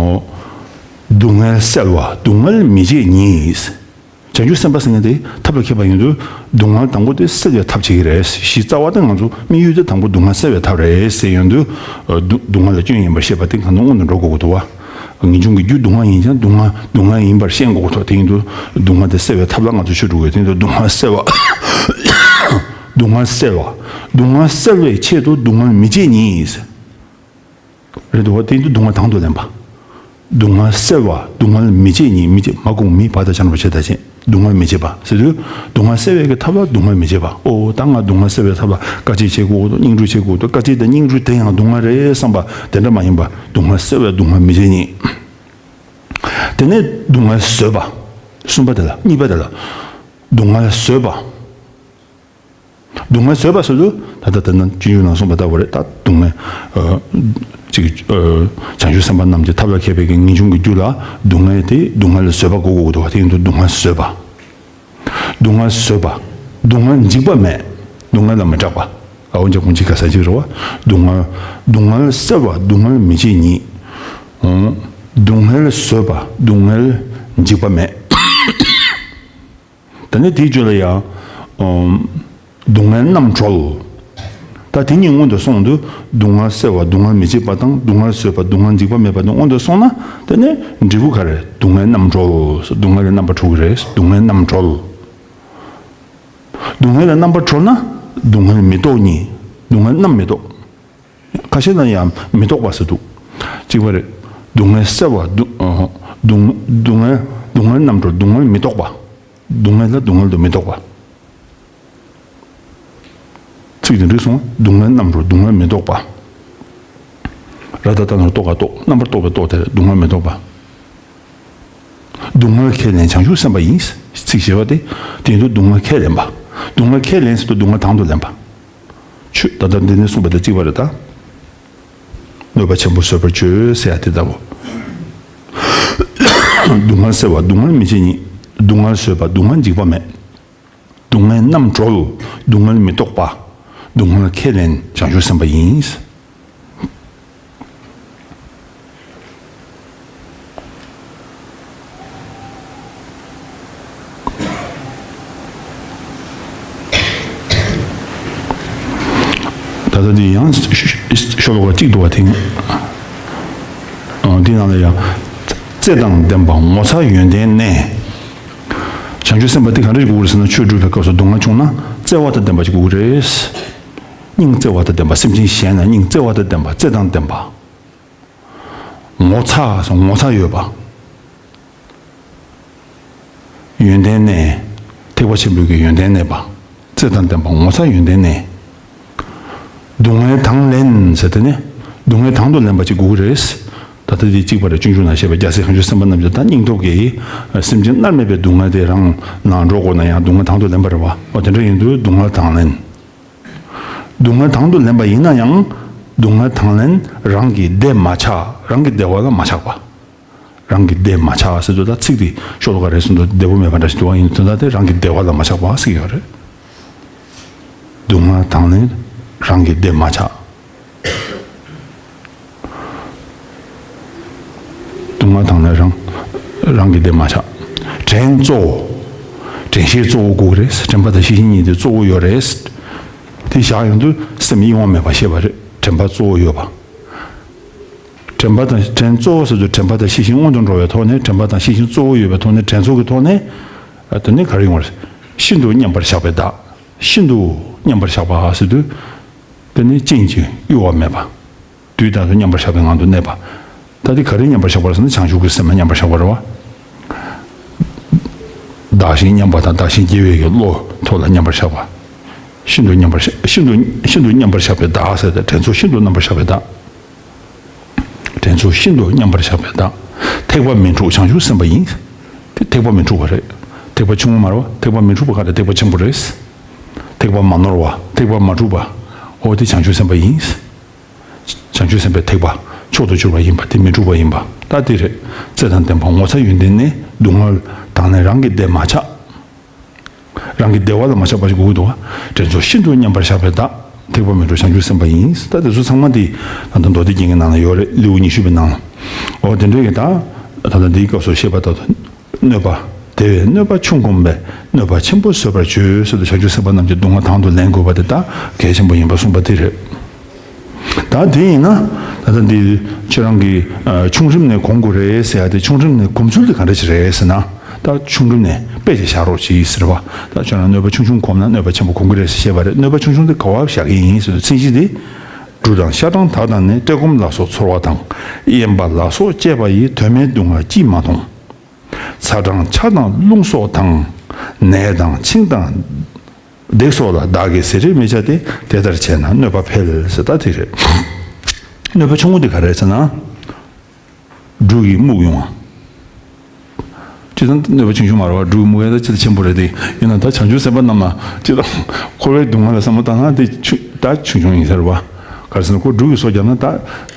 སྡུག་བསྔལ་སེལ་བ་སྡུག་བསྔལ་མི་བྱེད་ཉིད། བྱང་ཆུབ་སེམས་དཔའ་ཟེར་མཁན་དེ་ཐབས་ལ་མཁས་པ་ཡིན་དུས་སྡུག་བསྔལ་དང་པོ་དེ་སེལ་བའི་ཐབས་བྱེད་ཀྱི་རེད། གཞི་རྩ་བ་དེ་ང་ཚོ་དམིགས་ཡུལ་དེ་དང་པོ་སྡུག་བསྔལ་སེལ་བའི་ཐབས་རེད་ཟེར་ཡོང་དུས། སྡུག་སྡུག་བསྔལ་ལ་སྐྱོན་ཡིན་པར་ཤེས་པ་དེ་གང་དུ་སྔོན་དུ་འགྲོ་དགོས་ཀྱི་འདུག་བ། ངེས་འབྱུང་གི་རྒྱུ་སྡུག་བསྔལ་ཡིན་ཀྱང་སྡུག་བསྔལ་སྡུག་བསྔལ་ཡིན་པར་ཤེས་དགོས་ཀྱི་འདུག་དེ་ཡིན་དུས་སྡུག་བསྔལ་དེ་སེལ་བའི་ཐབས་ལ་ང་ཚོ་ཆོས་སྒྲུབ་དགོས། དེ་ཡིན་དུས་སྡུག་བསྔལ་སེལ་བ། སྡུག་བསྔལ་སེལ་བ། སྡུག་བསྔལ་སེལ་བའི་ཆེད་དུ་སྡུག་བསྔལ་མི་བྱེད་ཉིད། རེད་འདུག་བ། དེ་ཡིན་དུས་སྡུག་བསྔལ་དང་དུ་ལེན་པ། སྡུག་བསྔལ་སེལ་བ་སྡུག་བསྔལ་མི་བྱེད་ཉིད། མི་བྱེད། མ་དགོངས་མི་བ་དང་བྱ་རྣམ་པ་བྱེད་དང་བྱེད། སྡུག་བསྔལ་མི་བྱེད་པ་ཟེར་དུས་སྡུག་བསྔལ་སེལ་བའི་གི་ཐབས་ལ་སྡུག་བསྔལ་མི་བྱེད་པ། ཨོ་ད་ང་སྡུག་བསྔལ་སེལ་བའི་ཐབས་ལ་དཀའ་སྤྱད་བྱེད་དགོས་འདུག་སྙིང་རུས་བྱེད་དགོས་འདུག་དཀའ་སྤྱད་དང་སྙིང་རུས་དེ་ཡང་སྡུག་བསྔལ་རེད་བསམ་པ་དེ་འདྲ་མ་ཡིན་པ། སྡུག་བསྔལ་སེལ་བའི་སྡུག་བསྔལ་མི་བྱེད་ཉིད། དེ་ནས་སྡུག་བསྔལ་བཟོད་པ། གསུམ་པ་དེ་ལ་གཉིས་པ་དེ་ལ་སྡུག་བསྔལ་བཟོད་པ། སྡུག་བསྔལ་བཟོད་པ་ཟེར་དུས་ད་ལྟ་དེ་ན་སྤྱོད་འཇུག་ནང་གསུངས་པ་ལྟ་བུ་རེད། ད་སྡུག་བསྔལ་ཨ་ཅིག་ཨ་བྱང་ཆུབ་སེམས་དཔའ་རྣམས་ཀྱི་ཐབས་ལ་མཁས་པའི་གི་ངེས་འབྱུང་གི་རྒྱུ་ལ་སྡུག་བསྔལ་དེ་སྡུག་བསྔལ་བཟོད་པ་དགོས་དགོས་འདུག་བ། དེ་ཡིན་དུས་སྡུག་བསྔལ་བཟོད་པ། སྡུག་བསྔལ་བཟོད་པ། སྡུག་བསྔལ་འཇིགས་པ་མེད། སྡུག་བསྔལ་ལ་མི་སྐྲག་པ། ཨ་འོ་འཇིགས་སྐོང་གཅིག་ག་ས་གཅིག་རེད་བ། སྡུག་བསྔལ། སྡུག་བསྔལ་སེལ་བ་སྡུག་བསྔལ་མི་བྱེད་ཉིད། ཨོ། སྡུག་བསྔལ་བཟོད་པ་སྡུག་བསྔལ་འཇིགས་པ་མེད། ད་ནི་དེའི་རྒྱུད་ལ་ཡང་། ཨོ། སྡུག་བསྔལ་རྣམ་གྲོལ། ད་དེ་གཉིས་སྔོན་དུ་སོང་དུས་སྡུག་བསྔལ་སེལ་བ་སྡུག་བསྔལ་མི་བྱེད་པ་དང་སྡུག་བསྔལ་བཟོད་པ་སྡུག་བསྔལ་འཇིགས་པ་མེད་པ་དང་སྔོན་དུ་སོང་ན་དེ་ནི་འབྲས་བུ་ག་རེ། སྡུག་བསྔལ་རྣམ་གྲོལ། སྡུག་བསྔལ་ལས་རྣམ་པར་གྲོལ་གྱི་རེད། སྡུག་བསྔལ་རྣམ་གྲོལ། སྡུག་བསྔལ་ལས་རྣམ་པར་གྲོལ་ན་སྡུག་བསྔལ་མི་རྟོག་ཉིད། སྡུག་བསྔལ་རྣམ་མི་རྟོག་ཁ་ཤས་ལ་ཡང་མི་རྟོག་པ་ཟེར་འདུག་གཅིག་པ་རེད། སྡུག་བསྔལ་སེལ་བ་སྡུག་ཨ་སྡུག་སྡུག་བསྔལ་སྡུག་བསྔལ་རྣམ་གྲོལ། སྡུག་བསྔལ་མི་རྟོག་པ། སྡུག་བསྔལ་ལ་སྡུག་བསྔལ་དུ་མི་རྟོག་པ། ཚིག་དེ་འགྲིག་སོང་། སྡུག་བསྔལ་རྣམ་གྲོལ། སྡུག་བསྔལ་མི་རྟོག་པ། ར་ད་བཏགས་རྟ་ན་རོ་རྟོ་ག་རྟོགས། རྣམ་པར་རྟོག་པའི་རྟོག་དེ་རེད། སྡུག་བསྔལ་མི་རྟོག་པ། སྡུག་བསྔལ་ཁས་ལེན་བྱང་ཆུབ་སེམས་དཔའ་ཡིན། ཚིག་བཞི་པ་དེ། དེ་ཡིན་དུས་སྡུག་བསྔལ་ཁས་ལེན་པ། སྡུག་བསྔལ་ཁས་ལེན་ཟེར་དུས་སྡུག་བསྔལ་དང་དུ་ལེན་པ། ཆོས་ད་ལྟ་འདི་ནས་གསུངས་པ་དང་གཅིག་པ་རེད་ད། གནོད་པ་ཆེན་པོ་བཟོད་པར་བྱོས་ཟེར་ཡ་དེ་ལྟ་བུ། སྡུག་བསྔལ་སེལ་བ་སྡུག་བསྔལ་མི་བྱེད་ཉིད། སྡུག་བསྔལ་བཟོད་པ་སྡུག་བསྔལ་འཇིགས་པ་མེད། སྡུག་བསྔལ་རྣམ་གྲོལ། སྡུག་བསྔལ་མི་རྟོག་པ། སྡུག་བསྔལ་ཁས་ལེན་བྱང་ཆུབ་སེམས་དཔའ་ཡིན། ད་ལྟ་འདི་ཡང་ཤོ་ལོ་ཀ་གཅིག་འདུག་བ་དེ། འདི་ནང་ལ་ཡང་། རྩེ་དང་ལྡན་པ་ངོ་ཚ་ཡོན་ཏན་གནས། བྱང་ཆུབ་སེམས་དཔའ་དེ་ག་འདྲ་ཞིག་དགོས་རེད་ཟེར་ན། ཆོས་སྒྲུབ་པའི་སྐབས་སུ་སྡུག་བསྔལ་བྱུང་ན་བརྩེ་བ་དང་ལྡན་པ་ཞིག་དགོས་ཀྱི་རེད། སྙིང་བརྩེ་བ་དང་ལྡན་པ། སེམས་ཅན་གཞན་ལ་སྙིང་བརྩེ་བ་དང་ལྡན་པ། རྩེ་དང་ལྡན་པ། ངོ་ཚ་སོ་ངོ་ཚ་ཡོད་པ། ཡོན་ཏན་གནས། ཐེག་པ་ཆེན་པོའི་གི་ཡོན་ཏན་གནས་པ། རྩེ་དང་ལྡན་པ་ངོ་ཚ་ཡོན་ཏན་གནས། སྡུག་བསྔལ་དང་ལེན་ཟེར་དེ་ནི། སྡུག་བསྔལ་དང་དུ་ལེན་པ་ཅིག་དགོས་ཀྱི་རེད། ད་ལྟ་འདི་གཅིག་པ་རེད། སྤྱོད་འཇུག་ནང་བཤད་པའི་རྒྱལ་སྲས་བྱང་ཆུབ་སེམས་དཔའ་རྣམས་ཀྱིས་ད་སྙིང་སྟོབས་ཀྱིས་སེམས་ཅན་མནར་མེད་པའི་སྡུག་བསྔལ་དེ་རང་ནང་འགྲོ་དགོས་ན་ཡང་སྡུག་བསྔལ་དང་དུ་ལེན་པ་རེད་བ། འོ་དེ་འདྲ་ཡིན་དུས་སྡུག་བསྔལ་དང་ལེན། སྡུག་བསྔལ་དང་དུ་ལེན་པ་ཡིན་ན་ཡང་། སྡུག་བསྔལ་དང་ལེན་རང་གི་བདེ་མ་ཆགས། རང་གི་བདེ་བ་ལ་མ་ཆགས་པ། རང་གི་བདེ་མ་ཆགས་ཟེར་དུས་ད་ཚིག་འདི་ཤོ་ལོ་ཀ་རེ་ཟུང་དུ་བདེ་པོ་མེད་པ་འདྲ་ཞིག་འདུག་བ། ཡིན་དུས་ད་དེ་རང་གི་བདེ་བ་ལ་མ་ཆགས་པ་ཟེར་གྱི་ཡོད་རེད། སྡུག་བསྔལ་དང་ལེན་རང་གི་བདེ་མ་ཆགས། སྡུག་བསྔལ་དང་ལེན་རང་རང་གི་བདེ་མ་ཆགས། དྲན་གཙོ་བོ། དྲན་ཤེས་གཙོ་བོ་དགོས་ཀྱི་རེད། དྲན་པ་དང་ཤེས་བཞིན་གཉིས་དེ་གཙོ་བོ་ཡོད་རེད། དེ་བཞག་ཡོང་དུས་སེམས་གཡེང་བ་མེད་པ་ཤེས་པ་རེད། དྲན་པ་གཙོ་བོ་ཡོད་པ། དྲན་པ་དང་དྲན་གཙོ་བོ་ཟེར་དུས་དྲན་པ་དང་ཤེས་བཞིན་སྔོན་དུ་འགྲོ་བའི་ཐོག་ནས། དྲན་པ་དང་ཤེས་བཞིན་གཙོ་བོ་ཡོད་པའི་ཐོག་ནས། དྲན་གཙོ་གི་ཐོག་ནས། ཨ་དེ་ནས་ག་རེ་ཡོང་བ་རེད། ཤིན་ཏུ་མཉམ་པར་བཞག་པའི་བདག་ཤིན་ཏུ་མཉམ་པར་བཞག་པ་ཟེར་དུས། དེ་ནི་རྐྱེན་གྱིས་གཡོ་བ་མེད་པ། དུས་དང་དུ་མཉམ་པར་བཞག་པའི་ངང་དུ་གནས་པ། ད་དེ་ག་རེ་མཉམ་པར་བཞག་པ་རེད་ཟེར་ན། བྱང་ཆུབ་ཀྱི་སེམས་ལ་མཉམ་པར་བཞག་པ་རེད་བ། བདག་གཞན་མཉམ་པ་དང་བདག་གཞན་བརྗེ་བའི་གི་བློ་ཐོག་ལ་མཉམ་པར་བཞག་པ། ཤིན་ཏུ་མཉམ་པར་བཞག་ཤིན་ཏུ་ཤིན་ཏུ་མཉམ་པར་བཞག་པའི་བདག་ཟེར་ཏེ། དྲན་གཙོ་ཤིན་ཏུ་རྣམ་པར་བཞག་པའི་བདག་དྲན་གཙོ་ཤིན་ཏུ་མཉམ་པར་བཞག་པའི་བདག་ཐེག་པ་མི་འཁྲུགས་བྱང་ཆུབ་སེམས་དཔའ་ཡིན། དེ་ཐེག་པ་མི་འཁྲུགས་པ་རེད། ཐེག་པ་ཆུང་ངུ་མ་རེད་བ། ཐེག་པ་མི་འཁྲུགས་པ་ག་རེ། ཐེག་པ་ཆེན་པོ་རེད། ཐེག་པ་མ་ནོར་བ། ཐེག་པ་མ་འཁྲུགས་པ། འོ་དེ་བྱང་ཆུབ་སེམས་དཔའ་ཡིན། བྱང་ཆུབ་སེམས་དཔའི་ཐེག་པ་མཆོག་ཏུ་གྱུར་པ་ཡིན་པ་དེ་མི་འཁྲུགས་པ་ཡིན་པ་ད་དེ་རེད། བརྩེ་དང་ལྡན་པ་ངོ་ཚ་ཡོན་ཏན་ནི་སྡུག་བསྔལ་དང་ནི་རང་གི་བདེ་མ་ཆགས། རང་གི་བདེ་བ་ལ་མ་ཆགས་པ་ཞིག་དགོས་ཀྱི་འདུག་བ། དེ་ཚོ་ཤིན་ཏུ་མཉམ་པར་བཞག་པའི་བདག་ཐེག་པ་མི་འཁྲུགས་བྱང་ཆུབ་སེམས་དཔའ་ཡིན། ད་དེ་ཚོ་ཚང་མ་དེ་ད་ལྟ་མདོ་སྡེ་རྒྱན་གྱི་ནང་ལ་ཡོད་རེད། ལེའུ་ཉི་ཤུ་པའི་ནང་ལ། འོ་དེ་འདྲའི་གི་ད་ད་ལྟ་འདིའི་སྐབས་སུ་བཤད་པ་ལྟར་དུ། གནོད་པ། དེ་བས་གནོད་པ་ཆུང་གོམས་པས་གནོད་པ་ཆེན་པོ་བཟོད་པར་བྱོས་ཟེར་དུས་བྱང་ཆུབ་སེམས་དཔའ་རྣམས་ཀྱིས་སྡུག་བསྔལ་དང་དུ་ལེན་དགོས་པ་དེ་དག་གལ་ཆེན་པོ་ཡིན་པར་གསུངས་པ་དེ་རེད། ད་དེ་ཡིན་ན་ད་ལྟ་འདི་ཁྱེད་རང་གིས་ཆུང་རིམ་ནས་གོམས་དགོས་རེད་ཟེར་ཡ་དེ་ཆུང་རིམ་ནས་གོམས་ཚུལ་དེ་ག་འདྲ་ཞིག་རེད་ཟེར་ན། ད་ཆུང་རིམ་ནས་དཔེ་ཅིག་བཞག་རོགས་གྱིས་ཟེར་བ། ད་ཁྱེད་རང་གནོད་པ་ཆུང་ཆུང་གོམས་ན་གནོད་པ་ཆེན་པོ་གོམས་ཀྱི་རེད་ཟེར་བཤད་པ་རེད། གནོད་པ་ཆུང་ཆུང་དེ་ག་བ་བཞག་གི་ཡིན་ཟེར་དུས་མཚན་གཞི་དེ། སྦྲུལ་དང་ཤ་སྦྲང་དག་དང་ནི། བཀྲེས་སྐོམ་ལ་སོགས་ཚོར་བ་དང་། གཡན་པ་ལ་སོགས་བཅས་པ་ཡིས། དོན་མེད་སྡུག་བསྔལ་ཅིས་མ་མཐོང་། ཚ་གྲང་ཆར་དང་རླུང་སོགས་དང་། ནད་དང་འཆིང་དང་། བརྡེག་སོགས་ལ། བདག་གིས་བཟེ་རེ་མི་བྱ་སྟེ། དེ་ལྟར་བྱས་ན་གནོད་པ་འཕེལ་ཟེར་ད་དེ་རེད། གནོད་པ་ཆུང་ངུ་དེ་ག་རེ་རེད་ཟེར་ན། སྦྲུལ་གྱི་རྨུགས་ཡོང་བ། སྤྱིར་བཏང་གནོད་པ་ཆུང་ཆུང་མ་རེད་བ། སྦྲུལ་གྱི་རྨུགས་ཡ་ད་ཅི་ལྟར་ཆེན་པོ་རེད་དེ། ཡིན་ན་ད་བྱང་ཆུབ་སེམས་དཔའ་རྣམས་ལ་སྤྱིར་བཏང་འཁོར་བའི་སྡུག་བསྔལ་ལ་བསམ་བློ་བཏང་ན་དེ་ཆུ་ད་ཆུང་ཆུང་ཡིན་ས་རེད་བ། ག་རེ་ཟེར་ན་ཁོ་སྦྲུལ་གྱིས་སོ་བརྒྱབ་ན་ད་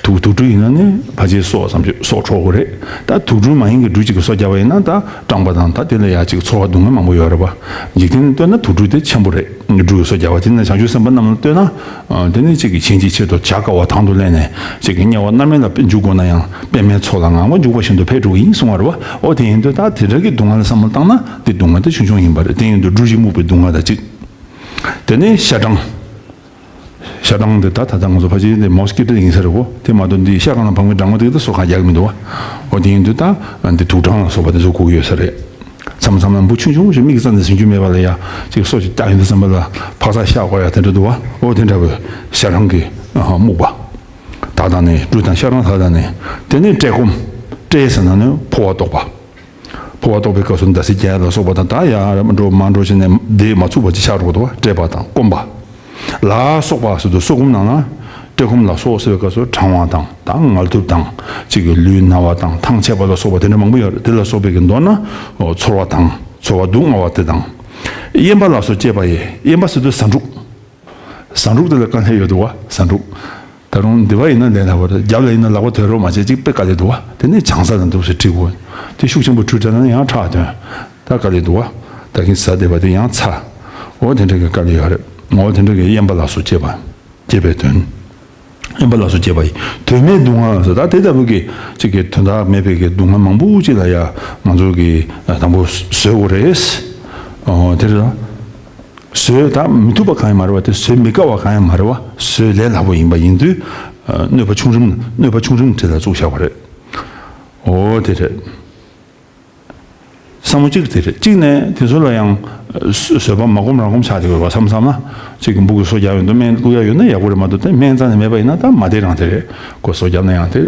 དུག་དུག་སྦྲུལ་ཡིན་ན་ནི་ཕལ་ཆེར་སྲོག་ཙམ་ཅིག་སྲོག་འཕྲོག་དགོས་རེད། ད་དུག་སྦྲུལ་མ་ཡིན་གྱི་སྦྲུལ་གཅིག་གིས་སོ་བརྒྱབ་པ་ཡིན་ན་ད་སྐྲངས་པ་དང་ད་དེ་ལ་ཡ་ཅིག་ཚོར་བ་སྡུག་བསྔལ་མང་པོ་ཡོད་རེད་བ། འཇིག་རྟེན་ལ་ལྟོས་ན་དུག་སྦྲུལ་དེ་ཆེན་པོ་རེད། སྦྲུལ་གྱིས་སོ་བརྒྱབ་པ་དེ་ནི་བྱང་ཆུབ་སེམས་དཔའ་རྣམས་ལ་ལྟོས་ན། དེ་ནི་གཅིག་གིས་གཞན་གྱི་ཆེད་དུ་བྱ་དཀའ་བ་དང་དུ་ལེན་ནས་གཅིག་གིས་དམྱལ་བ་མནར་མེད་ལ་འཇུག་དགོས་ན་ཡང་པདྨའི་མཚོ་ལ་ངང་པར་འཇུག་པ་བཞིན་དུ་འཕེལ་འགྲོ་གི་ཡིན་གསུང་བ་རེད་བ། འོ་དེ་ཡིན་དུས་ད་དེ་འདྲ་གི་སྡུག་བསྔལ་ལ་བསམ་བློ་བཏང་ན་དེ་སྡུག་བསྔལ་དེ་ཆུང་ཆུང་ཡིན་པ་རེད། དེ་ཡིན་དུས་སྦྲུལ་གྱིས་རྨུགས་པའི་སྡུག་བསྔལ་དང་གཅིག་དེ་ནས་ཤ་སྦྲང་། ཤ་སྦྲང་དེ་ད་ད་ལྟ་ང་ཚོ་ཕལ་ཆེར་དེ་མོ་སི་ཀི་ཊོ་ཡིན་ས་རེད་གོ། དེ་མ་གཏོགས་འདི་ཤ་སྒང་ལ་འབབ་མཁན་སྦྲང་མ་དེ་གི་ད་སོ་གང་རྒྱག་གི་མི་འདུག་བ། འོ་དེ་ཡིན་དུས་ད་འདི་དུག་སྦྲང་ལ་སོགས་པ་དེ་ཚོ་དགོས་ཀྱི་ཡོད་ས་རེད། མཚམས་མཚམས་ལ་འབུ་ཆུང་ཆུང་ཞིག་མིག་གིས་རྩ་ནས་ཟིན་རྒྱུ་མེད་པ་ལ་ཡ་ཅིག་སོ་ཞིག་བཏགས་ཡོང་དུས་ཙམ་པ་ལ་ཕག་ཚག་ཤ་དགོས་ཡ་དེ་འདྲ་འདུག་བ། འོ་དེ་འདྲ་བའི་ཤ་སྦྲང་གིས་རྨུགས་པ། དག་དང་ནི། སྦྲུལ་དང་ཤ་སྦྲང་དག་དང་ནི། དེ་ནས་བཀྲེས་སྐོམ། བཀྲེས་ཟེར་ན་ནི་ཕོ་བ་ལྟོགས་པ། ཕོ་བ་ལྟོགས་པའི་སྐབས་སུ་མདའ་སེ་རྒྱག་ཡ་ལ་སོགས་པ་དང་ད་ཡར་འགྲོ་མར་འགྲོ་བྱས་ནས་བསྡད་མ་ཚུགས་པ་ཅིག་ཆགས་འགྲོ་གི་འདུག་བ། བཀྲེས་པ་དང་སྐོམ་པ། ལ་སོགས་པ་ཟེར་དུས་སྲོག་སྐོམ་ནང་ན། བཀྲེས་སྐོམ་ལ་སོགས་ཟེར་བའི་སྐབས་སུ་གྲང་བ་དང་ད་ངལ་དུབ་དང་གཅིག་གི་ལུས་ན་བ་དང་ཐང་ཆད་པ་ལ་སོགས་པ་དེ་འདྲ་མང་པོ་ཡོད་རེད། དེ་ལ་སོགས་པའི་གི་མདོར་ན་ཚོར་བ་དང་ཚོར་བ་སྡུག་བསྔལ་བ་དེ་དང་། གཡན་པ་ལ་སོགས་བཅས་པ་ཡི། གཡན་པ་ཟེར་དུས་ཟ་འབྲུ། ཟ་འབྲུ་དེ་ལ་དཀའ་ལས་ཡོད་འདུག་བ། ཟ་འབྲུ། ད་རུང་འདི་པ་ཡིན་ན་ལས་སླ་པོ་རེད། རྒྱབ་ལ་ཡིན་ན་ལག་པ་དོད་རོགས་མ་བྱེད་ཅིག་དཔེ་དཀའ་ལས་འདུག་བ། དེ་ནས་བྱང་ས་དང་འདུག་སེ་ཁྲིད་དགོས། དེ་ཤུགས་ཆེན་པོ་ཁྲིད་དྲགས་ན་ཡང་ཁྲག་ཐོན། ད་དཀའ་ལས་འདུག་བ། ད་གིན་ཟ་བསྡད་པ་དེ་ཡང་ཚ། འོ་དེ་འདྲ་གི་དཀའ་ལས་ཡོད་རེད། འོ་དེ་འདྲ་གི་གཡན་པ་ལ་སོགས་བཅས་པ། བཅས་པའི་དོན། གཡན་པ་ལ་སོགས་བཅས་པ་ཡི། དོན་མེད་སྡུག་བསྔལ་ཟེར་ད་དེ་ལྟ་བུ་གི་ཅིག་གི་དོན་དག་མེད་པའི་གི་སྡུག་བསྔལ་མང་པོ་ཅིག་ལ་ཡ་ང་ཚོ་གི་དང་པོ་བཟོད་དགོས་རེད། འོ་དེ་རེད། བཟོད་ད་མི་ཐུབ་པ་གང་ཡང་མ་རེད་བ། དེ་བཟོད་མི་དཀའ་བ་གང་ཡང་མ་རེད་བ། བཟོད་ལས་སླ་པོ་ཡིན་པ་ཡིན་དུས། གནོད་པ་ཆུང་རིམ་གནོད་པ་ཆུང་རིམ་གྲས་ལ་བཙུགས་བཞག་པ་རེད། འོ་དེ་རེད། བསམ་བློ་གཅིག་དེ་རེད། གཅིག་ནས་དེ་ཚོ་ལ་ཡང་བཟོད་པ་མ་སྒོམ་རང་སྒོམ་ཆགས་བསྡད་ཡོད་པ་བསམ་བསམ་ན། གཅིག་གི་འབུ་གུ་སོ་རྒྱག་ཡོང་དུས་སྨན་བླུག་ཡ་ཡོད་ན་ཡག་པོ་རེད། མ་གཏོགས་དེ་སྨན་རྩ་ནས་མེད་པ་ཡིན་ན་ད་མ་བསྡད་རང་དེ་རེད། ཁོ་སོ་རྒྱབ་ན་ཡང་དེ་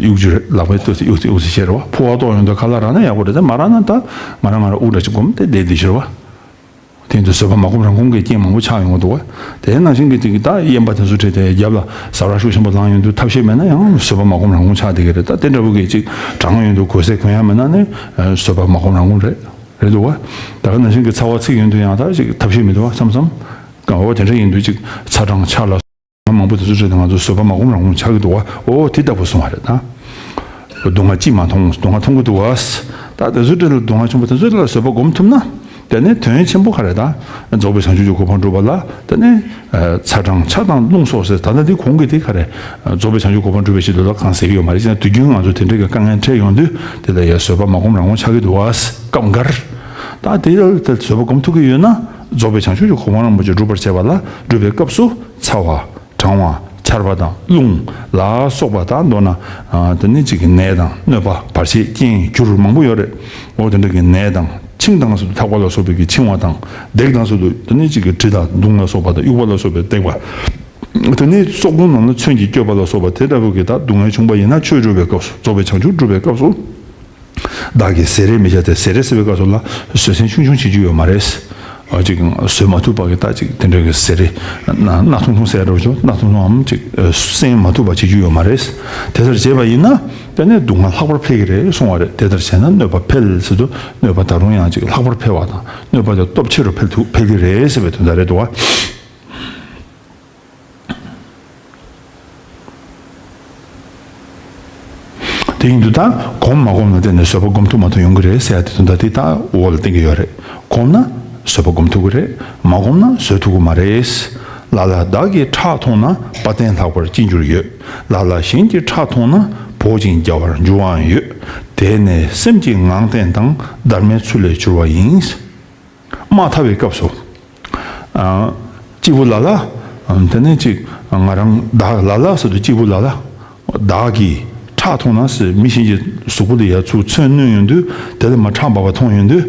གཡུག་རྒྱུ་རེད། ལག་པས་གཡུག་ཚེ་གཡུག་ཚེ་ཤེས་རེད་བ། ཕོ་བ་ལྟོགས་ཡོང་དུས་ཁ་ལག་རག་ན་ཡག་པོ་རེད། དེ་མ་རག་ན་ད་ང་རང་ང་རང་དབུགས་འདྲ་ཅིག་སྒོམ་དེ་བསྡད་བསྡད་ཤེས་རེད་བ། དེ་ཡིན་དུས་བཟོད་པ་མ་སྒོམ་རང་སྒོམ་གྱི་རྐྱེན་མང་པོ་ཆགས་ཡོང་གི་འདུག་བ། དེ་ནང་བཞིན་གྱི་དེ་གི་ད་གཡན་པ་དེ་ཚོ་ཁྲིད་དེ་རྒྱབ་ལ་ཟ་ར་ཤུགས་ཆེན་པོ་ལངས་ཡོང་དུས་ཐབས་ཤེས་མེད་ན་ཡང་བཟོད་པ་མ་སྒོམ་རང་སྒོམ་ཆགས་བསྡད་ཀྱི་རེད། ད་དེ་འདྲ་བོ་གི་ཅིག་གྲང་ཡོང་དུས་གོས་ཟས་གོན་ཡ་མེད་ན་ནི་བཟོད་པ་མ་སྒོམ་རང་སྒོམ་རེད། རེད་འདུག་བ། ད་ག་ནང་བཞིན་གྱི་ཚ་བ་ཚིག་ཡོང་དུས་ཡང་ད་ཅིག་ཐབས་ཤེས་མི་འདུག་བ་བསམ་བསམ། གང་འོ་དེ་འདྲ་ཡིན་དུས་ཅིག་ཚ་གྲང་ཆར་ལ། མང་པོ་དེ་ཚོ་ཁྲིད་དེ་ང་ཚོ་བཟོད་པ་མ་སྒོམ་རང་སྒོམ་ཆགས་ཀྱི་འདུག་བ། འོ་དེ་ལྟ་བུ་གསུང་བ་རེད་ད། སྡུག་བསྔལ་ཅིས་མ་མཐོང་། སྡུག་བསྔལ་མཐོང་གི་འདུག་བ། ད་དེ་ཚོ་ཁྲིད་ལ་སྡུག་བསྔལ་ཆེན་པོ་དེ་ཚོ་ཁྲིད་ལ་བཟོད་པ་སྒོམ་ཐུབ་ན། དེ་ནས་དོན་ཆེན་པོ་ག་རེ་ད། རྫོགས་པའི་བྱང་ཆུབ་ཀྱི་གོ་འཕང་སྒྲུབ་པ་ལ་དེ་ནས། ཚ་གྲང་ཆར་དང་རླུང་སོགས་ཟེར་ད་ལྟ་འདི་གོང་གི་དེ་ག་རེ། རྫོགས་པའི་བྱང་ཆུབ་གོ་འཕང་སྒྲུབ་པའི་ཆེད་དུ་ལ་གང་ཟེར་གྱི་ཡོད་མ་རེད། ཅེ་ན་དུས་རྒྱུན་ང་ཚོ་དེ་འདྲའི་གི་དཀའ་ངལ་འཕྲད་ཡོང་དུས་དེ་ལ་ཡ་བཟོད་པ་མ་སྒོམ་རང་སྒོམ་ཆགས་ཀྱི་འདུག་བ། སྐབས་འགར། ད་དེ་ལ་དེ་བཟོད་པ་སྒོམ་ཐུབ་ཀྱི་ཡོད་ན། རྫོགས་པའི་བྱང་ཆུབ་ཀྱི་གོ་འཕང་རིན་པོ་ཆེ་སྒྲུབ་པར་བྱེད་པ་ལ་སྒྲུབ་པའི་སྐབས་སུ་ཚ་བ། གྲང་བ། ཆར་པ་དང་རླུང་ལ་སོགས་པ་དང་མདོར་ན། དེ་ནི་གཅིག་གི་ནད་དང་གནོད་པ་བར་ཆད་རྐྱེན་འགྱུར་མང་པོ་ཡོད་རེད། འོ་དེ་འདྲ་གི་ནད་དང་འཆིང་དང་སོགས་ཐག་པ་ལ་སོགས་པའི་གི་འཆིང་བ་དང་བརྡེག་དང་སོགས་དེ་ནི་གཅིག་གི་གྲི་དང་མདུང་ལ་སོགས་པ་དང་དབྱུག་པ་ལ་སོགས་པའི་བརྡེག་པ། དེ་ནི་སྲོག་དོན་ནང་ལ་མཚོན་གྱིས་བསྐྱོད་པ་ལ་སོགས་པ་དེ་འདྲ་བོ་གི་ད་སྡུག་བསྔལ་ཆུང་བ་ཡིན་ན་ཆོས་སྒྲུབ་པའི་སྐབས་སུ་རྫོགས་པའི་བྱང་ཆུབ་སྒྲུབ་པའི་སྐབས་སུ། བདག་གིས་བཟེ་རེ་མི་བྱ་སྟེ། བཟེ་རེ་ཟེར་བའི་སྐབས་སུ་ལ་བཟོད་བསྲན་ཆུང་ཆུང་བྱེད་རྒྱུ་ཡོད་མ་རེད། ཨ་ཅིག་བཟོད་མ་ཐུབ་པ་གི་ད་ཅིག་དེ་འདྲ་གི་བཟེ་རེ་ན་ན་ཐུང་ཐུང་ཟེར་རོ་ཆོ་ན་ཐུང་ཐུང་འམ་ཅིག་བསྲན་མ་ཐུབ་པ་བྱེད་རྒྱུ་ཡོད་མ་རེད། དེ་ལྟར་བྱས་པ་ཡིན་ན་དེ་ནས་སྡུག་བསྔལ་ལྷག་པར་འཕེལ་གྱི་རེད་གསུང་བ་རེད། དེ་ལྟར་བྱས་ན་གནོད་པ་འཕེལ་ཟེར་དུས་གནོད་པ་ད་རུང་ཡང་ཅིག་ལྷག་པར་འཕེལ་བ་དང་གནོད་པ་དེ་སྟོབས་ཆེ་རུ་འཕེལ་ཐུབ་འཕེལ་གྱི་རེད་ཟེར་བའི་དོན་དག་རེད་འདུག་བ། ཡིན་དུས་ད་སྒོམ་མ་སྒོམ་ལ་བརྟེན་ནས་བཟོད་པ་སྒོམ་ཐུབ་མ་ཐུབ་ཡོང་གི་རེད་ཟེར་ཡ་དེ་དོན་དག་དེ་ད་འོག་ལ་བསྟན་གྱི་ཡོད་རེད། སྒོམ་ན་བཟོད་པ་སྒོམ་ཐུབ་ཀྱི་རེད། མ་སྒོམ་ན་བཟོད་ཐུབ་ཀྱི་མ་རེད། ལ་ལ་བདག་གིས་ཁྲག་འཐུང་ན་དཔའ་བརྟན་ལྷག་པར་ཅི་འབྱོར་ཡོད། ལ་ལ་གཞན་གྱིས་ཁྲག་འཐུང་ན་བོག་ཅིང་རྒྱལ་བར་འགྱུར་བའང་ཡོད། དེ་ནི་སེམས་ཀྱི་ངང་བརྟན་དང་སྡར་མའི་ཚུལ་ལས་གྱུར་པ་ཡིན། དམག་འཐབ་པའི་སྐབས་སུ། ཨ། གཅིག་པུ་ལ་ལ། ཨ། དེ་ནས་གཅིག་ང་རང་བདག་ལ་ལ་ཟེར་དུས་གཅིག་པུ་ལ་ལ། བདག་གིས་ཁྲག་འཐུང་ན་ཟེར་མི་གཞན་གྱི་གཟུགས་པོ་ལ་ཡར་ཚུར་མཚོན་བསྣུན་ཡོང་དུས་དེ་ལ་མར་ཁྲག་འབབ་པ་མཐོང་ཡོང་དུས།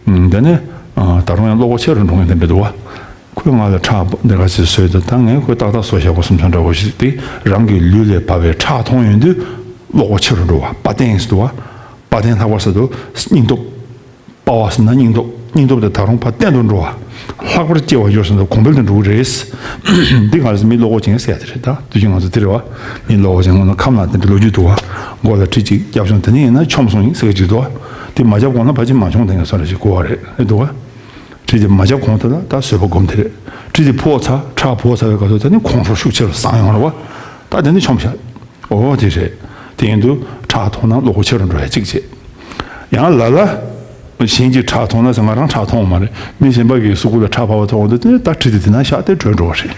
ཨ། དེ་ནས། ཨ། ད་རུང་ཡང་བློ་ཁོག་ཆེ་རུ་འགྲོ་མཁན་དེ་འདྲ་འདུག་བ། ཁོས་ང་ལ་ཁྲག་འདི་ག་ཚོད་བཟོས་འདུག་ད་ངས་ཁོས་ཏག་ཏག་བཟོས་བཞག་པ་བསམ་བསམ་འདྲ་བོ་ཞིག་དེ་རང་གི་ལུས་ལས་བབས་པའི་ཁྲག་མཐོང་ཡོང་དུས་བློ་ཁོག་ཆེ་རུ་འགྲོ་བ། དཔའ་བརྟན་ཟེར་འདུག་བ། དཔའ་བརྟན་ལྷག་པར་ཟེར་དུས་སྙིང་སྟོབས། དཔའ་བ་ཟེར་ན་སྙིང་སྟོབས། སྙིང་སྟོབས་དེ་ད་རུང་ཕར་བརྟན་དུ་འགྲོ་བ། ལྷག་པར་སྐྱེ་བར་འགྱུར་ཟེར་ན་གོང་འཕེལ་དུ་འགྲོ་གི་རེད། འདི་ག་རེ་ཟེར། མི་བློ་ཁོག་ཅན་ཟེར་ཡ་དེ་རེད། ད་དུས་རྒྱུན་ང་ཚོ་དེ་རེད་བ། མི་བློ་ཁོག་ཅན་ངོ་ན་ཁམས་ལ་དེ་འདྲ་ལོ་རྒྱུས་འདུག་བ། མགོ་ལ་གྲི་གཅིག་བརྒྱབ་བྱུང་། དེ་ནས་ཡིན་ན་ཆོམ་སོང་ཡིན་ཟེར་གྱི་འདུག་བ། དེ་མ་བརྒྱབ་གོང་ན་ཕལ་ཆེར་མ་བྱུང་དེ་ངས་སོ་ར་ཞིག་གོ་བ་རེད། རེད་འདུག་བ། གྲི་དེ་མ་བརྒྱབ་གོང་དེ་ལ་ད་བཟོད་པ་སྒོམ་དེ་རེད། གྲི་དེ་ཕོག་ཚར། ཁྲག་ཕོག་ཚར་བའི་སྐབས་སུ་དེ་ནི་ཁོང་ཁྲོ་ཤུགས་ཆེ་རུ་སངས་ཡོང་རེད་བ། ད་དེ་ནི་ཆོམ་ཤག་འོ་དེ་རེད། དེ་ཡིན་དུས་ཁྲག་འཐུང་ན་བློ་ཁོག་ཆེ་རུ་འགྲོ་ཡ་གཅིག་བྱེད། ཡང་ལ་ལ། གཞན་གྱིས་ཁྲག་འཐུང་ན་ཟེར། ང་རང་ཁྲག་འཐུང་བ་མ་རེད། མི་གཞན་པ་གི་གཟུགས་པོ་ལ་ཁྲག་ཕབ་པ་མཐོང་དུས་དེ་ནས་ད་གྲི་དེ་དེ་ན་བཞག་སྟེ་བྲོས་འགྲོ་བ་རེད།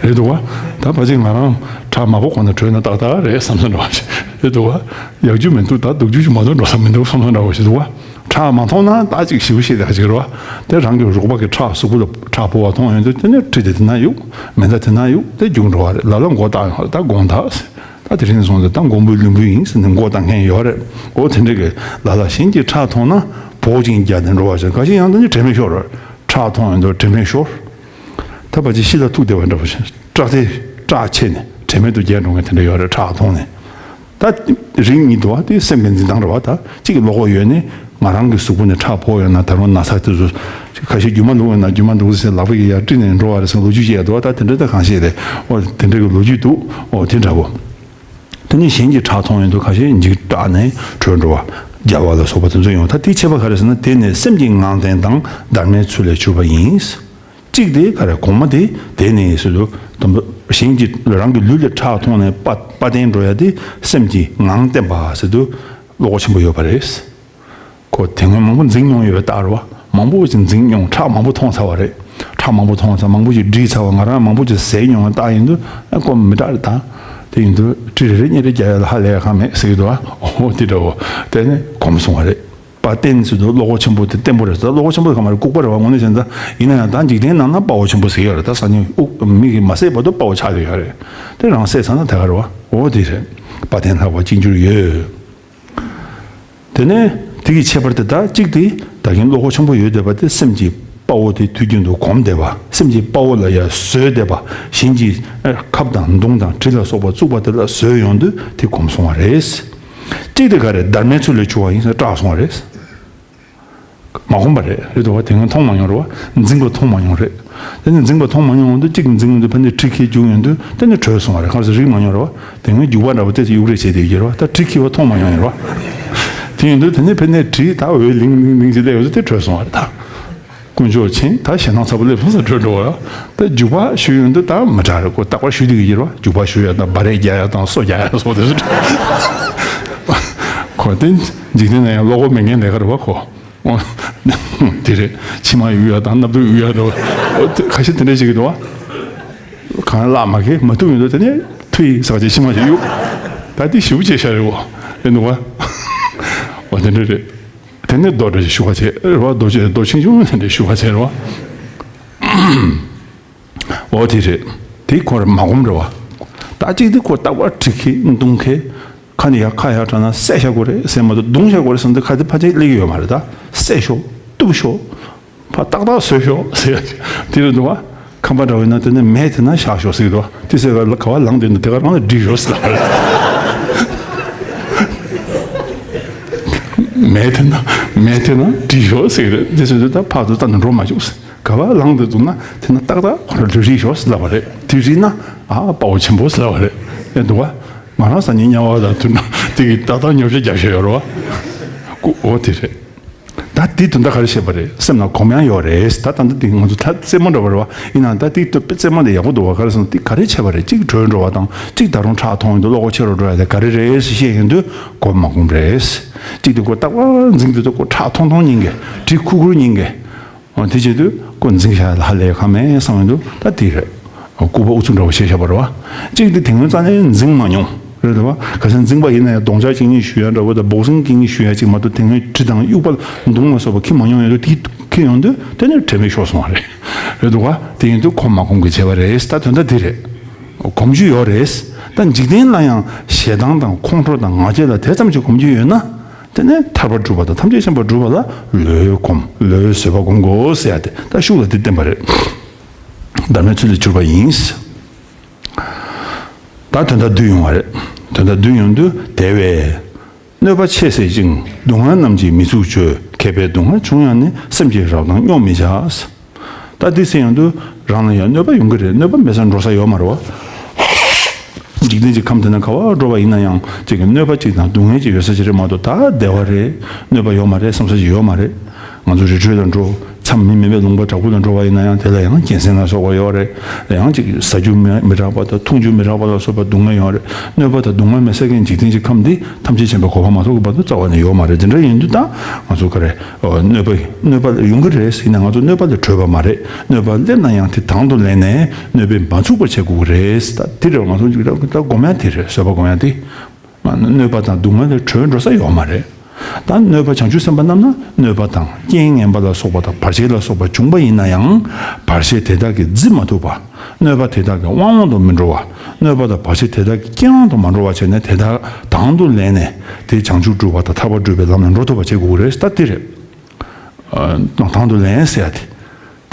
རེད་འདུག་བ། ད་ཕལ་ཆེར་ང་རང་ཁྲག་མ་ཕོག་གོང་ནས་བྲོས་ན་ཏག་ཏག་རེད་བསམ་བསམ་འདྲ་བ་ཞིག་རེད་འདུག་བ། ཡག་རྒྱུ་མི་འདུག་ད་སྡུག་རྒྱུ་ཞིག་མ་གཏོགས་འགྲོ་ས་མི་འདུག་བསམ་བསམ་འདྲ་བ་ཞིག་འདུག་བ། ཁྲག་མ་མཐོང་ན་ད་ཅིག་ཞེ་པོ་ཞིག་ད་ཅིག་རེད་བ། དེ་རང་གི་རོགས་པ་གི་ཁྲག་གཟུགས་པོ་ལ་ཁྲག་ཕོག་པ་མཐོང་ཡོང་དུས་དེ་ནས་གྲི་དེ་དེ་ན་གཡུག་མེ་མདའ་དེ་ན་གཡུག་དེ་རྒྱུག་འགྲོ་བ་རེད། ལ་ལ་མགོ་བཏགས་ཡོང་བ་རེད། ད་དགོངས་དག་ད་དེ་རིང་སོང་ཙང་ད་མགོན་པོའི་ལུས་འབུལ་ཡིན་ཟེར་ནས་མགོ་བཏགས་མཁན་ཡོད་རེད། འོ་དེ་འདྲ་གི་ལ་ལ་གཞན་གྱིས་ཁྲག་འཐུང་ན་བོག་ཅིང་རྒྱལ་ནས་འགྲོ་བ་ཞིག་ཁ་ཤས་ཡང་དེ་ནི་དྲན་མེད་ཤོར་རེད། ཁྲག་འཐུང་ཡོང་དུས་དྲན་མེད་ཤོར། ད་ཕལ་ཆེར་ཤི་ལ་ཐུག་བསྡད་པ་འདྲ་པོ་ཞིག་སྐྲག་དེ་སྐྲག་ཆེ་ནས་དྲན་མེད་དུ་བརྒྱལ་འགྲོ་མཁན་དེ་འདྲ་ཡོད་རེད། ཁྲག་འཐུང་ནས། ད་རིགས་གཉིས་འདུག་བ། དེ་སེམས་ཀྱི་འཛིན་སྟངས་རེད་བ། ད་གཅིག་གི་བློ་ཁོག་ཡོད་ནས་ང་རང་གི་གཟུགས་པོ་ནས་ཁྲག་ཕོག་ཡོད་ན་ད་རུང་ན་ཚ་དེ་ཚོ་ཁ་ཤས་རྒྱུ་མ་བླུགས་ཡོད་ན་རྒྱུ་མ་བླུགས་ཟེར་ལག་པ་གིས་ཡར་དཀྲིས་ནས་འགྲོ་བ་རེད་ཟེར་ལོ་རྒྱུས་ཅིག་ཡོད་འདུག་བ། ད་དེ་འདྲ་ད་གང་ཤེས་རེད། འོ་དེ་འདྲ་གི་ལོ་རྒྱུས་འདུག་འོ་དེ་འདྲ་བོ། དེ་ནས་གཞན་གྱིས་ཁྲག་འཐུང་ཡོང་དུས་ཁ་ཤས་འཇིགས་སྐྲག་ནས་བྲོས་འགྲོ་བ། རྒྱལ་བ་ལ་སོགས་པ་དེ་ཚོ་ཡོང་། ད་དེའི་ཁྱད་པར་ག་རེ་ཟེར་ན། དེ་ནི་སེམས་ཀྱི་ངང་བརྟན་དང་སྡར་མའི་ཚུལ་ལས་གྱུར་པ་ཡིན། གཅིག་དེ་ག་རེ། གོང་མ་དེ་དེ་ནི་ཟེར་དུས་དམ་པ་གཞན་གྱི་རང་གི་ལུས་ལ་ཁྲག་འཐུང་ནས་དཔའ་དཔའ་བརྟན་འགྲོ་ཡ་དེ་སེམས་ཀྱི་ངང་བརྟན་པ་ཟེར་དུས་བློ་ཁོག་ཆེན་པོ་ཡོད་པ་རེད། ཁོ་དེ་སྔོན་མང་པོ་འཛིང་མྱོང་ཡོད་པའི་རྟགས་རེད་བ། མང་པོ་ཞིག་འཛིང་མྱོང་། ཁྲག་མང་པོ་འཐུང་ཚར་བ་རེད། ཁྲག་མང་པོ་འཐུང་ཚར། མང་པོ་ཞིག་འདྲིས་ཚར་བ། ང་རང་མང་པོ་ཞིག་བཟས་མྱོང་བའི་རྟགས་ཡིན་དུས་ཨ་ཁོ་མི་དྲག་རེད་ད། དེ་ཡིན་དུས་གྲི་རེ་རེ་གཉིས་རེ་རྒྱག་ཡ་ལ་ཧ་ལས་ཡ་གང་མེད་ཟེར་གྱི་འདུག་བ། འོ་དེ་འདྲ་བོ། དེ་ནས་གོམས་སོང་བ་རེད། དཔའ་བརྟན་ཟེར་དུས་བློ་ཁོག་ཆེན་པོ་དེ་བརྟན་པོ་རེད། ད་བློ་ཁོག་ཆེན་པོ་དེ་ག་མ་རེད། ལྐུགས་པ་རེད་བ། དངོས་གནས་བྱས་ན་ད་ཡིན་ན་ཡང་ད་འཇིག་རྟེན་ནང་ན་དཔའ་བོ་ཆེན་པོ་ཟེར་ཡོད་རེད། ད་སང་ཉིན་དབུགས་མི་གིས་མ་བསད་བར་དུ་དཔའ་བོ་ཆགས་བསྡད་ཡོད་རེད། དེ་རང་བསད་ཚར་ན་དེ་ག་རེད་བ། འོ་དེ་རེད། དཔའ་བརྟན་ལྷག་པ་ཅི་འབྱོར་ཡོད། དེ་ནས་དེ་གི་ཁྱད་པར་དེ་ད་གཅིག་དེ་ད་གིན་བློ་ཁོག་ཆེན་པོ་ཡོད་བསྡད་པ་དེ་སེམས་ཀྱི་དཔའ་བོ་དེ་དུས་རྒྱུན་དུ་གོམས་བསྡད་པ། སེམས་ཀྱི་དཔའ་བོ་ལ་ཡ་བཟོད་བསྡད་པ། གཞན་གྱི་ཨ་ཁབ་དང་མདུང་དང་གྲི་ལ་སོགས་པ་བཙུགས་པ་དེ་ལ་བཟོད་ཡོང་དུས་དེ་གོམས་སོང་བ་རེད། གཅིག་དེ་ག་རེ། སྡར་མའི་ཚུལ་ལས་གྱུར་པ་ཡིན་ཟེར་སྐྲག་སོང་བ་རེད། མ་གོམས་པ་རེད། རེད་འདུག་བ། དེ་སྔོན་མཐོང་མ་མྱོང་རེད་བ། འཛིང་པ་མཐོང་མ་མྱོང་རེད། དེ་ནས་འཛིང་པ་མཐོང་མ་མྱོང་བ་འདུག་གཅིག་འཛིང་འདུག་ཕ་ནས་གྲི་ཁྱེར་རྒྱུག་ཡོང་དུས་དེ་ནས་བྲོས་སོང་བ་རེད། གང་ཟེར་རིག་མ་མྱོང་རེད་བ། དེ་སྔོན་རྒྱུག་པ་འདྲ་པོ་དེ་ཚོ་གཡུག་རེས་བྱས་ཏེ་ཡོད་རེད་བ། ད་གྲི་ཁྱེར་བ་མཐོང་མ་མྱོང་རེད་བ། དེ་ཡིན་དུས་དེ་ནས་ཕ་ནས་གྲི་ད་འོད་ལིང་ལིང་ལིང་བྱས་ཏེ་ཡོད་ཚེ་དེ་བྲོས་སོང་བ་རེད་ད། དཀོན་མཆོག་མཁྱེན། ད་ཞེད་སྣང་ཚ་པོ་སླེབས་སོང་ཟེར་བྲོས་འགྲོ་བ་རེད། ད་རྒྱུག་པ་གཞུ་ཡོང་དུས་ད་མི་དྲག་རེད། ཁོ་རྟག་པར་གཞུ་བསྡད་ཀྱི་ཡོད་རེད་བ། རྒྱུག་པ་གཞུ་ཡ་དང་སྦ་རས་རྒྱག་ཡ་དང་སོ་རྒྱག་ཡ་སོགས་དེ་ཚོ། ཁོ་དེ་འཇིག་རྟེན་ན་ཡང་བློ་ཁོག་མེད་མཁན་ལས་ཀ་རེད་བ་ཁོ། འོ། དེ་རེད། མཆིལ་མ་གཡུག་ཡ་དང་སྣབས་ཐུག་གཡུག་ཡ་འདྲ་བོ། འོ་དེ་ཁ་ཤས་དེ་འདྲ་ཞིག་གི་འདུག་བ། གང་བརླག་མ་ཁེལ་མ་ཐུབ་ཡོང་དུས་དེ་ནས་ཐུ་ཡིས་ཟེར་བ་ཅིག་མཆིལ་མ་ཞིག་གཡུག་ད་དེ་ཞེ་པོ་ཅིག་ཤ་རེད་བ། རེད་འདུག་བ། འོ་དེ་འདྲ་རེད། དེ་ནས་རྡོ་འདྲ་ཞིག་གཞུ་བ་བྱས་རེད་བ། རྡོ་ཆེ་རྡོ་ཆུང་ཆུང་དེ་འདྲ་གཞུ་བ་བྱས་རེད་བ། འོ་དེ་རེད། དེ་ཁོ་རང་མ་གོམས་རེད་བ། ད་གཅིག་དེ་ཁོ་རྟག་པར་གྲི་ཁྱེར་མདུང་ཁྱེར། ཁ་ནས་ཡར་ཁ་ཡར་དྲངས་ན་བསད་བཞག་དགོས་རེད་ཟེར་མ་གཏོགས་བརྡུང་བཞག་དགོས་རེད་ཟེར་འདི་ཁ་དེ་ཕལ་ཆེར་སླེབས་ཀྱི་ཡོད་མ་རེད། ད་བསད་ཤོག་གཏུབ་ཤོག་ཕར་ཏག་ཏག་བཟོས་ཤོག་ཟེར་ཡ་དེ་རེད་འདུག་བ། ཁམས་པ་འདྲ་བོ་ཡིན་ན་དེ་ནས་མེ་དེ་ན་བཞག་ཤོག་ཟེར་གྱི་འདུག་བ། དེ་ཟེར་ག་ག་བ་ལངས་དེ་འདུག་དེ་ག་རང་ལ་འགྲིག་ཤོག་ཟེར་ལབ་པ་རེད། མེ་དེ་ན་མེ་དེ་ན་འགྲིག་ཤོག་ཟེར་གྱི་རེད། དེ་ཟེར་དུས་ད་ཕར་ཚུར་ལྟ་ནས་འགྲོ་མ་བཅུག་ཟེར། ག་བ་ལངས་དེ་འདུག་ན་དེ་ན་ཏག་ཏག་ཁོ་རང་ལུས་རིག་ཤོག་ཟེར་ལབ་པ་རེད། དེ་རིག་ན་ཨ་དཔའ་བོ་ཆེན་པོ་ཟེར་ལབ་པ་རེད། ཨེ་འདུག་བ། ང་རང་སང་ཉིན་དམྱལ་བ་ལ་ཐུག་ན་དེ་གི་ཏག་ཏག་ཉོབ་ཤ་རྒྱབ་ཤ་ཡོད་རེད་བ། ཀུ་འོ་དེ་རེད། ད་དེ་དོན་དག་ག་རེ་བཤད་པ་རེད། སེམས་ནང་སྒོམ་ཡང་ཡོད་རེད། ད་ད་ལྟ་དེ་ང་ཚོ་ད་རྩེད་མོ་འདྲ་བ་རེད་བ། ཡིན་ནའང་ད་དེ་རྩེད་མོ་དེ་ཡག་པོ་འདུག་བ། ག་རེ་ཟེར་ན་དེ་ག་རེ་བྱས་པ་རེད། གཅིག་བྲོས་འགྲོ་བ་དང་། གཅིག་ད་རུང་ཁྲག་མཐོང་ཡོང་དུས་བློ་ཁོག་ཆེ་རུ་འགྲོ་ཡ་དེ་ག་རེ་རེད་ཟེར་བཤད་ཡོང་དུས་སྒོམ་མ་སྒོམ་རེད། གཅིག་དེ་ཁོ་རྟག་པར་འཛིང་དུས་ད་ཁོ་ཁྲག་མཐོང་མཐོང་ཉིན་གི་གྲི་ཁུག་ཁུག་ཉིན་གི། འོ་དེ་བྱེད་དུས་ཁོ་འཛིང་བཞག་ལ་ཧ་ལས་ཁ་མེད་བསམ་ཡོང་དུས་ད་དེ་རེད། སྐུད་པ་ཨུ་ཚུགས་འདྲ་བོ་བྱས་བཞག་པ་རེད་བ། གཅིག་དེ་དེ་སྔོན་རྩ་ནས་འཛིང་མ་མྱོང་རེད་བ། ག་ཚོད་འཛིང་པ་ཡིན་ན་ཡང་རྡོག་རྩ་གཅིག་གཉིས་གཞུ་ཡ་འདྲ་བོ་དང་བོག་སིང་གཅིག་གཉིས་གཞུ་ཡ་གཅིག་མ་གཏོགས་དེ་སྔོན་གྲི་དང་དབྱུག་པ་མདུང་ལ་སོགས་པ་འཁྱེར་མ་མྱོང་ཡོད་དུས་དེ་འཁྱེར་ཡོང་དུས་དེ་ནས་དྲན་པའི་ཤོར་སོང་བ་རེད། རེད་འདུག་བ། དེ་ཡིན་དུས་ཁོ་མ་སྒོམ་གི་བྱས་པ་རེད། ད་དོན་དག་དེ་རེད། སྒོམ་རྒྱུ་ཡོད་རེད། ད་འཇིག་རྟེན་ལ་ཡང་ཞེ་སྡང་དང་ཁོང་ཁྲོ་དང་ང་རྒྱལ་ལ་དེ་ཙམ་གྱིས་སྒོམ་རྒྱུ་ཡོད་ན། དེ་ནས་ཐར་པ་སྒྲུབ་པ་དང་ཐམས་ཅད་མཁྱེན་པ་སྒྲུབ་པ་ལ་བློས་སྒོམ། བློས་བཟོད་པ་སྒོམ་དགོས་ཟེར་ཡ་དེ་ད་ཤུགས་ལ་དེ་བསྟན་པ་རེད། བདག་མེད་ཚུལ་ལས་གྱུར་པ་ཡིན། ད་དོན་དག་བསྡུས་ཡོང་བ་རེད། དོན་དག་བསྡུས་ཡོང་དུས་དེ་བས། གནོད་པ་ཆེ་བསད་ཅིང་། སྡུག་བསྔལ་རྣམས་ཀྱིས་མི་ཚུགས་བྱོས། མཁས་པས་སྡུག་བསྔལ་བྱུང་ཡང་ནི། སེམས་ཀྱི་རབ་དང་སྙོམས་མི་བྱ། ད་འདི་ཟེར་ཡོང་དུས་རང་ལ་ཡང་གནོད་པ་ཡོང་གི་རེད། གནོད་པ་མེད་སར་འགྲོ་ས་ཡོད་མ་རེད་བ། འཇིག་རྟེན་གྱི་ཁམས་དེ་ན་ག་བར་འགྲོ་བ་ཡིན་ན་ཡང་གཅིག་གི་གནོད་པ་གཅིག་དང་སྡུག་བསྔལ་གཅིག་ཡོད་ས་ཅིག་རེད་མ་གཏོགས་ད་བདེ་བ་རེད། གནོད་པ་ཡོད་མ་རེད་བསམ་ས་ཅིག་ཡོད་མ་རེད། ང་ཚོ་རི་ཁྲོད་ལ་འགྲོ། མཚམས་མི་མེད་པའི་ལུང་པ་དྲག་པོ་ལ་འགྲོ་བ་ཡིན་ན་ཡང་དེ་ལ་ཡང་གྱེན་སྲིན་ལ་སོགས་པ་ཡོད་རེད། ཡང་གཅིག་ཟ་རྒྱུ་མི་མི་རག་པ་དང་འཐུང་རྒྱུ་མི་རག་པ་ལ་སོགས་པ་སྡུག་བསྔལ་ཡོད་རེད། གནོད་པ་དང་སྡུག་བསྔལ་མེད་ས་ཀྱང་འཇིག་རྟེན་གྱི་ཁམས་འདི་ཐམས་ཅད་མཁྱེན་པའི་གོ་འཕང་མ་ཐོབ་ཀྱི་བར་དུ་རྩ་བ་ནས་ཡོད་མ་རེད། དེ་འདྲ་ཡིན་དུས་ད་ང་ཚོ་ག་རེ་གནོད་པ་གནོད་པ་ཡོང་གི་རེད་ཟེར་ན་ང་ཚོ་གནོད་པ་ལས་གྲོལ་བ་མ་རེད། གནོད་པ་སླེབས་ན་ཡང་དེ་དང་དུ་ལེན་ནས་གནོད་པས་མ་ཚུགས་པར་བྱེད་དགོས་ཀྱི་རེད། ད་དེ་རེད་ང་ཚོ་ད་སྒོམ་ཡ་དེ་རེད། བཟོད་པ་སྒོམ་ཡ་དེ། གནོད་པ་དང་སྡུག་བསྔལ་ལས་གྲོལ་འགྲོ་ས་ཡོད་མ་རེད། ད་གནོད་པ་བྱང་ཆུབ་སེམས་དཔའ་རྣམས་ན་གནོད་པ་དང་རྐྱེན་ངན་པ་ལ་སོགས་པ་དང་བར་ཆད་ལ་སོགས་པ་བྱུང་པ་ཡིན་ན་ཡང་བར་ཆད་དེ་དག་གིས་བརྫི་མ་ཐུབ་པ། གནོད་པ་དེ་དག་གི་དབང་འོག་ཏུ་མི་འགྲོ་བ། གནོད་པ་དང་བར་ཆད་དེ་དག་གི་རྐྱེན་དབང་དུ་མ་འགྲོ་བ་བྱས་ནས་དེ་དག་དང་དུ་ལེན་ནས་དེ་བྱང་ཆུབ་སྒྲུབ་པ་དང་ཐར་པ་སྒྲུབ་པའི་ལམ་ལ་འགྲོ་ཐུབ་པ་བྱེད་དགོས་ཀྱི་རེད། ད་དེ་རེད། དང་དུ་ལེན་ཟེར་ཡ་དེ།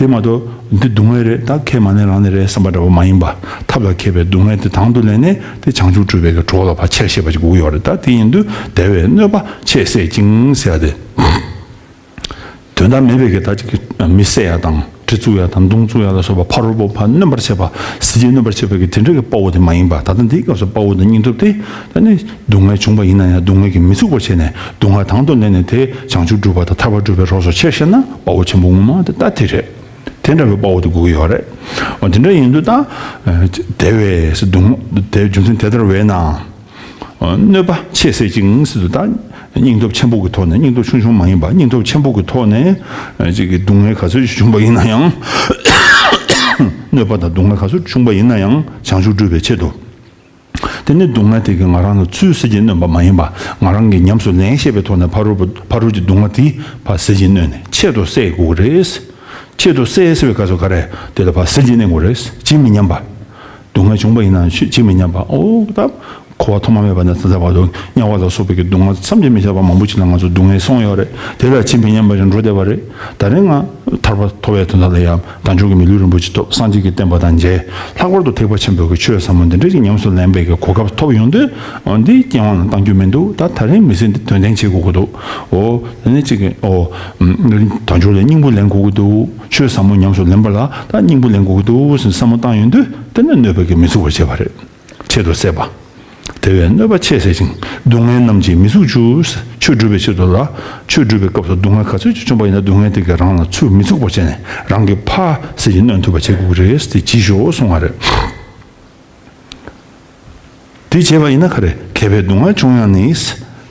དེ་མ་གཏོགས་འདི་སྡུག་བསྔལ་རེད། ད་ཁས་མ་ལེན་རང་ནས་རེད་བསམ་པ་འདྲ་བོ་མ་ཡིན་པ། ཐབས་ལ་མཁས་པའི་སྡུག་བསྔལ་དེ་དང་དུ་ལེན་ནས་དེ་བྱང་ཆུབ་སྒྲུབ་པའི་གི་གྲོགས་ལ་ཕར་ཁྱེར་ཤེས་པ་ཅིག་དགོས་ཀྱི་ཡོད་རེད། ད་དེ་ཡིན་དུས་དེ་བས་གནོད་པ་ཆེ་བསད་ཅིང་ཟེར་ཡ་དེ། དོན་དག་མེད་པའི་གི་ད་ཅིག་གི་མི་བསད་ཡ་དང་གྲི་བཙུགས་ཡ་དང་མདུང་བཙུགས་ཡ་ལ་སོགས་པ་ཕ་རོལ་པོ་ཕར་གནོན་པར་བྱེད་པ། གཟི་བརྗིད་གནོན་པར་བྱེད་པའི་གི་དེ་འདྲ་གི་དཔའ་བོ་དེ་མ་ཡིན་པ། ད་ལྟ་འདིའི་སྐབས་སུ་དཔའ་བོ་དང་སྙིང་སྟོབས་དེ་ད་ནི། སྡུག་བསྔལ་བྱུང་བ་ཡིན་ན་ཡང་སྡུག་བསྔལ་གྱིས་མི་ཚུགས་པར་བྱས་ནས་སྡུག་བསྔལ་དང་དུ་ལེན་ནས་དེ་བྱང་ཆུབ་སྒྲུབ་པ་དང་ཐར་པ་སྒྲུབ་པའི་རོགས་སུ་ཆེར་བཤད་ན་དཔའ་བོ་ཆེན་པོ་ངོ་མ་དེ་ད་དེ་རེད། དེ་འདྲ་བའི་དཔའ་བོ་དེ་དགོས་ཀྱི་ཡོད་རེད། འོ་དེ་འདྲ་ཡིན་དུས་ད། དེ་བས་སྡུག་བསྔལ་དེ་རྒྱུ་མཚན་དེ་ལྟར་བས་ན། གནོད་པ་ཆེ་བསད་ཅིང་ཟེར་དུས་ད་སྙིང་སྟོབས་ཆེན་པོ་གི་ཐོག་ནས་སྙིང་སྟོབས་ཆུང་ཆུང་མ་ཡིན་པ་སྙིང་སྟོབས་ཆེན་པོ་གི་ཐོག་ནས་ཅིག་གི་སྡུག་བསྔལ་ག་ཚོད་ཅིག་བྱུང་པ་ཡིན་ན་ཡང་གནོད་པ་དང་སྡུག་བསྔལ་ག་ཚོད་བྱུང་པ་ཡིན་ན་ཡང་བྱང་ཆུབ་སྒྲུབ་པའི་ཆེད་དུ། དེ་ནི་སྡུག་བསྔལ་དེ་གིས་ང་རང་ལ་ཚུར་ཟད་ཀྱིས་གནོན་པ་མ་ཡིན་པ། ང་རང་གིས་ཉམས་སུ་ལེན་ཤེས་པའི་ཐོག་ནས་ཕ་རོལ་པོ་ཕ་རོལ་གྱི་སྡུག་བསྔལ་དེ་ཕར་ཟད་ཀྱིས་གནོན་ནས་ཆེད་དུ་བསད་དགོས་ཀྱི་རེད། ཆེད་དུ་བསད་ཟེར་བའི་སྐབས་སུ་ག་རེ་དེ་ལ་ཕར་ཟད་ཀྱིས་གནོན་དགོས་རེད། ཇི་མི་སྙམ་པ། སྡུག་བསྔལ་བྱུང་བ་ཡིན་ན་ཇི་མི་སྙམ་པ། ཨོ་ད། འཁོར་བ་ཐོག་མ་མེད་པ་ནས་ད་ལྟ་བར་དུ་དམྱལ་བ་ལ་སོགས་པའི་གི་སྡུག་བསྔལ་བསམ་གྱིས་མི་ཁྱབ་པ་མང་པོ་ཅིག་ལ་ང་ཚོ་སྡུག་བསྔལ་སོང་ཡོད་རེད། དེ་ལ་ཇི་མི་སྙམ་པ་ཞིག་འགྲོ་བསྡད་པ་རེད། ད་རེས་ང་ཐར་པ་ཐོབ་པའི་དོན་དག་ལ་ཡང་དལ་འབྱོར་གྱི་མི་ལུས་རིན་པོ་ཆེ་ཐོབ། སངས་རྒྱས་ཀྱི་བསྟན་པ་དང་མཇལ། ལྷག་པར་དུ་ཐེག་པ་ཆེན་པོའི་གི་ཆོས་ཟབ་མོ་འདི་འདྲ་ཞིག་ཉམས་སུ་ལེན་པའི་གི་གོ་སྐབས་ཐོབ་ཡོང་དུས། འོ་འདི་རྐྱེན་དབང་ལ་བཏང་རྒྱུ་མི་འདུག་ད་ད་རེས་མི་ཚེ་འདི་དོན་ལྡན་བྱེད་དགོས་ཀྱི་འདུག་འོ་དེ་ནས་ཅིག་གི་འོ་དལ་འབྱོར་ལ་སྙིང་པོ་ལེན་དགོས་ཀྱི་འདུག་ཆོས་ཟབ་མོ་ཉམས་སུ་ལེན་པ་ལ་ད་སྙིང་པོ་ལེན་དགོས་ཀྱི་འདུག་ཟེར་བསམ་བློ་བཏང་ཡོང་དུས་དེ་ནས་གནོད་པ་གིས་མི་ཚུགས་པར་བྱེད་པ་རེད། ཆེད་དུ་བསད་པ། དེ་བས་གནོད་པ་ཆེ་བསད་ཅིང་། སྡུག་བསྔལ་རྣམས་ཀྱིས་མི་ཚུགས་བྱུས། ཆོས་སྒྲུབ་པའི་ཆེད་དུ་ལ། ཆོས་སྒྲུབ་པའི་སྐབས་སུ་སྡུག་བསྔལ་ག་ཚོད་ཅིག་བྱུང་པ་ཡིན་ན་སྡུག་བསྔལ་དེ་གིས་རང་ལ་ཚུར་མི་ཚུགས་པར་བྱས་ནས་རང་གིས་ཕར་ཟད་ཀྱིས་གནོན་ཐུབ་པ་བྱེད་དགོས་ཀྱི་རེད་ཟེར་ཅིག་ཞུ་གསུང་བ་རེད། དེ་བྱས་པ་ཡིན་ན་ག་རེ་མཁས་པས་སྡུག་བསྔལ་བྱུང་ཡང་ནི།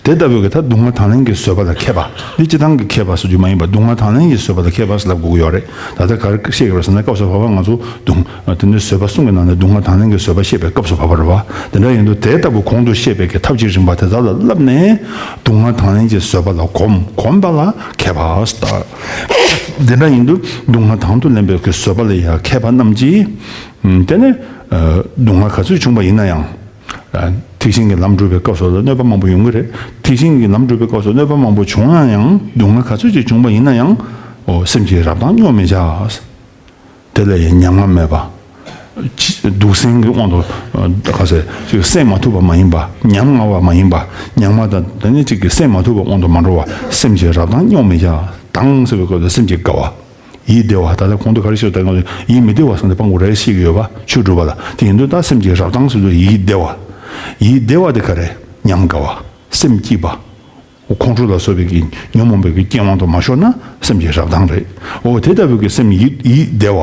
དེ་ལྟ་བུའི་གི་ད་སྡུག་བསྔལ་དང་ལེན་གྱི་བཟོད་པ་ལ་མཁས་པ། འདི་སྤྱིར་བཏང་གི་མཁས་པ་ཟེར་རྒྱུ་མ་ཡིན་པ་སྡུག་བསྔལ་དང་ལེན་གྱི་བཟོད་པ་ལ་མཁས་པ་ཟེར་ལབ་དགོས་ཀྱི་ཡོད་རེད། ད་ལྟ་ག་རེ་བཤད་ཀྱི་རེད་ཟེར་ན་སྐབས་སུ་བབ་པ་ང་ཚོ་སྡུག་དེ་ནས་བཟོད་པ་གསུམ་གྱི་ནང་ནས་སྡུག་བསྔལ་དང་ལེན་གྱི་བཟོད་པ་བཤད་པའི་སྐབས་སུ་བབ་པ་རེད་བ། དེ་འདྲ་ཡིན་དུས་དེ་ལྟ་བུ་གོང་དུ་བཤད་པའི་གི་ཐབས་ཀྱི་རིམ་པ་དེ་དག་ལ་བསླབས་ནས་སྡུག་བསྔལ་དང་ལེན་གྱི་བཟོད་པ་ལ་གོམས། གོམས་པ་ལ་མཁས་པ་ཟེར། དེ་འདྲ་ཡིན་དུས་སྡུག་བསྔལ་དང་དུ་ལེན་པའི་གི་བཟོད་པ་ལ་ཡང་མཁས་པ་རྣམས་ཀྱིས། དེ་ནས་སྡུག་བསྔལ་ག་ཚོད་བྱུང་པ་ཡིན་ན་ཡང་། ཐེག་ཆེན་གྱི་ལམ་བསྒྲུབ་པའི་སྐབས་སུ་ལ་གནོད་པ་མང་པོ་ཡོང་གི་རེད། ཐེག་ཆེན་གྱི་ལམ་བསྒྲུབ་པའི་སྐབས་སུ་གནོད་པ་མང་པོ་བྱུང་ན་ཡང་སྡུག་བསྔལ་ག་ཚོད་ཅིག་བྱུང་པ་ཡིན་ན་ཡང་། འོ་སེམས་ཀྱི་རབ་དང་སྙོམས་མི་བྱ། དེ་ལ་ཡང་ཉམ་ང་མེད་པ། ཅི་སྡུག་བསྔལ་གྱི་དབང་དུ་ག་ཟེར་ཅིག་བསད་མ་ཐུབ་པ་མ་ཡིན་པ། ཉམ་ང་བ་མ་ཡིན་པ། ཉམ་ང་དང་དེ་ནས་ཅིག་གི་བསད་མ་ཐུབ་པའི་དབང་དུ་མ་འགྲོ་བ། སེམས་ཀྱི་རབ་དང་སྙོམས་མི་བྱ། དང་ཟེར་བའི་སྐབས་ལ་སེམས་ཀྱི་དགའ་བ། ཡིད་བདེ་བ། ད་ལྟ་གོང་དུ་ག་རེ་ཞུས་ད་ང་ཚོ་ཡིད་མི་བདེ་བ་བསམ་སྟེ་སྤང་དགོས་རེད་ཤེས་ཀྱི་ཡོད་པ་ཆོས་སྒྲུབ་པ་ལ། དེ་ཡིན་དུས་ད་སེམས་ཀྱི་རབ་དང་ཟེར་དུས་ཡིད་བདེ་བ། ཡིད་བདེ་བ་དེ་ག་རེ། ཉམས་དགའ་བ། སེམས་སྐྱིད་པ། ཁོང་ཁྲོ་ལ་སོགས་པའི་གི་ཉོན་མོངས་པའི་གི་རྐྱེན་དབང་དུ་མ་ཤོར་ན་སེམས་ཀྱི་རབ་དྭངས་རེད། འོ་དེ་ལྟ་བུའི་གི་སེམས་ཡིད་ཡིད་བདེ་བ་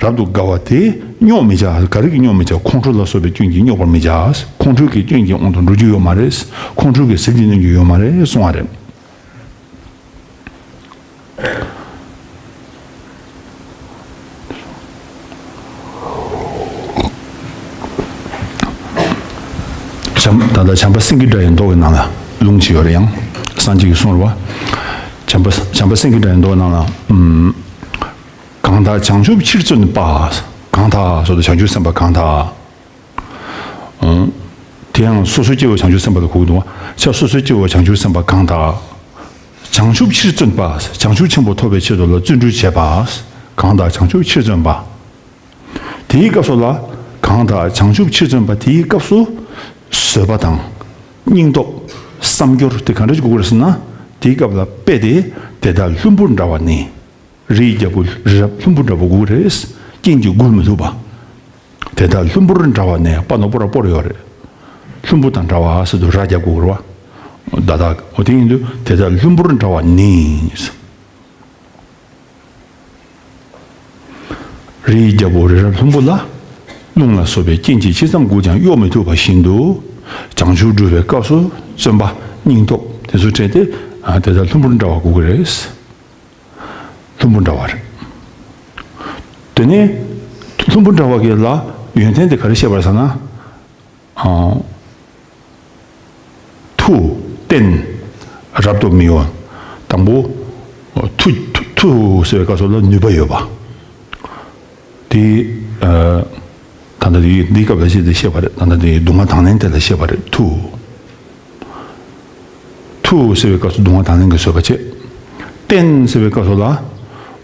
རབ་ཏུ་དགའ་བ་དེ་རྙོག་མི་བྱ། ག་རེ་གི་རྙོག་མི་བྱ། ཁོང་ཁྲོ་ལ་སོགས་པའི་སྐྱོན་གྱིས་རྙོག་པར་མི་བྱ། ཁོང་ཁྲོའི་གི་སྐྱོན་གྱི་དབང་དུ་འགྲོ་རྒྱུ་ཡོད་མ་རེད། ཁོང་ཁྲོའི་གི་ཟིལ་གྱིས་གནོན་རྒྱུ་ཡོད་མ་རེད་གསུང་བ་རེད། བྱམས་ད་ལྟ་བྱམས་པ་སེང་གེ་སྒྲ་ཡི་མདོ་གི་ནང་ལ་ལུང་ཅིག་ཡོད་རེད། ཡང་སངས་རྒྱས་ཀྱིས་གསུངས་རེད་བ། བྱམས་པ་བྱམས་པ་སེང་གེ་སྒྲ་ཡི་མདོ་གི་ནང་ལ། ཨམ། གང་དག་བྱང་ཆུབ་ཕྱིར་བརྩོན་པ། གང་དག་ཟེར་དུས་བྱང་ཆུབ་སེམས་དཔའ་གང་དག། ཨང་། དེ་ཡང་སོ་སོའི་སྐྱེ་བོ་བྱང་ཆུབ་སེམས་དཔའ་ལ་གོ་གི་འདུག་བ། ཆ་སོ་སོའི་སྐྱེ་བོ་བྱང་ཆུབ་སེམས་དཔའ་གང་དག། བྱང་ཆུབ་ཕྱིར་བརྩོན་པ། བྱང་ཆུབ་ཆེན་པོ་ཐོབ་པའི་ཆེད་དུ་ལ་བརྩོན་འགྲུས་བྱེད་པ། གང་དག་བྱང་ཆུབ་ཕྱིར་བརྩོན་པ། དེའི་སྐབས་སུ་ལ། གང་དག་བྱང་ཆུབ་ཕྱིར་བརྩོན་པ་དེའི་སྐབས་སུ། བཟོད་པ་དང་། སྙིང་སྟོབས། བསམ་སྦྱོར་དེ་ག་འདྲ་ཞིག་དགོས་ཀྱི་རེད་ཟེར་ན། དེའི་སྐབས་ལ་དཔེ་དེ་དེ་ལྟར་ལྷུན་པོ་འདྲ་བ་ནི། རིའི་རྒྱལ་པོ་རི་རབ་ལྷུན་པོ་འདྲ་བོ་དགོས་རེད། རྐྱེན་གྱིས་བསྒུལ་མི་ཐུབ་པ། དེ་ལྟར་ལྷུན་པོར་འདྲ་བ་ནས་པ་ནོར་པོ་ར་སྤོར་ཡོད་རེད། ལྷུན་པོ་དང་འདྲ་བ་ཟེར་དུས་ར་རྒྱབ་དགོས་རེད་བ། ད་ལྟ་འོ་དེ་ཡིན་དུས་དེ་ལྟར་ལྷུན་པོར་འདྲ་བ་ནི། རིའི་རྒྱལ་པོ་རི་རབ་ལྷུན་པོ་ལ། རླུང་ལ་སོགས་པའི་རྐྱེན་གྱིས་ཇི་ཙམ་བསྒུལ་ཀྱང་གཡོ་མི་ཐུབ་པ་བཞིན་དུ། བྱང་ཆུབ་སྒྲུབ་པའི་སྐབས་སུ་བརྩོན་པ་སྙིང་སྟོབས་དེ་ཚོ་སྤྲད་དེ། དེ་ལྟར་ལྷུན་པོར་འདྲ་བ་དགོས་ཀྱི་རེད། ལྷུན་པོ་འདྲ་བ་རེད། དེ་ནས་ལྷུན་པོ་འདྲ་བ་གི་ལ་ཡོན་ཏན་དེ་ག་རེ་བཤད་པ་རེད་ཟེར་ན། ཨ། མཐུ་བརྟན་རབ་ཏུ་མི་གཡོ། དང་པོ་མཐུ་མཐུ་མཐུ་ཟེར་བའི་སྐབས་སུ་ལ་ནུས་པ་ཡོད་པ། དེ། ཨ། ད་ལྟ་དེ་འདིའི་སྐབས་ལ་བཤད་དེ་བཤད་པ་རེད། ད་ལྟ་དེ་སྡུག་བསྔལ་དང་ལེན་དེ་ལ་བཤད་པ་རེད། མཐུ། མཐུ་ཟེར་བའི་སྐབས་སུ་སྡུག་བསྔལ་དང་ལེན་གྱི་བཟོད་པ་བྱེད། བརྟན་ཟེར་བའི་སྐབས་སུ་ལ།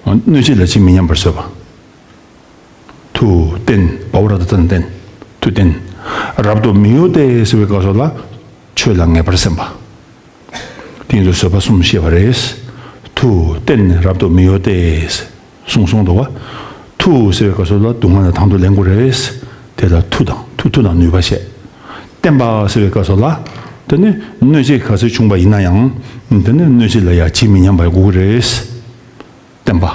གནོད་བྱེད་ལ་ཇི་མི་སྙམ་པར་བཟོད་པ། མཐུ་བརྟན། བའོ་ར་བཏགས་བརྟན། མཐུ་བརྟན། རབ་ཏུ་མི་གཡོ་སྟེ་ཟེར་བའི་སྐབས་སུ་ལ། ཆོས་ལ་ངེས་པར་སེམས་པ། དེ་ཡིན་དུས་བཟོད་པ་གསུམ་བཤད་པ་རེད། མཐུ་བརྟན་རབ་ཏུ་མི་གཡོ་སྟེ། གསུངས་གསུངས་འདུག་བ། མཐུ་ཟེར་བའི་སྐབས་སུ་ལ་སྡུག་བསྔལ་ལ་དང་དུ་ལེན་དགོས་རེད། དེ་ལ་མཐུ་དང་མཐུ་མཐུ་དང་ནུས་པ་བཤད། བརྟན་པ་ཟེར་བའི་སྐབས་སུ་ལ། དེ་ནི་གནོད་བྱེད་ག་ཚོད་བྱུང་བ་ཡིན་ན་ཡང་། དེ་ནི་གནོད་བྱེད་ལ་ཡང་ཇི་མི་སྙམ་པ་དགོས་ཀྱི་རེད། བརྟན་པ།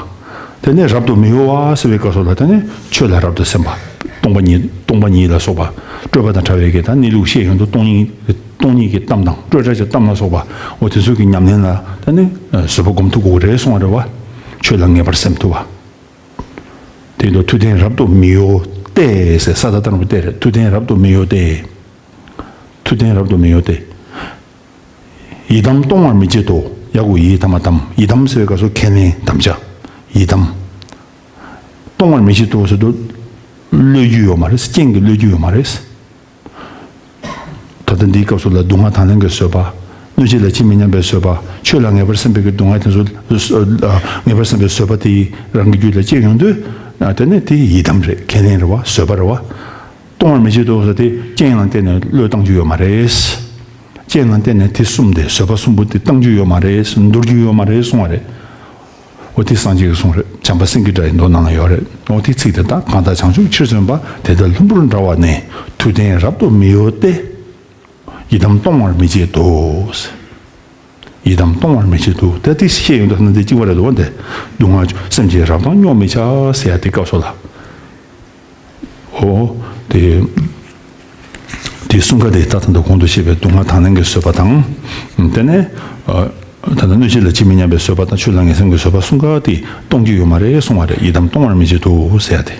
དེ་ནས་རབ་ཏུ་མི་གཡོ་བ་ཟེར་བའི་སྐབས་སུ་ལ་དེ་ནི་ཆོས་ལ་རབ་ཏུ་སེམས་པ། སྟོང་པ་ཉིད་སྟོང་པ་ཉིད་ལ་སོགས་པ། སྤྲོས་པ་དང་བྲལ་བའི་གི་ད་གནས་ལུགས་ཤེས་ཡོང་དུས་སྟོང་ཉིད་སྟོང་ཉིད་ཀྱི་གཏམ་དང་སྤྲོས་བྲལ་གྱི་གཏམ་ལ་སོགས་པ། འོ་དེ་ཚོ་གི་ཉམས་ལེན་ལ་དེ་ནི་བཟོད་པ་སྒོམ་ཐུབ་དགོས་རེད་གསུང་བ་རེད་བ། ཆོས་ལ་ངེས་པར་སེམས་ཐུབ་པ། དེ་ཡིན་དུས་མཐུ་ལྡན་རབ་ཏུ་མི་གཡོ་སྟེ་ཟེར་ས་ད་ལྟ་རང་པོ་སྟེ་རེད། མཐུ་ལྡན་རབ་ཏུ་མི་གཡོ་སྟེ། མཐུ་ལྡན་རབ་ཏུ་མི་གཡོ་སྟེ། ཡི་དམ་གཏོང་བར་མི་བྱེད་དོ། ཡ་གུ་ཡི་དམ་མ་དམ། ཡི་དམ་ཟེར་བའི་སྐབས་སུ་ཁས་ལེན་དམ་བཅའ། ཡི་དམ། གཏོང་བར་མི་བྱེད་དོ་ཟེར་དུས། གློད་རྒྱུ་ཡོད་མ་རེད། རྐྱེན་གྱིས་གློད་རྒྱུ་ཡོད་མ་རེད། ད་ལྟ་འདིའི་སྐབས་སུ་ལ་སྡུག་བསྔལ་དང་ལེན་གྱི་བཟོད་པ། གནོད་བྱེད་ལ་ཇི་མི་སྙམ་པའི་བཟོད་པ། ཆོས་ལ་ངེས་པར་སེམས་པའི་གི་སྡུག་བསྔལ་དེ་ཚོ། ངེས་པར་སེམས་པའི་བཟོད་པ་དེ་ཡིས་རང་གི་རྒྱུད་ལ་སྐྱེ་ཡོང་དུས། དེ་ནི་དེ་ཡི་དམ་རེད། ཁས་ལེན་རེད་བ། བཟོད་པ་རེད་བ། གཏོང་བར་མི་བྱེད་དོ་ཟེར་དེ་རྐྱེན་ལ་བརྟེན་ནས་བློས་བཏང་རྒྱུ་ཡོད་མ་རེད། རྐྱེན་ལ་བརྟེན་ནས་དེ་གསུམ་དེ་བཟོད་པ་གསུམ་པོ་དེ་བཏང་རྒྱུ་ཡོད་མ་རེད། འདོར་རྒྱུ་ཡོད་མ་རེད་གསུང་བ་རེད། འོ་དེ་སངས་རྒྱས་ཀྱིས་གསུངས་རེད། བྱམས་པ་སེང་གེ་སྒྲ་ཡི་མདོ་ནང་ལ་ཡོད་རེད། འོ་དེ་ཚིག་དེ་དག་གང་དག་བྱང་ཆུབ་ཕྱིར་བརྩོན་པ། དེ་ལྟར་ལྷུན་པོར་འདྲ་བ་ནི། མཐུ་ལྡན་རབ་ཏུ་མི་གཡོ་སྟེ། ཡི་དམ་གཏོང་བར་མི་བྱེད་དོ། ཡི་དམ་གཏོང་བར་མི་བྱེད་དོ། ད་དེ་བཤད་ཡོང་དུས་ན་དེ་གཅིག་པ་རེད་འདུག་བ། འདི་སྡུག་བསྔལ་སེམས་ཅན་རབ་དང་རྙོག་མི་བྱ་ཟེར་ཡ་དེ་སྐབས་སུ་ལ། འོ། དེ། དེ་གསུམ་ཀ་དེ་ད་ལྟ་འདི་གོང་དུ་བཤད་པའི་སྡུག་བསྔལ་དང་ལེན་གྱི་བཟོད་པ་དང་། དེ་ནས། ད་ལྟ་གནོད་བྱེད་ལ་ཇི་མི་སྙམ་པའི་བཟོད་པ་དང་ཆོས་ལ་ངེས་སེམས་ཀྱི་བཟོད་པ་གསུམ་ཀ་དེ་གཏོང་རྒྱུ་ཡོད་མ་རེད་གསུང་བ་རེད། ཡི་དམ་གཏོང་བར་མི་བྱེད་དོ་ཟེར་ཡ་དེ།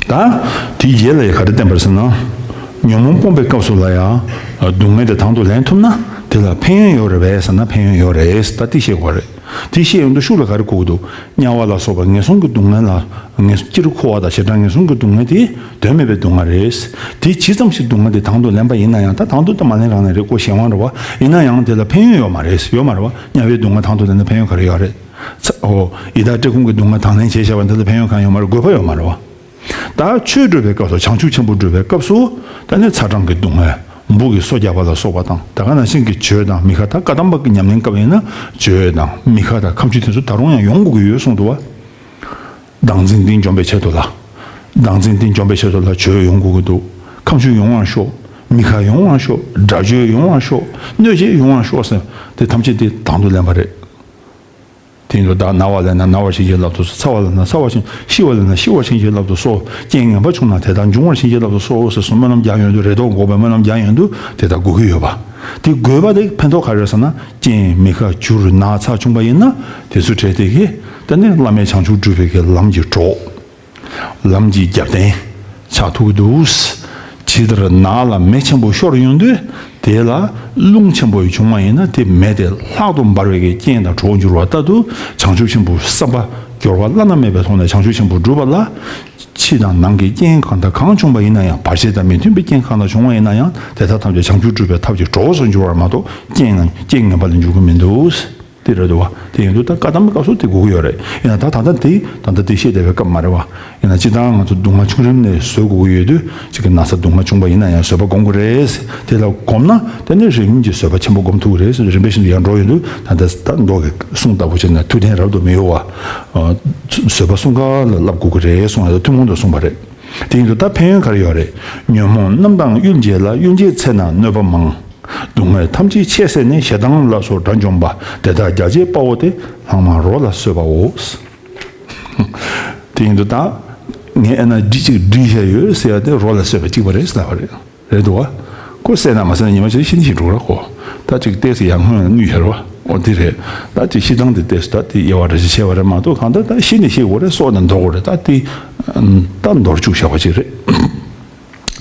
ད། དེའི་རྗེས་ལ་ཡང་ག་རེ་བསྟན་པ་རེད་ཟེར་ན། ཉོན་མོངས་སྤོང་བའི་སྐབས་སུ་ལ་ཡང་། སྡུག་བསྔལ་དེ་དང་དུ་ལེན་ཐུབ་ན་དེ་ལ་ཕན་ཡོན་ཡོད་རེད་པས་ཟེར་ན་ཕན་ཡོན་ཡོད་རེད། ད་དེ་བཤད་དགོས་རེད། དེ་བཤད་ཡོང་དུས་ཤུགས་ལ་ག་རེ་གོ་གི་འདུག་དམྱལ་བ་ལ་སོགས་པ་ངན་སོང་གི་སྡུག་བསྔལ་ལ། ངན་སོང་སྤྱིར་འཁོར་བ་དང་བྱེ་བྲག་ངན་སོང་གི་སྡུག་བསྔལ་དེ་དོན་མེད་པའི་སྡུག་བསྔལ་རེད། དེ་ཇི་ཙམ་ཞིག་སྡུག་བསྔལ་དེ་དང་དུ་ལེན་པ་ཡིན་ན་ཡང་། ད་དང་དུ་ད་མ་ལེན་རང་ལེན་རེད། ཁོ་གཞན་དབང་རེད་བ། ཡིན་ན་ཡང་དེ་ལ་ཕན་ཡོན་ཡོད་མ་རེད། ཡོད་མ་རེད་བ། དམྱལ་བའི་སྡུག་བསྔལ་དང་དུ་ལེན་ན་ཕན་ཡོན་ག་རེ་ཡོད་རེད། ཚ། འོ། ཡི་དྭགས་བཀྲེས་སྐོམ་གྱི་སྡུག་བསྔལ་དང་ལེན་བྱས་བཞག་པ་འདི་ལ་ཕན་ཡོན་གང་ཡོད་མ་རེད། དགོས་པ་ཡོད་མ་རེད་བ། ད་ཆོས་སྒྲུབ་པའི་སྐབས་སུ། བྱང་ཆུབ་ཆེན་པོ་སྒྲུབ་པའི་སྐབས་སུ། ད་ནི་ཚ་གྲང་གི་སྡུག་བསྔལ། འབུ་གི་སོ་རྒྱག་པ་ལ་སོགས་པ་དང་། ད་ག་ནང་བཞིན་གྱི་གྱོད་དང་མི་ཁ། ད་བཀའ་གདམས་པ་གི་ཉམས་ལེན་སྐབས་ཡིན་ན་གྱོད་དང་མི་ཁ་དང་ཁ་མཆུ་དེ་ཚོ་ད་རུང་ཡང་ཡོང་དགོས་ཀྱི་ཡོད་གསུངས་འདུག་བ། བདག་འཛིན་འདི་འཇོམས་པའི་ཆེད་དུ་ལ། བདག་འཛིན་འདི་འཇོམས་པའི་ཆེད་དུ་ལ་གྱོད་ཡོང་དགོས་ཀྱི་འདུག་ཁམ་ཆུ་ཡོང་བར་ཤོག་མི་ཁ་ཡོང་བར་ཤོག་དགྲ་གཅོད་ཡོང་བར་ཤོག་གནོད་བྱེད་ཡོང་བར་ཤོག་ཟེར་དེ་ཐམས་ཅད་དེ་དང་དུ་ལེན་པ་རེད། དེ་ཡིན་དུས་བདག་ན་བ་ལེན་ན་ན་བར་བྱིན་གྱིས་བརླབ་ཏུ་གསོལ། ཚ་བ་ལེན་ན་ཚ་བར་བྱིན། ཤི་བ་ལེན་ན་ཤི་བར་བྱིན་གྱིས་བརླབ་ཏུ་གསོལ། རྐྱེན་ངན་པ་བྱུང་ན་དེ་དག་འབྱུང་བར་བྱིན་གྱིས་བརླབ་ཏུ་གསོལ་ཟེར་གསུངས་སྨོན་ལམ་རྒྱག་ཡོང་དུས་རེ་དོགས་འགོག་པའི་སྨོན་ལམ་རྒྱག་ཡོང་དུས་དེ་དག་དགོས་ཀྱི་ཡོད་པ། དེ་དགོས་པ་དེ་ཕན་ཐོགས་ག་རེ་ཟེར་ན་རྐྱེན་མི་ཁ་བྱུར་ན་ཚ་བྱུང་བ་ཡིན་ན་དེ་ཚོ་བྲལ་དེ་གི་དེ་ནི་བླ་མེད་བྱང་ཆུབ་སྒྲུབ་པའི་གི་ལམ་གྱི་གྲོགས། ལམ་གྱི་རྒྱབ་རྟེན་ཆགས་ཐུབ་ཀྱི་འདུག་ཇི་ལྟར་ནགས་ལ་མེ་ཆེན་པོ་ཤོར་ཡོང་དུས་དེ་ལ་རླུང་ཆེན་པོ་བྱུང་བ་ཡིན་ན་དེ་མེ་དེ་ལྷག་ཏུ་འབར་བའི་གི་རྐྱེན་དང་གྲོགས་འགྱུར་བ་ལྟར་དུ་བྱང་ཆུབ་ཆེན་པོའི་བསམ་པ་སྦྱོར་བ་བླ་ན་མེད་པའི་ཐོག་ནས་བྱང་ཆུབ་ཆེན་པོ་སྒྲུབ་པ་ལ་ཕྱི་དང་ནང་གི་རྐྱེན་གང་དང་གང་བྱུང་བ་ཡིན་ན་ཡང་བར་ཆད་དང་མི་མཐུན་པའི་རྐྱེན་གང་དང་བྱུང་བ་ཡིན་ན་ཡང་དེ་དག་ཐམས་ཅད་བྱང་ཆུབ་སྒྲུབ་པའི་ཐབས་ཀྱི་གྲོགས་སུ་འགྱུར་བར་མ་གཏོགས་རྐྱེན་རྐྱེན་ངན་པ་ལ་འགྱུར་གྱི་མི་འདུག་དེ་རེད་འདུག་བ། དེ་ཡིན་དུས་ད་བཀའ་གདམས་སྐབས་སུ་དེ་དགོས་ཀྱི་ཡོད་རེད། ཡིན་ན་ད་ད་ལྟ་དེ་ད་ལྟ་དེ་བཤད་བསྡད་པའི་སྐབས་མ་རེད་བ། ཡིན་ན་སྤྱིར་བཏང་ང་ཚོ་སྡུག་བསྔལ་ཆུང་རིམ་ནས་བཟོད་དགོས་ཀྱི་ཡོད་དུས་གཅིག་གི་ན་ཚ་སྡུག་བསྔལ་བྱུང་བ་ཡིན་ན་ཡང་བཟོད་པ་སྒོམ་དགོས་རེད། དེ་ལ་སྒོམ་ན་དེ་ནས་རིམ་གྱིས་བཟོད་པ་ཆེན་པོ་སྒོམ་ཐུབ་ཀྱི་རེད། རིམ་པས་ཤིན་ཏུ་ཡར་འགྲོ་ཡོང་དུས་ད་ལྟ་ད་མདོ་གི་གསུང་ལྟ་བུ་བྱས་ན་མཐུ་ལྡན་རབ་ཏུ་མི་གཡོ་བ། བཟོད་པ་གསུམ་ཀ་ལ་བསླབ་དགོས་ཀྱི་རེད་གསུངས་ཡ་ཐུན་མོང་དུ་གསུངས་པ་རེད། དེ་ཡིན་དུས་ད་ཕན་ཡོན་ག་རེ་ཡོད་རེད། ཉོན་མོངས་རྣམས་དང་གཡུལ་འགྱེད་ལ། གཡུལ་འགྱེད་ཚེ་ན་གནོད་པ་མང་། སྡུག་བསྔལ་ཐམས་ཅད་ཆད་བསད་ནས། ཞེ་སྡང་ལ་སོགས་དགྲ་འཇོམས་པ། དེ་དག་རྒྱལ་བྱེད་དཔའ་བོ་སྟེ། ལྷག་མ་རོ་ལ་གསོད་པའོ། དེ་ཡིན་དུས་ད་ངས་ཨ་ན་འདི་གཅིག་འདྲི་བྱས་ཡོད་ཟེར་ཡ་དེ་རོ་ལ་གསོད་པ་གཅིག་པ་རེད་ཟེར་ལབ་པ་རེད། རེད་འདུག་བ། ཁོ་བསད་ན་མ་བསད་ན་ཉི་མ་གཅིག་ཤི་ནི་ཤི་འགྲོ་ར་ཁོ། ད་གཅིག་ཏོག་ཙམ་ཡར་སྔོན་ལ་གནོད་བྱས་ར་བ། འོ་དེ་རེད། ད་གཅིག་ཤི་སྟངས་དེ་ཏོག་ཙམ་ད་དེ་དབྱེ་བ་འདྲ་ཞིག་བྱས་པ་རེད་མ་གཏོགས་གང་ལྟར་ད་ཤི་ནི་ཤི་དགོས་རེད། སྲོག་དང་འདོར་དགོས་རེད། ད་དེ་ད་འདོར་བཅུག་བྱ་བ་ཅིག་རེད།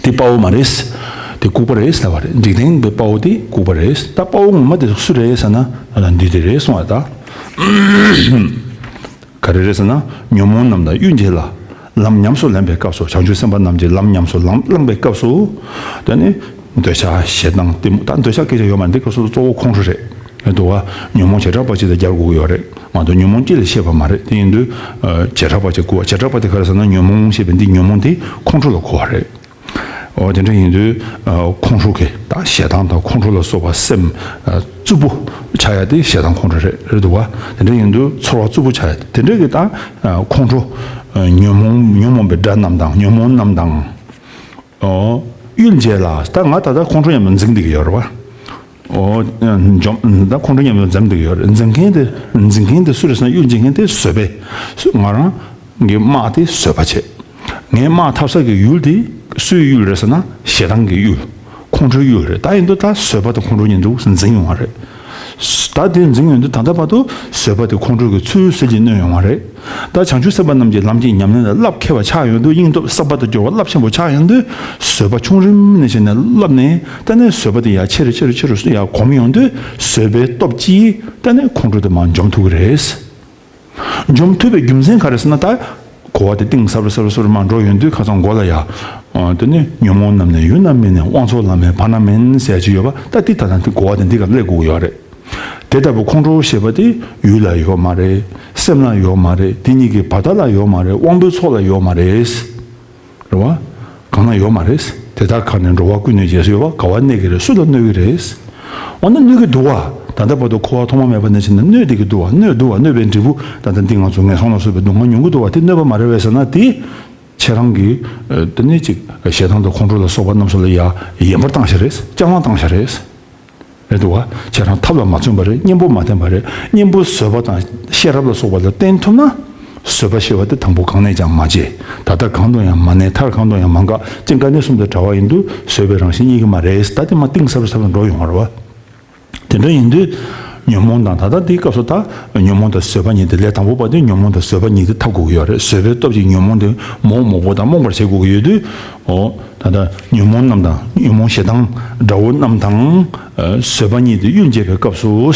དེ་དཔའ་བོ་མ་རེད། དེ་ལྐུགས་པ་རེད་ཟེར་བ་རེད། འཇིག་རྟེན་པའི་དཔའ་བོ་དེ་ལྐུགས་པ་རེད། ད་དཔའ་བོ་ངོ་མ་དེ་སུ་རེད་ཟེར་ན་ཨ་ལ་འདི་དེ་རེད་གསུངས་པ་ད། ག་རེ་རེད་ཟེར་ན་ཉོན་མོངས་རྣམས་དང་གཡུལ་འགྱེད་ལ། ལམ་ཉམས་སུ་ལེན་པའི་སྐབས་སུ། བྱང་ཆུབ་སེམས་དཔའ་རྣམས་ཀྱིས་ལམ་ཉམས་སུ་ལམ་བླངས་པའི་སྐབས་སུ། དེ་ནི་འདོད་ཆགས་ཞེ་སྡང་གཏི་མུག་ད་འདོད་ཆགས་སྐད་ཆ་ཡོད་མ་རེད། འདི་སྐབས་སུ་གཙོ་བོ་ཁོང་ཁྲོ་རེད། རེད་འདུག་བ། ཉོན་མོངས་བྱེ་བྲག་པ་གཅིག་དང་སྦྱར་དགོས་ཀྱི་ཡོད་རེད་མ་གཏོགས་ཉོན་མོངས་གཅིག་ལ་བཤད་པ་མ་རེད། དེ་ཡིན་དུས་བྱེ་བྲག་པ་གཅིག་གོ་བ། བྱེ་བྲག་པ་དེ་ག་རེ་ཟེར་ན་ཉོན་མོངས་ཞེས་པའི་འདི་ཉོན་མོངས་དེ་ཁོང་ཁྲོ་ལ་གོ་བ་རེད། འོ་དེ་འདྲ་ཡིན་དུས་ཁོང་ཁྲོ་གི་ད་ཞེ་སྡང་དང་ཁོང་ཁྲོ་ལ་སོགས་པ་སེམས་རྩུབ་པོ་ཆགས་ཡ་དེ་ཞེ་སྡང་ཁོང་ཁྲོ་རེད། རེད་འདུག་བ། དེ་འདྲ་ཡིན་དུས་ཚོར་བ་རྩུབ་པོ་ཆགས་ཡ་དེ་འདྲ་གི་ད་ཁོང་ཁྲོ་ཉོན་མོངས་ཉོན་མོངས་པའི་དགྲ་རྣམས་དང་ཉོན་མོངས་རྣམས་དང་། ཨོ། གཡུལ་འགྱེད་ལ་ད་ང་ད་ལྟ་ཁོང་ཁྲོ་མཉམ་དུ་འཛིང་བསྡད་ཀྱི་ཡོད་རེད་བ། ཨོ། འཇོམས་ད་ཁོང་ཁྲོ་མཉམ་དུ་འཛིང་བསྡད་ཀྱི་ཡོད་རེད། འཛིང་མཁན་དེ་འཛིང་མཁན་དེ་སུ་རེད་ཟེར་ན་གཡུལ་འགྱེད་མཁན་དེ་བཟོད་པས་ང་རང་གི་དམག་དེ་བཟོད་པ་བྱེད། ངའི་དམག་འཐབ་ས་གི་ཡུལ་དེ་སུའི་ཡུལ་རེད་ཟེར་ན་ཞེ་སྡང་གི་ཡུལ། ཁོང་ཁྲོའི་ཡུལ་རེད། ད་ཡིན་དུས་ད་བཟོད་པ་དང་ཁོང་ཁྲོ་གཉིས་འདུག་འཛིང་ཡོང་བ་རེད། ད་དེ་འཛིང་ཡོང་དུས་ད་ལྟ་བར་དུ་བཟོད་པ་དེ་ཁོང་ཁྲོ་གི་ཚུལ་ཟེར་གྱིས་གནོན་ཡོང་བ་རེད། ད་བྱང་ཆུབ་སེམས་དཔའ་རྣམས་ཀྱིས་ལམ་གྱི་ཉམས་ལེན་ལ་རླབས་མཁས་པ་ཆགས་ཡོང་དུས་སྙིང་སྟོབས་བསམ་པ་དང་སྦྱོར་བ་རླབས་ཆེན་པོ་ཆགས་ཡོང་དུས་བཟོད་པ་ཆུང་རིམ་ནས་བྱས་ནས་བསླབས་ནས་ད་ནས་བཟོད་པ་དེ་ཡར་ཆེ་རུ་ཆེ་རུ་ཆེ་རུ་ཡར་གོམས་ཡོང་དུས་བཟོད་པའི་སྟོབས་ཀྱིས་ད་ནས་ཁོང་ཁྲོ་དེ་མར་འཇོམས་ཐུབ་ཀྱི་རེད། འཇོམས་ཐུབ་པའི་རྒྱུ་མཚན་ག་རེ་ཟེར་ན་ད་གོ་བ་དེ་གཏིང་ཟབ་རུ་ཟབ་རུ་ཟབ་རུ་མར་འགྲོ་ཡོང་དུས་ཁ་སང་མགོ་ལ་ཡ། དེ་ནས་ཉོན་མོངས་རྣམས་ནི་ཡུལ་ན་མིན་ནས་དབང་ཕྱུག་ལ་མེད་བར་ན་མེད་ཟེར་ཡ་ཅིག་ཡོད་པ་ད་དེ་ད་ལྟ་དེ་གོ་བ་དེ་འདི་ག་སླེབས་དགོས་ཀྱི་ཡོད་རེད། དེ་ལྟ་བུ་ཁོང་ཁྲོ་ཞེས་པ་དེ་ཡུལ་ལ་ཡོད་མ་རེད། སེམས་ལ་ཡོད་མ་རེད། དེ་གཉིས་ཀྱི་བར་ཐག་ལ་ཡོད་མ་རེད། དབང་པོའི་ཚོགས་ལ་ཡོད་མ་རེད། རེད་བ། གང་ན་ཡོད་མ་རེད། དེ་དག་གང་ནས་འགྲོ་བ་ཀུན་ནས་རྗེས་སུ་ཡོད་པ་ག་བ་གནས་ཀྱི་རེད། སུ་ལ་གནོད་ཀྱི་རེད། འོ་ན་གནོད་ཀྱི་འདུག་བ། ད་ལྟ་བར་དུ་འཁོར་བ་ཐོག་མ་མེད་པ་ནས་བྱས་ནས་གནོད་བསྡད་ཀྱི་འདུག་བ། གནོད་འདུག་བ། གནོད་པའི་འབྲས་བུ་ད་ལྟ་འདི་ང་ཚོ་ངན་སོང་ལ་སོགས་པའི་སྡུག་བསྔལ་མྱོང་གི་འདུག་བ། དེ་གནོད་པ་མ་རེད་པས་ཟེར་ན་དེ། ཁྱེད་རང་གིས་དེ་ནས་ཅིག་ཞེ་སྡང་དང་ཁོང་ཁྲོ་ལ་སོགས་པ་རྣམས་སུ་ལ་ཡ་ཡན་པར་བཏང་བྱ་རེད། རྐྱང་བ་བཏང་བྱ་རེད། རེད་འདུག་བ། ཁྱེད་རང་ཐབས་ལ་མ་བརྩོན་པ་རེད། གཉེན་པོ་མ་བསྟེན་པ་རེད། གཉེན་པོ་བཟོད་པ་དང་ཤེས་རབ་ལ་སོགས་པ་ལ་བརྟེན་ཐུབ་ན། བཟོད་པ་ཞེས་པ་དེ་དང་པོ་གང་ནས་ཀྱང་མ་སྐྱེས། ད་ལྟ་གང་དུ་ཡང་མ་གནས། མཐར་གང་དུ་ཡང་མ་འགག་ཅིང་དཀའ་གནད་གསུམ་དང་བྲལ་བ་ཡིན་དུས་བཟོད་པའི་རང་བཞིན་རྙེད་ཀྱི་མ་རེད། ད་དེ་མ་གཏིང་ཟབ་རུ་ཟབ་རུ་འགྲོ་ཡོང་བ་རེད་བ། དེ་འདྲ་ཡིན་དུས། ཉོན་མོངས་དང་ད་ལྟ་འདིའི་སྐབས་སུ་ད་ཉོན་མོངས་དང་བཟོད་པ་གཉིས་དེ་ལས་དང་པོ་པ་དེ་ཉོན་མོངས་དང་བཟོད་པ་གཉིས་དེ་འཐབ་དགོས་ཀྱི་ཡོད་རེད། བཟོད་པའི་སྟོབས་ཀྱིས་ཉོན་མོངས་དེ་མོག་མོག་པོ་དང་རྨོངས་པར་བྱེད་དགོས་ཀྱི་ཡོད་དུས། འོ། ད་ལྟ་ཉོན་མོངས་རྣམས་དང་ཉོན་མོངས་ཞེ་སྡང་དགྲ་བོ་རྣམས་དང་། ཨ། བཟོད་པ་གཉིས་དེ་གཡུལ་འགྱེད་པའི་སྐབས་སུ།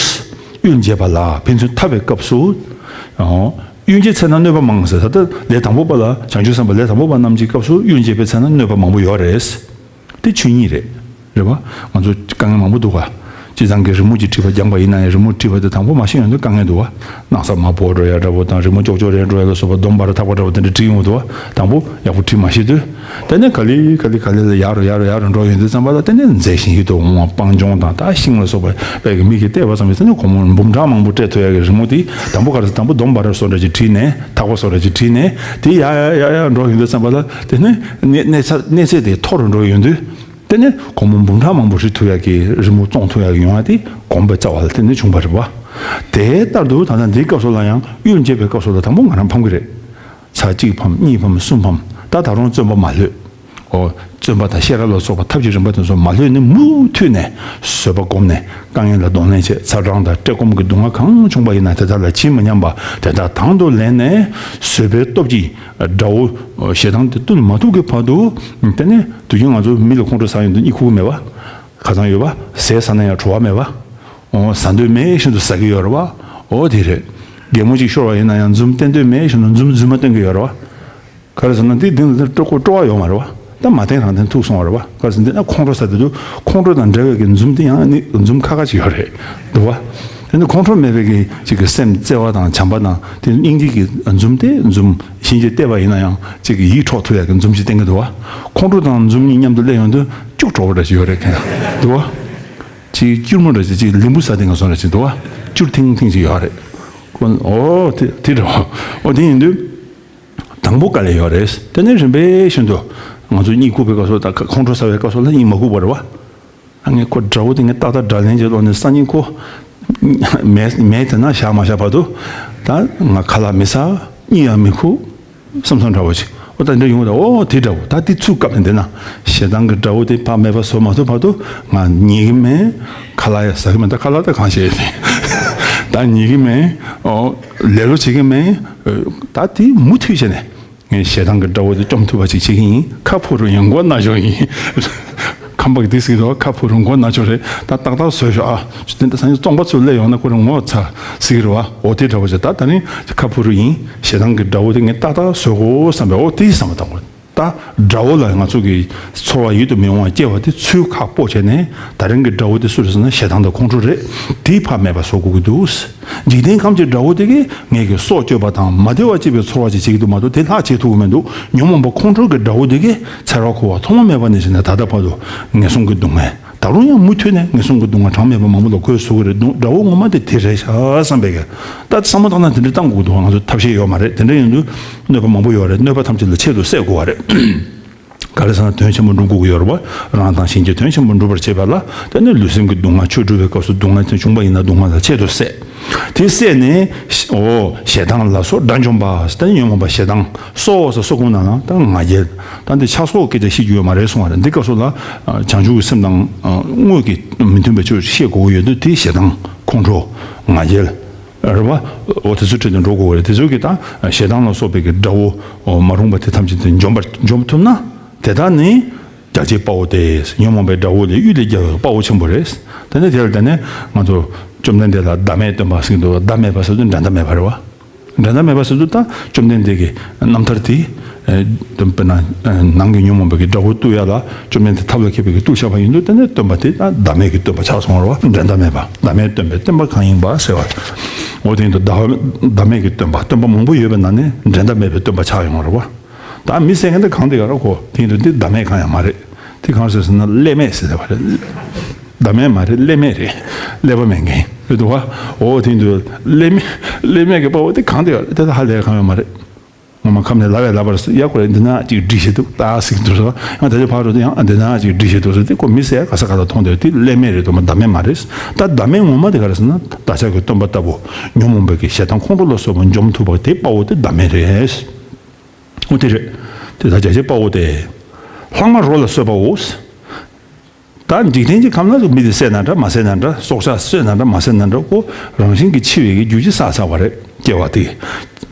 གཡུལ་འགྱེད་པ་ལ་ཕན་ཚུན་འཐབ་པའི་སྐབས་སུ། འོ། གཡུལ་འགྱེད་ཚེ་ན་གནོད་པ་མང་ཟེར། ད་ལྟ་ལས་དང་པོ་པ་ལ་བྱང་ཆུབ་སེམས་དཔའ་ལས་དང་པོ་པ་རྣམས་ཀྱི་སྐབས་སུ་གཡུལ་འགྱེད་པའི་ཚེ་ན་གནོད་པ་མང་པོ་ཡོད་རེད། དེ་ཆོས་ཉིད་རེད། རེད་བ། ང་ཚོ་དཀའ་ངལ་མང་པོ་འདུག་ག་སྤྱིར་བཏང་གི་རི་མོ་ཅིག་བྲིས་པ་སྦྱངས་པ་ཡིན་ན་ཡང་རི་མོ་བྲིས་པ་དེ་དང་པོ་མ་ཤེས་ཡོང་དུས་དཀའ་ངལ་འདུག་བ། སྣག་ཚ་མར་བོར་འགྲོ་ཡ་འདྲ་པོ་དང་རི་མོ་ཀྱོག་ཀྱོག་རེད་འགྲོ་ཡ་ལ་སོགས་པ་སྡོམ་པ་ར་ཐག་པ་འདྲ་པོ་དེ་འདྲ་བྲིས་ཡོང་འདུག་བ། དང་པོ་ཡག་པོ་བྲིས་མ་ཤེས་དུས། དེ་ནས་ག་ལེ་ག་ལེ་ག་ལེ་ལ་ཡར་རུ་ཡར་རུ་ཡར་རུ་འགྲོ་ཡོང་དུས་ཙམ་པ་ལ་དེ་ནས་མཛེས་ཤིང་ཡིད་དུ་འོང་བ་སྤང་ལྗོངས་དང་ད་ཤིང་ལ་སོགས་པ་བས་ཀྱི་མིག་གིས་བལྟས་པ་ཙམ་གྱིས་དེ་ནས་སྒོར་མོ་འབུམ་ཕྲག་མང་པོ་སྤྲད་ཐུབ་ཡ་གི་རི་མོ་དེ་དང་པོ་ག་རེ་ཟེར་དང་པོ་སྡོམ་པ་ར་སོགས་འདྲ་ཅིག་བྲིས་ནས་ཐག་པ་སོགས་འདྲ་ཅིག་བྲིས་ནས་དེ་ཡར་ཡར་ཡར་ཡར་འགྲོ་ཡོང་དུས་ཙམ་པ་ལ་དེ་ནས་གནས་གནས་ཚད་གནས་ཚད་དེ་མཐོ་རུ་འགྲོ་ཡོང་དུས། དེ་ནས་སྒོར་མོ་འབུམ་ཕྲག་མང་པོ་རི་ཐུབ་ཡག་གི་རི་མོ་བཙོང་ཐུབ་ཡག་གི་ཡོང་ཡག་དེ་གོམས་པའི་རྩ་བ་ལ་དེ་ནས་བྱུང་བ་རེད་བ། དེ་ལྟར་དུ་ད་ལྟ་འདིའི་སྐབས་སུ་ལ་ཡང་གཡུལ་འགྱེད་པའི་སྐབས་སུ་ལ་དང་པོ་ང་རང་ཕམ་གི་རེད། ཚར་གཅིག་ཕམ་གཉིས་ཕམ་གསུམ་ཕམ་ད་ད་རུང་བཙོན་པ་མ་ལྷོད། ཨོ། བཙོན་པ་དང་བཤས་ར་ལ་སོགས་པ་ཐབས་ཀྱི་རིམ་པ་དེ་ཚོ་མ་ལྷོད་ནས་མུ་མཐུད་ནས་བཟོད་པ་བསྒོམས་ནས་དཀའ་ངལ་ལ་གདོང་ལེན་བྱས་ཚ་གྲང་དང་བཀྲེས་སྐོམ་གྱི་སྡུག་བསྔལ་གང་བྱུང་པ་ཡིན་ན་དེ་དག་ལ་ཇི་མི་སྙམ་པ་དེ་དག་དང་དུ་ལེན་ནས་བཟོད་པའི་སྟོབས་ཀྱིས། དགྲ་བོ་ཞེ་སྡང་དེ་བཏུལ་མ་ཐུབ་ཀྱི་བར་དུ། དེ་ནས་དུས་རྒྱུན་ང་ཚོ་མི་ལ་ཁོང་ཁྲོ་ཟ་ཡོང་དུས་གཉིད་ཁུག་གི་མེད་པ། ཁ་སང་ཡོད་པ། ཟས་ཟ་ན་ཡང་བྲོ་བ་མེད་པ། འོ་ཟ་འདོད་མེད་བཞིན་དུ་ཟ་གི་ཡོད་རེད་པ། འོ་དེ་རེད། གད་མོ་ཅིག་ཤོར་བ་ཡིན་ན་ཡང་འཛུམ་བསྟན་འདོད་མེད་བཞིན་དུ་འཛུམ་རྫུན་མ་སྟོན་གི་ཡོད་རེད་པ། ག་རེ་ཟེར་ན་འདི་འདི་ལ་སྤྲོ་སྤྲོ་བ་ཡོད་མ་རེད་པ། ད་མ་བསྟན་རང་བསྟན་ཐུག་སོང་བ་རེད་པ། ག་རེ་ཟེར་འདི་ན་ཁོང་ཁྲོ་ཟ་དུས་ཁོང་ཁྲོ་དང་འབྲེལ་བའི་གི་འཛུམ་དེ་ཡང་ནི་འཛུམ་ཁ་ཁ་ཅིག་ཡོད་རེད་འདུག་པ། དེ་ནི་ཁོང་ཁྲོ་མེད་པའི་གི་ཅིག་གི་སེམས་བརྩེ་བ་དང་བྱམས་པ་དང་དེ་སྙིང་རྗེ་གི་འཛུམ་དེ་འཛུམ་གཤིན་རྗེ་བལྟས་པ་ཡིན་ན་ཡང་ཅིག་གི་ཡིད་འཕྲོག་ཐུབ་ཡ་གི་འཛུམ་ཞིག་བསྟན་གི་འདུག་པ། ཁོང་ཁྲོ་དང་འཛུམ་གཉིས་མཉམ་དུ་སླེབས་ཡོང་དུས་སྐྱུག་བྲོ་བ་འདྲ་ཞིག་ཡོད་རེད་མཁན་འདུག་པ། ཅིག་སྐྱུར་མོ་འདྲ་ཞིག་ཅིག་ལིམ་བུ་ཟ་དེ་ང་སོང་འདྲ་ཞིག་འདུག་པ། སྐྱུར་ཐིང་ཐིང་ཞིག་ཡོད་རེད། ཁོ་ཨོ་དེ་དེ་འདྲ་པོ། ཨོ་དེ་ཡིན་དུས། དང་པོ་དཀའ་ལས་ཡོད་རེད། དེ་ནས་རིམ་པས་བཞིན་དུ་ང་ཚོ་གཉིད་ཁུག་པའི་སྐབས་སུ་དང་ཁོང་ཁྲོ་ཟ་བའི་སྐབས་སུ་ལ་གཉིད་མ་ཁུག་པ་རེད་པ། ཨ་ངས་ཁོ་དགྲ་བོ་དེ་ངས་ཏག་ཏག་དགྲ་ལན་གྱི་ལོག་ནས་སང་ཉིན་ཁོ་མེད་མེད་དེ་ན་བཞག་མ་བཞག་བར་དུ་ད་ང་ཁ་ལག་མི་ཟ་གཉིད་ཡང་མི་ཁུག་བསམ་བསམ་འདྲ་བོ་ཅིག་ཨོ་ད་འདྲ་ཡོང་ད་ཨོ་དེ་འདྲ་བོ་ད་དེ་ཚུགས་སྐབས་ནས་འདི་ན་ཞེ་སྡང་གི་དགྲ་བོ་དེ་ཕར་མེད་པ་བཟོ་མ་ཐུབ་བར་དུ་ང་གཉིད་ཀྱི་མེད། ཁ་ལག་ཡང་ཟ་གི་མེད། ད་ཁ་ལག་ད་གང་བྱེད་ད་གཉིད་ཀྱི་མེད། ཨོ་ལེ་ལོ་བྱེད་ཀྱི་མེད། ད་དེ་མུ་མཐུད་བྱས་ནས། ངས་ཞེ་སྡང་གི་དགྲ་བོ་དེ་བཅོམ་ཐུབ་པ་ཅིག་བྱེད་ཀྱི་ཡིན། ཁ་ཕུ་རུ་ཡང་མགོ་ན་ཆོག་ཡིན། ཁམས་པ་གི་དེ་ཟེར་གི་འདུག་ཁ་ཕུ་རུ་མགོ་ན་ཆོག་རེད། ད་ཏག་ཏག་བཟོས་ཤོག་ཨ། དེ་འདྲ་སང་ཉིན་བཙོང་པ་ཚོ་སླེབས་ཡོང་ན་ཁོ་རང་ངོ་ཚ་ཟེར་གི་རེད་པ། འོ་དེ་འདྲ་པོ་བྱས་ད་ད་ནི་ཁ་ཕུ་རུ་ཡིན། ཞེ་སྡང་གི་དགྲ་བོ་དེ་ངས་ཏག་ཏག་བཟོ་དགོས་བསམ་པའི་འོ་དེ་བསམ་པ་དང་པོ། ད་དགྲ་བོ་ལ་ང་ཚོ་གི་ཚོར་བ་ཡིད་དུ་མི་འོང་བ་སྐྱེ་བ་དེ་ཚུར་ཁག་པོ་བྱས་ནས་ད་རིང་གི་དགྲ་བོ་དེ་སུ་རེད་ཟེར་ན་ཞེ་སྡང་དང་ཁོང་ཁྲོ་རེད། དེ་ཕར་མེད་པ་བཟོ་དགོས་ཀྱི་འདུག་འཇིག་རྟེན་ཁམས་ཀྱི་དགྲ་བོ་དེ་གིས་ངེད་ཀྱི་སྲོག་གཅོད་པ་དང་མ་བདེ་བ་སྐྱེད་པའི་ཚོར་བ་ཅིག་བྱེད་ཀྱི་འདུག་མ་གཏོགས་དེ་ལྷག་བྱེད་ཐུབ་ཀྱི་མི་འདུག་ཉོན་མོངས་པ་ཁོང་ཁྲོ་གི་དགྲ་བོ་དེ་གིས་ཚེ་རབས་འཁོར་བ་ཐོག་མ་མེད་པ་ནས་བྱས་ནས་ད་ལྟ་བར་དུ་ངན་སོང་གི་སྡུག་བསྔལ། ད་རུང་ཡང་མུ་མཐུད་ནས་ངན་སོང་གི་སྡུག་བསྔལ་གྲངས་མེད་པ་མང་པོ་ལ་འཁོད་བཟོ་གི་རེད་འདུག་དགྲ་བོ་ངོ་མ་དེ་དེ་རེད་ཤག་བསམ་པའི་གི། ད་བསམ་བློ་བཏང་ན་དེ་འདྲ་བཏང་དགོས་འདུག་ང་ཚོ་ཐབས་ཤེས་ཡོད་མ་རེད། དེ་འདྲ་ཡིན་དུས་གནོད་པ་མང་པོ་ཡོད་རེད། གནོད་པ་ཐམས་ཅད་ལ་ཆེད་དུ་བསད་དགོས་པ་རེད། ག་རེ་ཟེར་ན་དོན་ཆེན་པོ་འགྲུབ་དགོས་ཀྱི་ཡོད་རེད་པ། རང་དང་གཞན་གྱི་དོན་ཆེན་པོ་འགྲུབ་པར་བྱེད་པ་ལ་དེ་ནི་ལུས་སེམས་ཀྱི་སྡུག་བསྔལ་ཆོས་སྒྲུབ་པའི་སྐབས་སུ་སྡུག་བསྔལ་དེ་བྱུང་པ་ཡིན་ན་སྡུག་བསྔལ་ལ་ཆེད་དུ་བསད། དེ་བསད་ནས་ཨོ་ཞེ་སྡང་ལ་སོགས་དགྲ་འཇོམས་པ་ཟེར་ད་ནི་ཉོན་མོངས་པ་ཞེ་སྡང་སྲོག་ཟེར་སྲོག་ཁུངས་ནང་ལ་ད་ང་རྒྱལ་ད་འདི་ཆགས་སོགས་སྐད་ཆ་བཤད་རྒྱུ་ཡོད་མ་རེད་གསུང་བ་རེད། འདི་སྐབས་སུ་ལ་བྱང་ཆུབ་ཀྱི་སེམས་དང་དངོས་ཀྱི་མི་མཐུན་པའི་ཆོས་བཤད་དགོས་ཀྱི་ཡོད་དུས་དེ་ཞེ་སྡང་ཁོང་ཁྲོ་ང་རྒྱལ། རེད་བ། འོ་དེ་ཚོའི་ཁྲོད་དུ་འགྲོ་དགོས་པ་རེད། དེ་ཚོའི་གི་ད་ཞེ་སྡང་ལ་སོགས་པའི་གི་དགྲ་བོ་མ་རུངས་པ་དེ་ཐམས་ཅད་དེ་འཇོམས་པར་འཇོམས་ཐུབ་ན་དེ་དག་ནི་རྒྱལ་བྱེད་དཔའ་བོ་སྟེ། ཉོན་མོངས་པའི་དགྲ་བོ་ལས་གཡུལ་ལས་རྒྱལ་བའི་དཔའ་བོ་ཆེན་པོ་རེད། དེ་ནས་དེ་ལ་དེ་ནས་ང་ཚོ་བཅོམ་ལྡན་འདས་ལ་བདག་མེད་སྟོན་པ་ཟེར་གི་འདུག་བདག་མེད་པ་ཟེར་དུས་འགྲན་ཟླ་མེད་པ་རེད་བ། འགྲན་ཟླ་མེད་པ་ཟེར་དུས་ད་བཅོམ་ལྡན་འདས་ཀྱི་རྣམ་ཐར་དེ། དཔེར་ན་ནང་གི་ཉོན་མོངས་པའི་གི་དགྲ་བོ་བཏུལ་ཡ་ལ་བཅོམ་ལྡན་འདས་ཐབས་ལ་མཁས་པའི་གི་བཏུལ་བཞག་པ་ཡིན་དུས་དེ་ནས་སྟོན་པ་དེ་ད་བདག་མེད་ཀྱི་སྟོན་པ་ཆགས་སོང་བ་རེད་བ། འགྲན་ཟླ་མེད་པ་བདག་མེད་སྟོན་པའི་སྟོན་པ་གང་ཡིན་པ་ཟེར་བ། འོ་དེ་ཡིན་དུས་བདག་བདག་མེད་ཀྱི་སྟོན་པ་སྟོན་པ་མང་པོ་ཡོད་པའི་ནང་ནས་འགྲན་ཟླ་མེད་པའི་སྟོན་པ་ཆགས་ཡོང་བ་རེད་བ། ད་མི་ཟེར་མཁན་དེ་གང་དེ་ག་རེ་གོ་དེ་ཡིན་དུས་འདི་བདག་མེད་གང་ཡང་མ་རེད། དེ་གང་ཟེར་ཟེར་ན་ཀླད་མེད་ཟེར་བ་རེད། བདག་མེད་མ་རེད། ཀླད་མེད་རེད། ཀླད་པ་མེད་མཁན་རེད་འདུག་བ། འོ་དེ་ཡིན་དུས་ཀླད་མེད་ཀླད་མེད་ཀྱི་དཔའ་བོ་དེ་གང་དེ་ག་རེད། དེ་ལ་ཧ་ལས་གང་ཡང་མ་རེད། ངོ་མ་ཁམས་ནས་ལབ་པས་ལབ་པར་ཡ་ཁོ་རེ་འདི་ན་ཅིག་འདྲི་ཞིག་འདུག་ད་ཟེར་གྱི་འདུག་ཟེར། ཡང་དེ་ཚོ་ཕར་རོ་དེ་ཡང་འདི་ན་ཅིག་འདྲི་ཞིག་འདུག་ཟེར་ཏེ་ཁོ་མི་ཟེར་ག་ས་ག་ལ་མཐོང་དེ་དེ་ཀླད་མེད་རེད་དོ། མ་བདག་མེད་མ་རེད། ད་བདག་མེད་ངོ་མ་དེ་ག་རེ་ཟེར་ན་བདག་ཅག་གི་སྟོན་པ་ལྟ་བུ་ཉོན་མོངས་པའི་གི་ཞེ་སྡང་ཁོང་ཁྲོ་ལ་སོགས་པ་འཇོམས་ཐུབ་པ་དེ་དཔའ་བོ་དེ་བདག་མེད་རེད། འོ་དེ་རེད། དེ་ད་བྱ་བྱེད་དཔའ་བོ་དེ། ལྷག་མ་རོ་ལ་གསོད་པའོ། ད་འཇིག་རྟེན་གྱི་ཁམས་ན་མི་དེ་བསད་ན་འདྲ་མ་བསད་ན་འདྲ། སྲོག་ཆགས་གསོད་ན་འདྲ་མ་གསོད་ན་འདྲ་ཁོ་རང་བཞིན་གྱིས་འཆི་བའི་གི་རྒྱུ་ཅིག་བསགས་ཚར་བ་རེད་སྐྱེ་བ་དེ།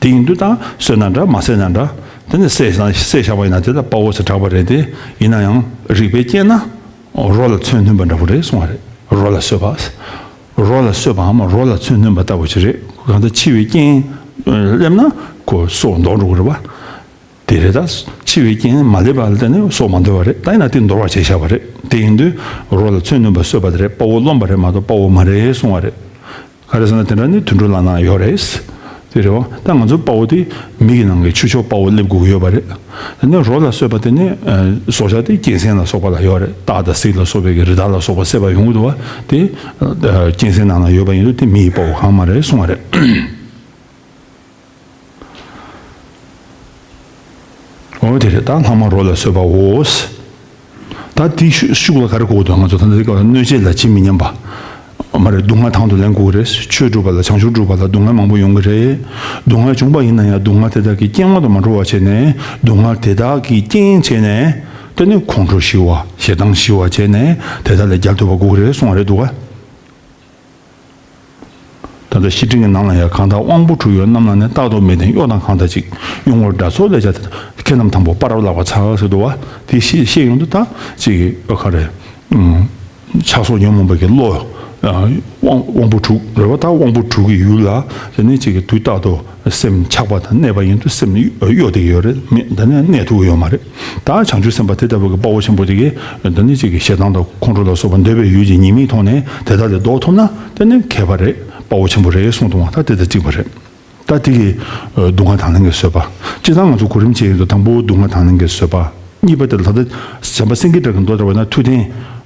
དེ་ཡིན་དུས་ད་གསོད་ན་འདྲ་མ་གསོད་ན་འདྲ། དེ་ནས་བསད་བསད་བཞག་པ་ཡིན་ན་དེ་ལ་དཔའ་བོ་ཟེར་གྲགས་པ་རེད་དེ། ཡིན་ན་ཡང་རིགས་པས་དཔྱད་ན་རོ་ལ་མཚོན་བསྣུན་པ་འདྲ་པོ་རེད་གསུང་བ་རེད། རོ་ལ་གསོད་པ། རོ་ལ་གསོད་པའམ་རོ་ལ་མཚོན་བསྣུན་པ་ལྟ་བུ་ཅིག་རེད། གང་ལྟར་འཆི་བའི་རྐྱེན་སླེབས་ན་ཁོ་སྲོག་འདོར་འགྲོ་གི་རེད་བ། དེ་རེད་ད། འཆི་བའི་རྐྱེན་མ་སླེབས་པ་ལ་བརྟེན་ནས་སྲོག་མ་འདོར་བ་རེད། ད་ཡིན་ན་དེ་འདོར་བ་བྱས་བཞག་པ་རེད། དེ་ཡིན་དུས་རོ་ལ་ཚོད་སྣོན་པ་གསོད་པ་དེ་རེད། དཔའ་བོ་རློམ་པ་རེད་མ་གཏོགས་དཔའ་བོ་མ་རེད་གསུང་བ་རེད། ག་རེ་ཟེར་ན་དེ་འདྲ་ནི་དུད་འགྲོ་ལ་ན་ཡོད་རེད། དེ་རེད་བ། ད་ང་ཚོ་དཔའ་བོ་དེ་མི་གི་ནང་གི་ཆུ་ཕྱོགས་དཔའ་བོ་སླེབས་དགོས་ཀྱི་ཡོད་པ་རེད། དེ་ནས་རོ་ལ་གསོད་པ་དེ་ནི་ཨ་སྲོག་ཆགས་དེ་གཅན་གཟན་ལ་སོགས་པ་ལ་ཡོད་རེད། སྟག་དང་གཟིག་ལ་སོགས་པའི་གི་རི་དྭགས་ལ་སོགས་པ་བསད་པ་ཡོང་གི་འདུག་བ། དེ་ཨ་གཅན་གཟན་ནང་ན་ཡོད་པ་ཡིན་དུས་དེ་མི་ཡི་དཔའ་བོ་གང་མ་རེད་གསུང་བ་རེད། འོ་དེ་རེད། ད་ལྷག་མ་རོ་ལ་གསོད་པའོ། ད་དེའི་ཤུ་ཤུགས་ལ་ག་རེ་གོ་དགོས་འདུག་ང་ཚོ་ད་ལྟ་དེ་སྐབས་གནོད་བྱེད་ལ་ཇི་མི་སྙམ་པ། མ་རེད། སྡུག་བསྔལ་དང་དུ་ལེན་དགོས་ཀྱི་རེད། ཆོས་སྒྲུབ་པ་ལ་བྱང་ཆུབ་སྒྲུབ་པ་ལ་སྡུག་བསྔལ་མང་པོ་ཡོང་གི་རེད། སྡུག་བསྔལ་བྱུང་པ་ཡིན་ན་ཡང་སྡུག་བསྔལ་དེ་དག་གི་རྐྱེན་དབང་དུ་མ་འགྲོ་བ་བྱས་ནས། སྡུག་བསྔལ་དེ་དག་གི་རྐྱེན་བྱས་ནས། དེ་ནི་ཁོང་ཁྲོ་ཞི་བ་ཞེ་སྡང་ཞི་བ་བྱས་ནས་དེ་དག་ལས་རྒྱལ་ཐུབ་པ་དགོས་ཀྱི་རེད་གསུང་བ་རེད་འདུག་ག་ད་ལྟ་བཤེས་སྤྲིང་གི་ནང་ལ་ཡང་། གང་དག་དབང་པོ་དྲུག་ཡོད་རྣམས་ལ་ནི། རྟག་ཏུ་མི་བརྟན་གཡོ་དང་གང་དག་ཅིག་གཡོ་ངོར་དགྲ་ཚོགས་ལས་བྱ་དེ་དག་ཁྱེད་རྣམས་དང་པོ་སྤར་བ་ལག་པ་འཚལ་ཟེར་འདུག་བ། དེ་བཤད་བཤད་ཡོང་དུས་ད་ཅིག་ཨ་ག་རེ། ཆགས་སོགས་ཉོན་མོངས་པའི་གི་བློ། ཨ་དབང་དབང་པོ་དྲུག་རེད་བ། ད་དབང་པོ་དྲུག་གི་ཡུལ་ལ་དེ་ནི་ཅིག་གི་དུས་རྟག་ཏུ་སེམས་ཆགས་པ་དང་གནས་པ་ཡིན་དུས་སེམས་གཡོ་བསྡད་ཀྱི་ཡོད་རེད། མི་ད་ནི་གནས་ཐུབ་ཀྱི་ཡོད་མ་རེད། ད་བྱང་ཆུབ་སེམས་དཔའ་དེ་ལྟ་བུ་གི་དཔའ་བོ་ཆེན་པོ་དེ་གིས་ད་ནི་ཅིག་གི་ཞེ་སྡང་དང་ཁོང་ཁྲོ་ལ་སོགས་པ་འདོད་པའི་ཡུལ་གྱི་ཉེས་དམིགས་མཐོང་ནས་དེ་དག་ལས་ལྡོག་ཐུབ་ན་དེ་ནི་མཁས་པ་རེད། དཔའ་བོ་ཆེན་པོ་རེད་གསུངས་འདུག་བ། ད་དེ་དང་གཅིག་པ་རེད། ད་དེ་གི་སྡུག་བསྔལ་དང་ལེན་གྱི་བཟོད་པ། སྤྱིར་བཏང་ང་ཚོ་གོ་རིམ་བྱས་ཡོད་དོ། དང་པོ་སྡུག་བསྔལ་དང་ལེན་གྱི་བཟོད་པ། གཉིས་པ་དེ་ལ་ད་ལྟ་བྱམས་པ་སེང་གེ་སྒྲ་གི་མདོ་ལྟར་བ་ན་མཐུ་ལྡན་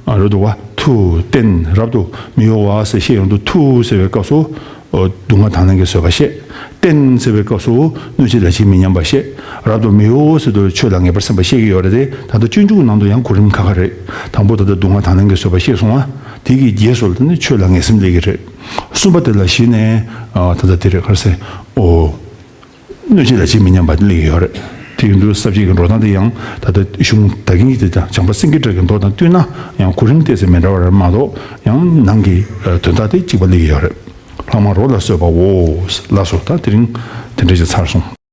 རེད་འདུག་བ། མཐུ་བརྟེན་རབ་ཏུ་མི་གཡོ་བ་ཟེར་བཤད་ཡོང་དུས། མཐུ་ཟེར་བའི་སྐབས་སུ་སྡུག་བསྔལ་དང་ལེན་གྱི་བཟོད་པ་བཤད། བརྟེན་ཟེར་བའི་སྐབས་སུ་གནོད་བྱེད་ལ་ཇི་མི་སྙམ་པ་བཤད། རབ་ཏུ་མི་གཡོ་ཟེར་དུས་ཆོས་ལ་ངེས་པར་སེམས་པ་བཤད་ཀྱི་ཡོད་རེད་དེ། ད་ལྟ་སྤྱོད་འཇུག་ནང་དུ་ཡང་གོ་རིམ་ཁ་ཁ་རེད། དང་པོ་ད་ལྟ་སྡུག་བསྔལ་དང་ལེན་གྱི་བཟོད་པ་བཤད་སོང་བ། དེ་གི་རྗེས་སུ་ད་ནི་ཆོས་ལ་ངེས་སེམས་སླེབས་ཀྱི་རེད། གསུམ་པ་དེ་ལ་གཞི་ནས་ཨ་ད་ལྟ་དེ་རེད། ག་རེ་ཟེར། ཨོ། གནོད་བྱེད་ལ་ཇི་མི་སྙམ་པ་སླེབས་ཀྱི་ཡོད་རེད། དེ་ཡིན་དུས་ས་བཅད་ཀྱི་འགྲོ་སྟངས་དེ་ཡང་ད་ལྟ་གཞུང་ད་གིན་གྱི་དེ་དང་བྱམས་པ་སེང་གེ་སྒྲ་གི་མདོ་དང་བསྟུན་ན་ཡང་གོ་རིམ་ཏོག་ཙམ་མི་འདྲ་བ་རེད་མ་གཏོགས། ཡང་ནང་གི་དོན་དག་དེ་གཅིག་པ་སླེབས་ཀྱི་ཡོད་རེད། ལྷག་མ་རོ་ལ་གསོད་པའོ། ལགས་སོ། ད་དེ་རིང་དེ་འདྲ་ཞིག་ཚར་སོང་།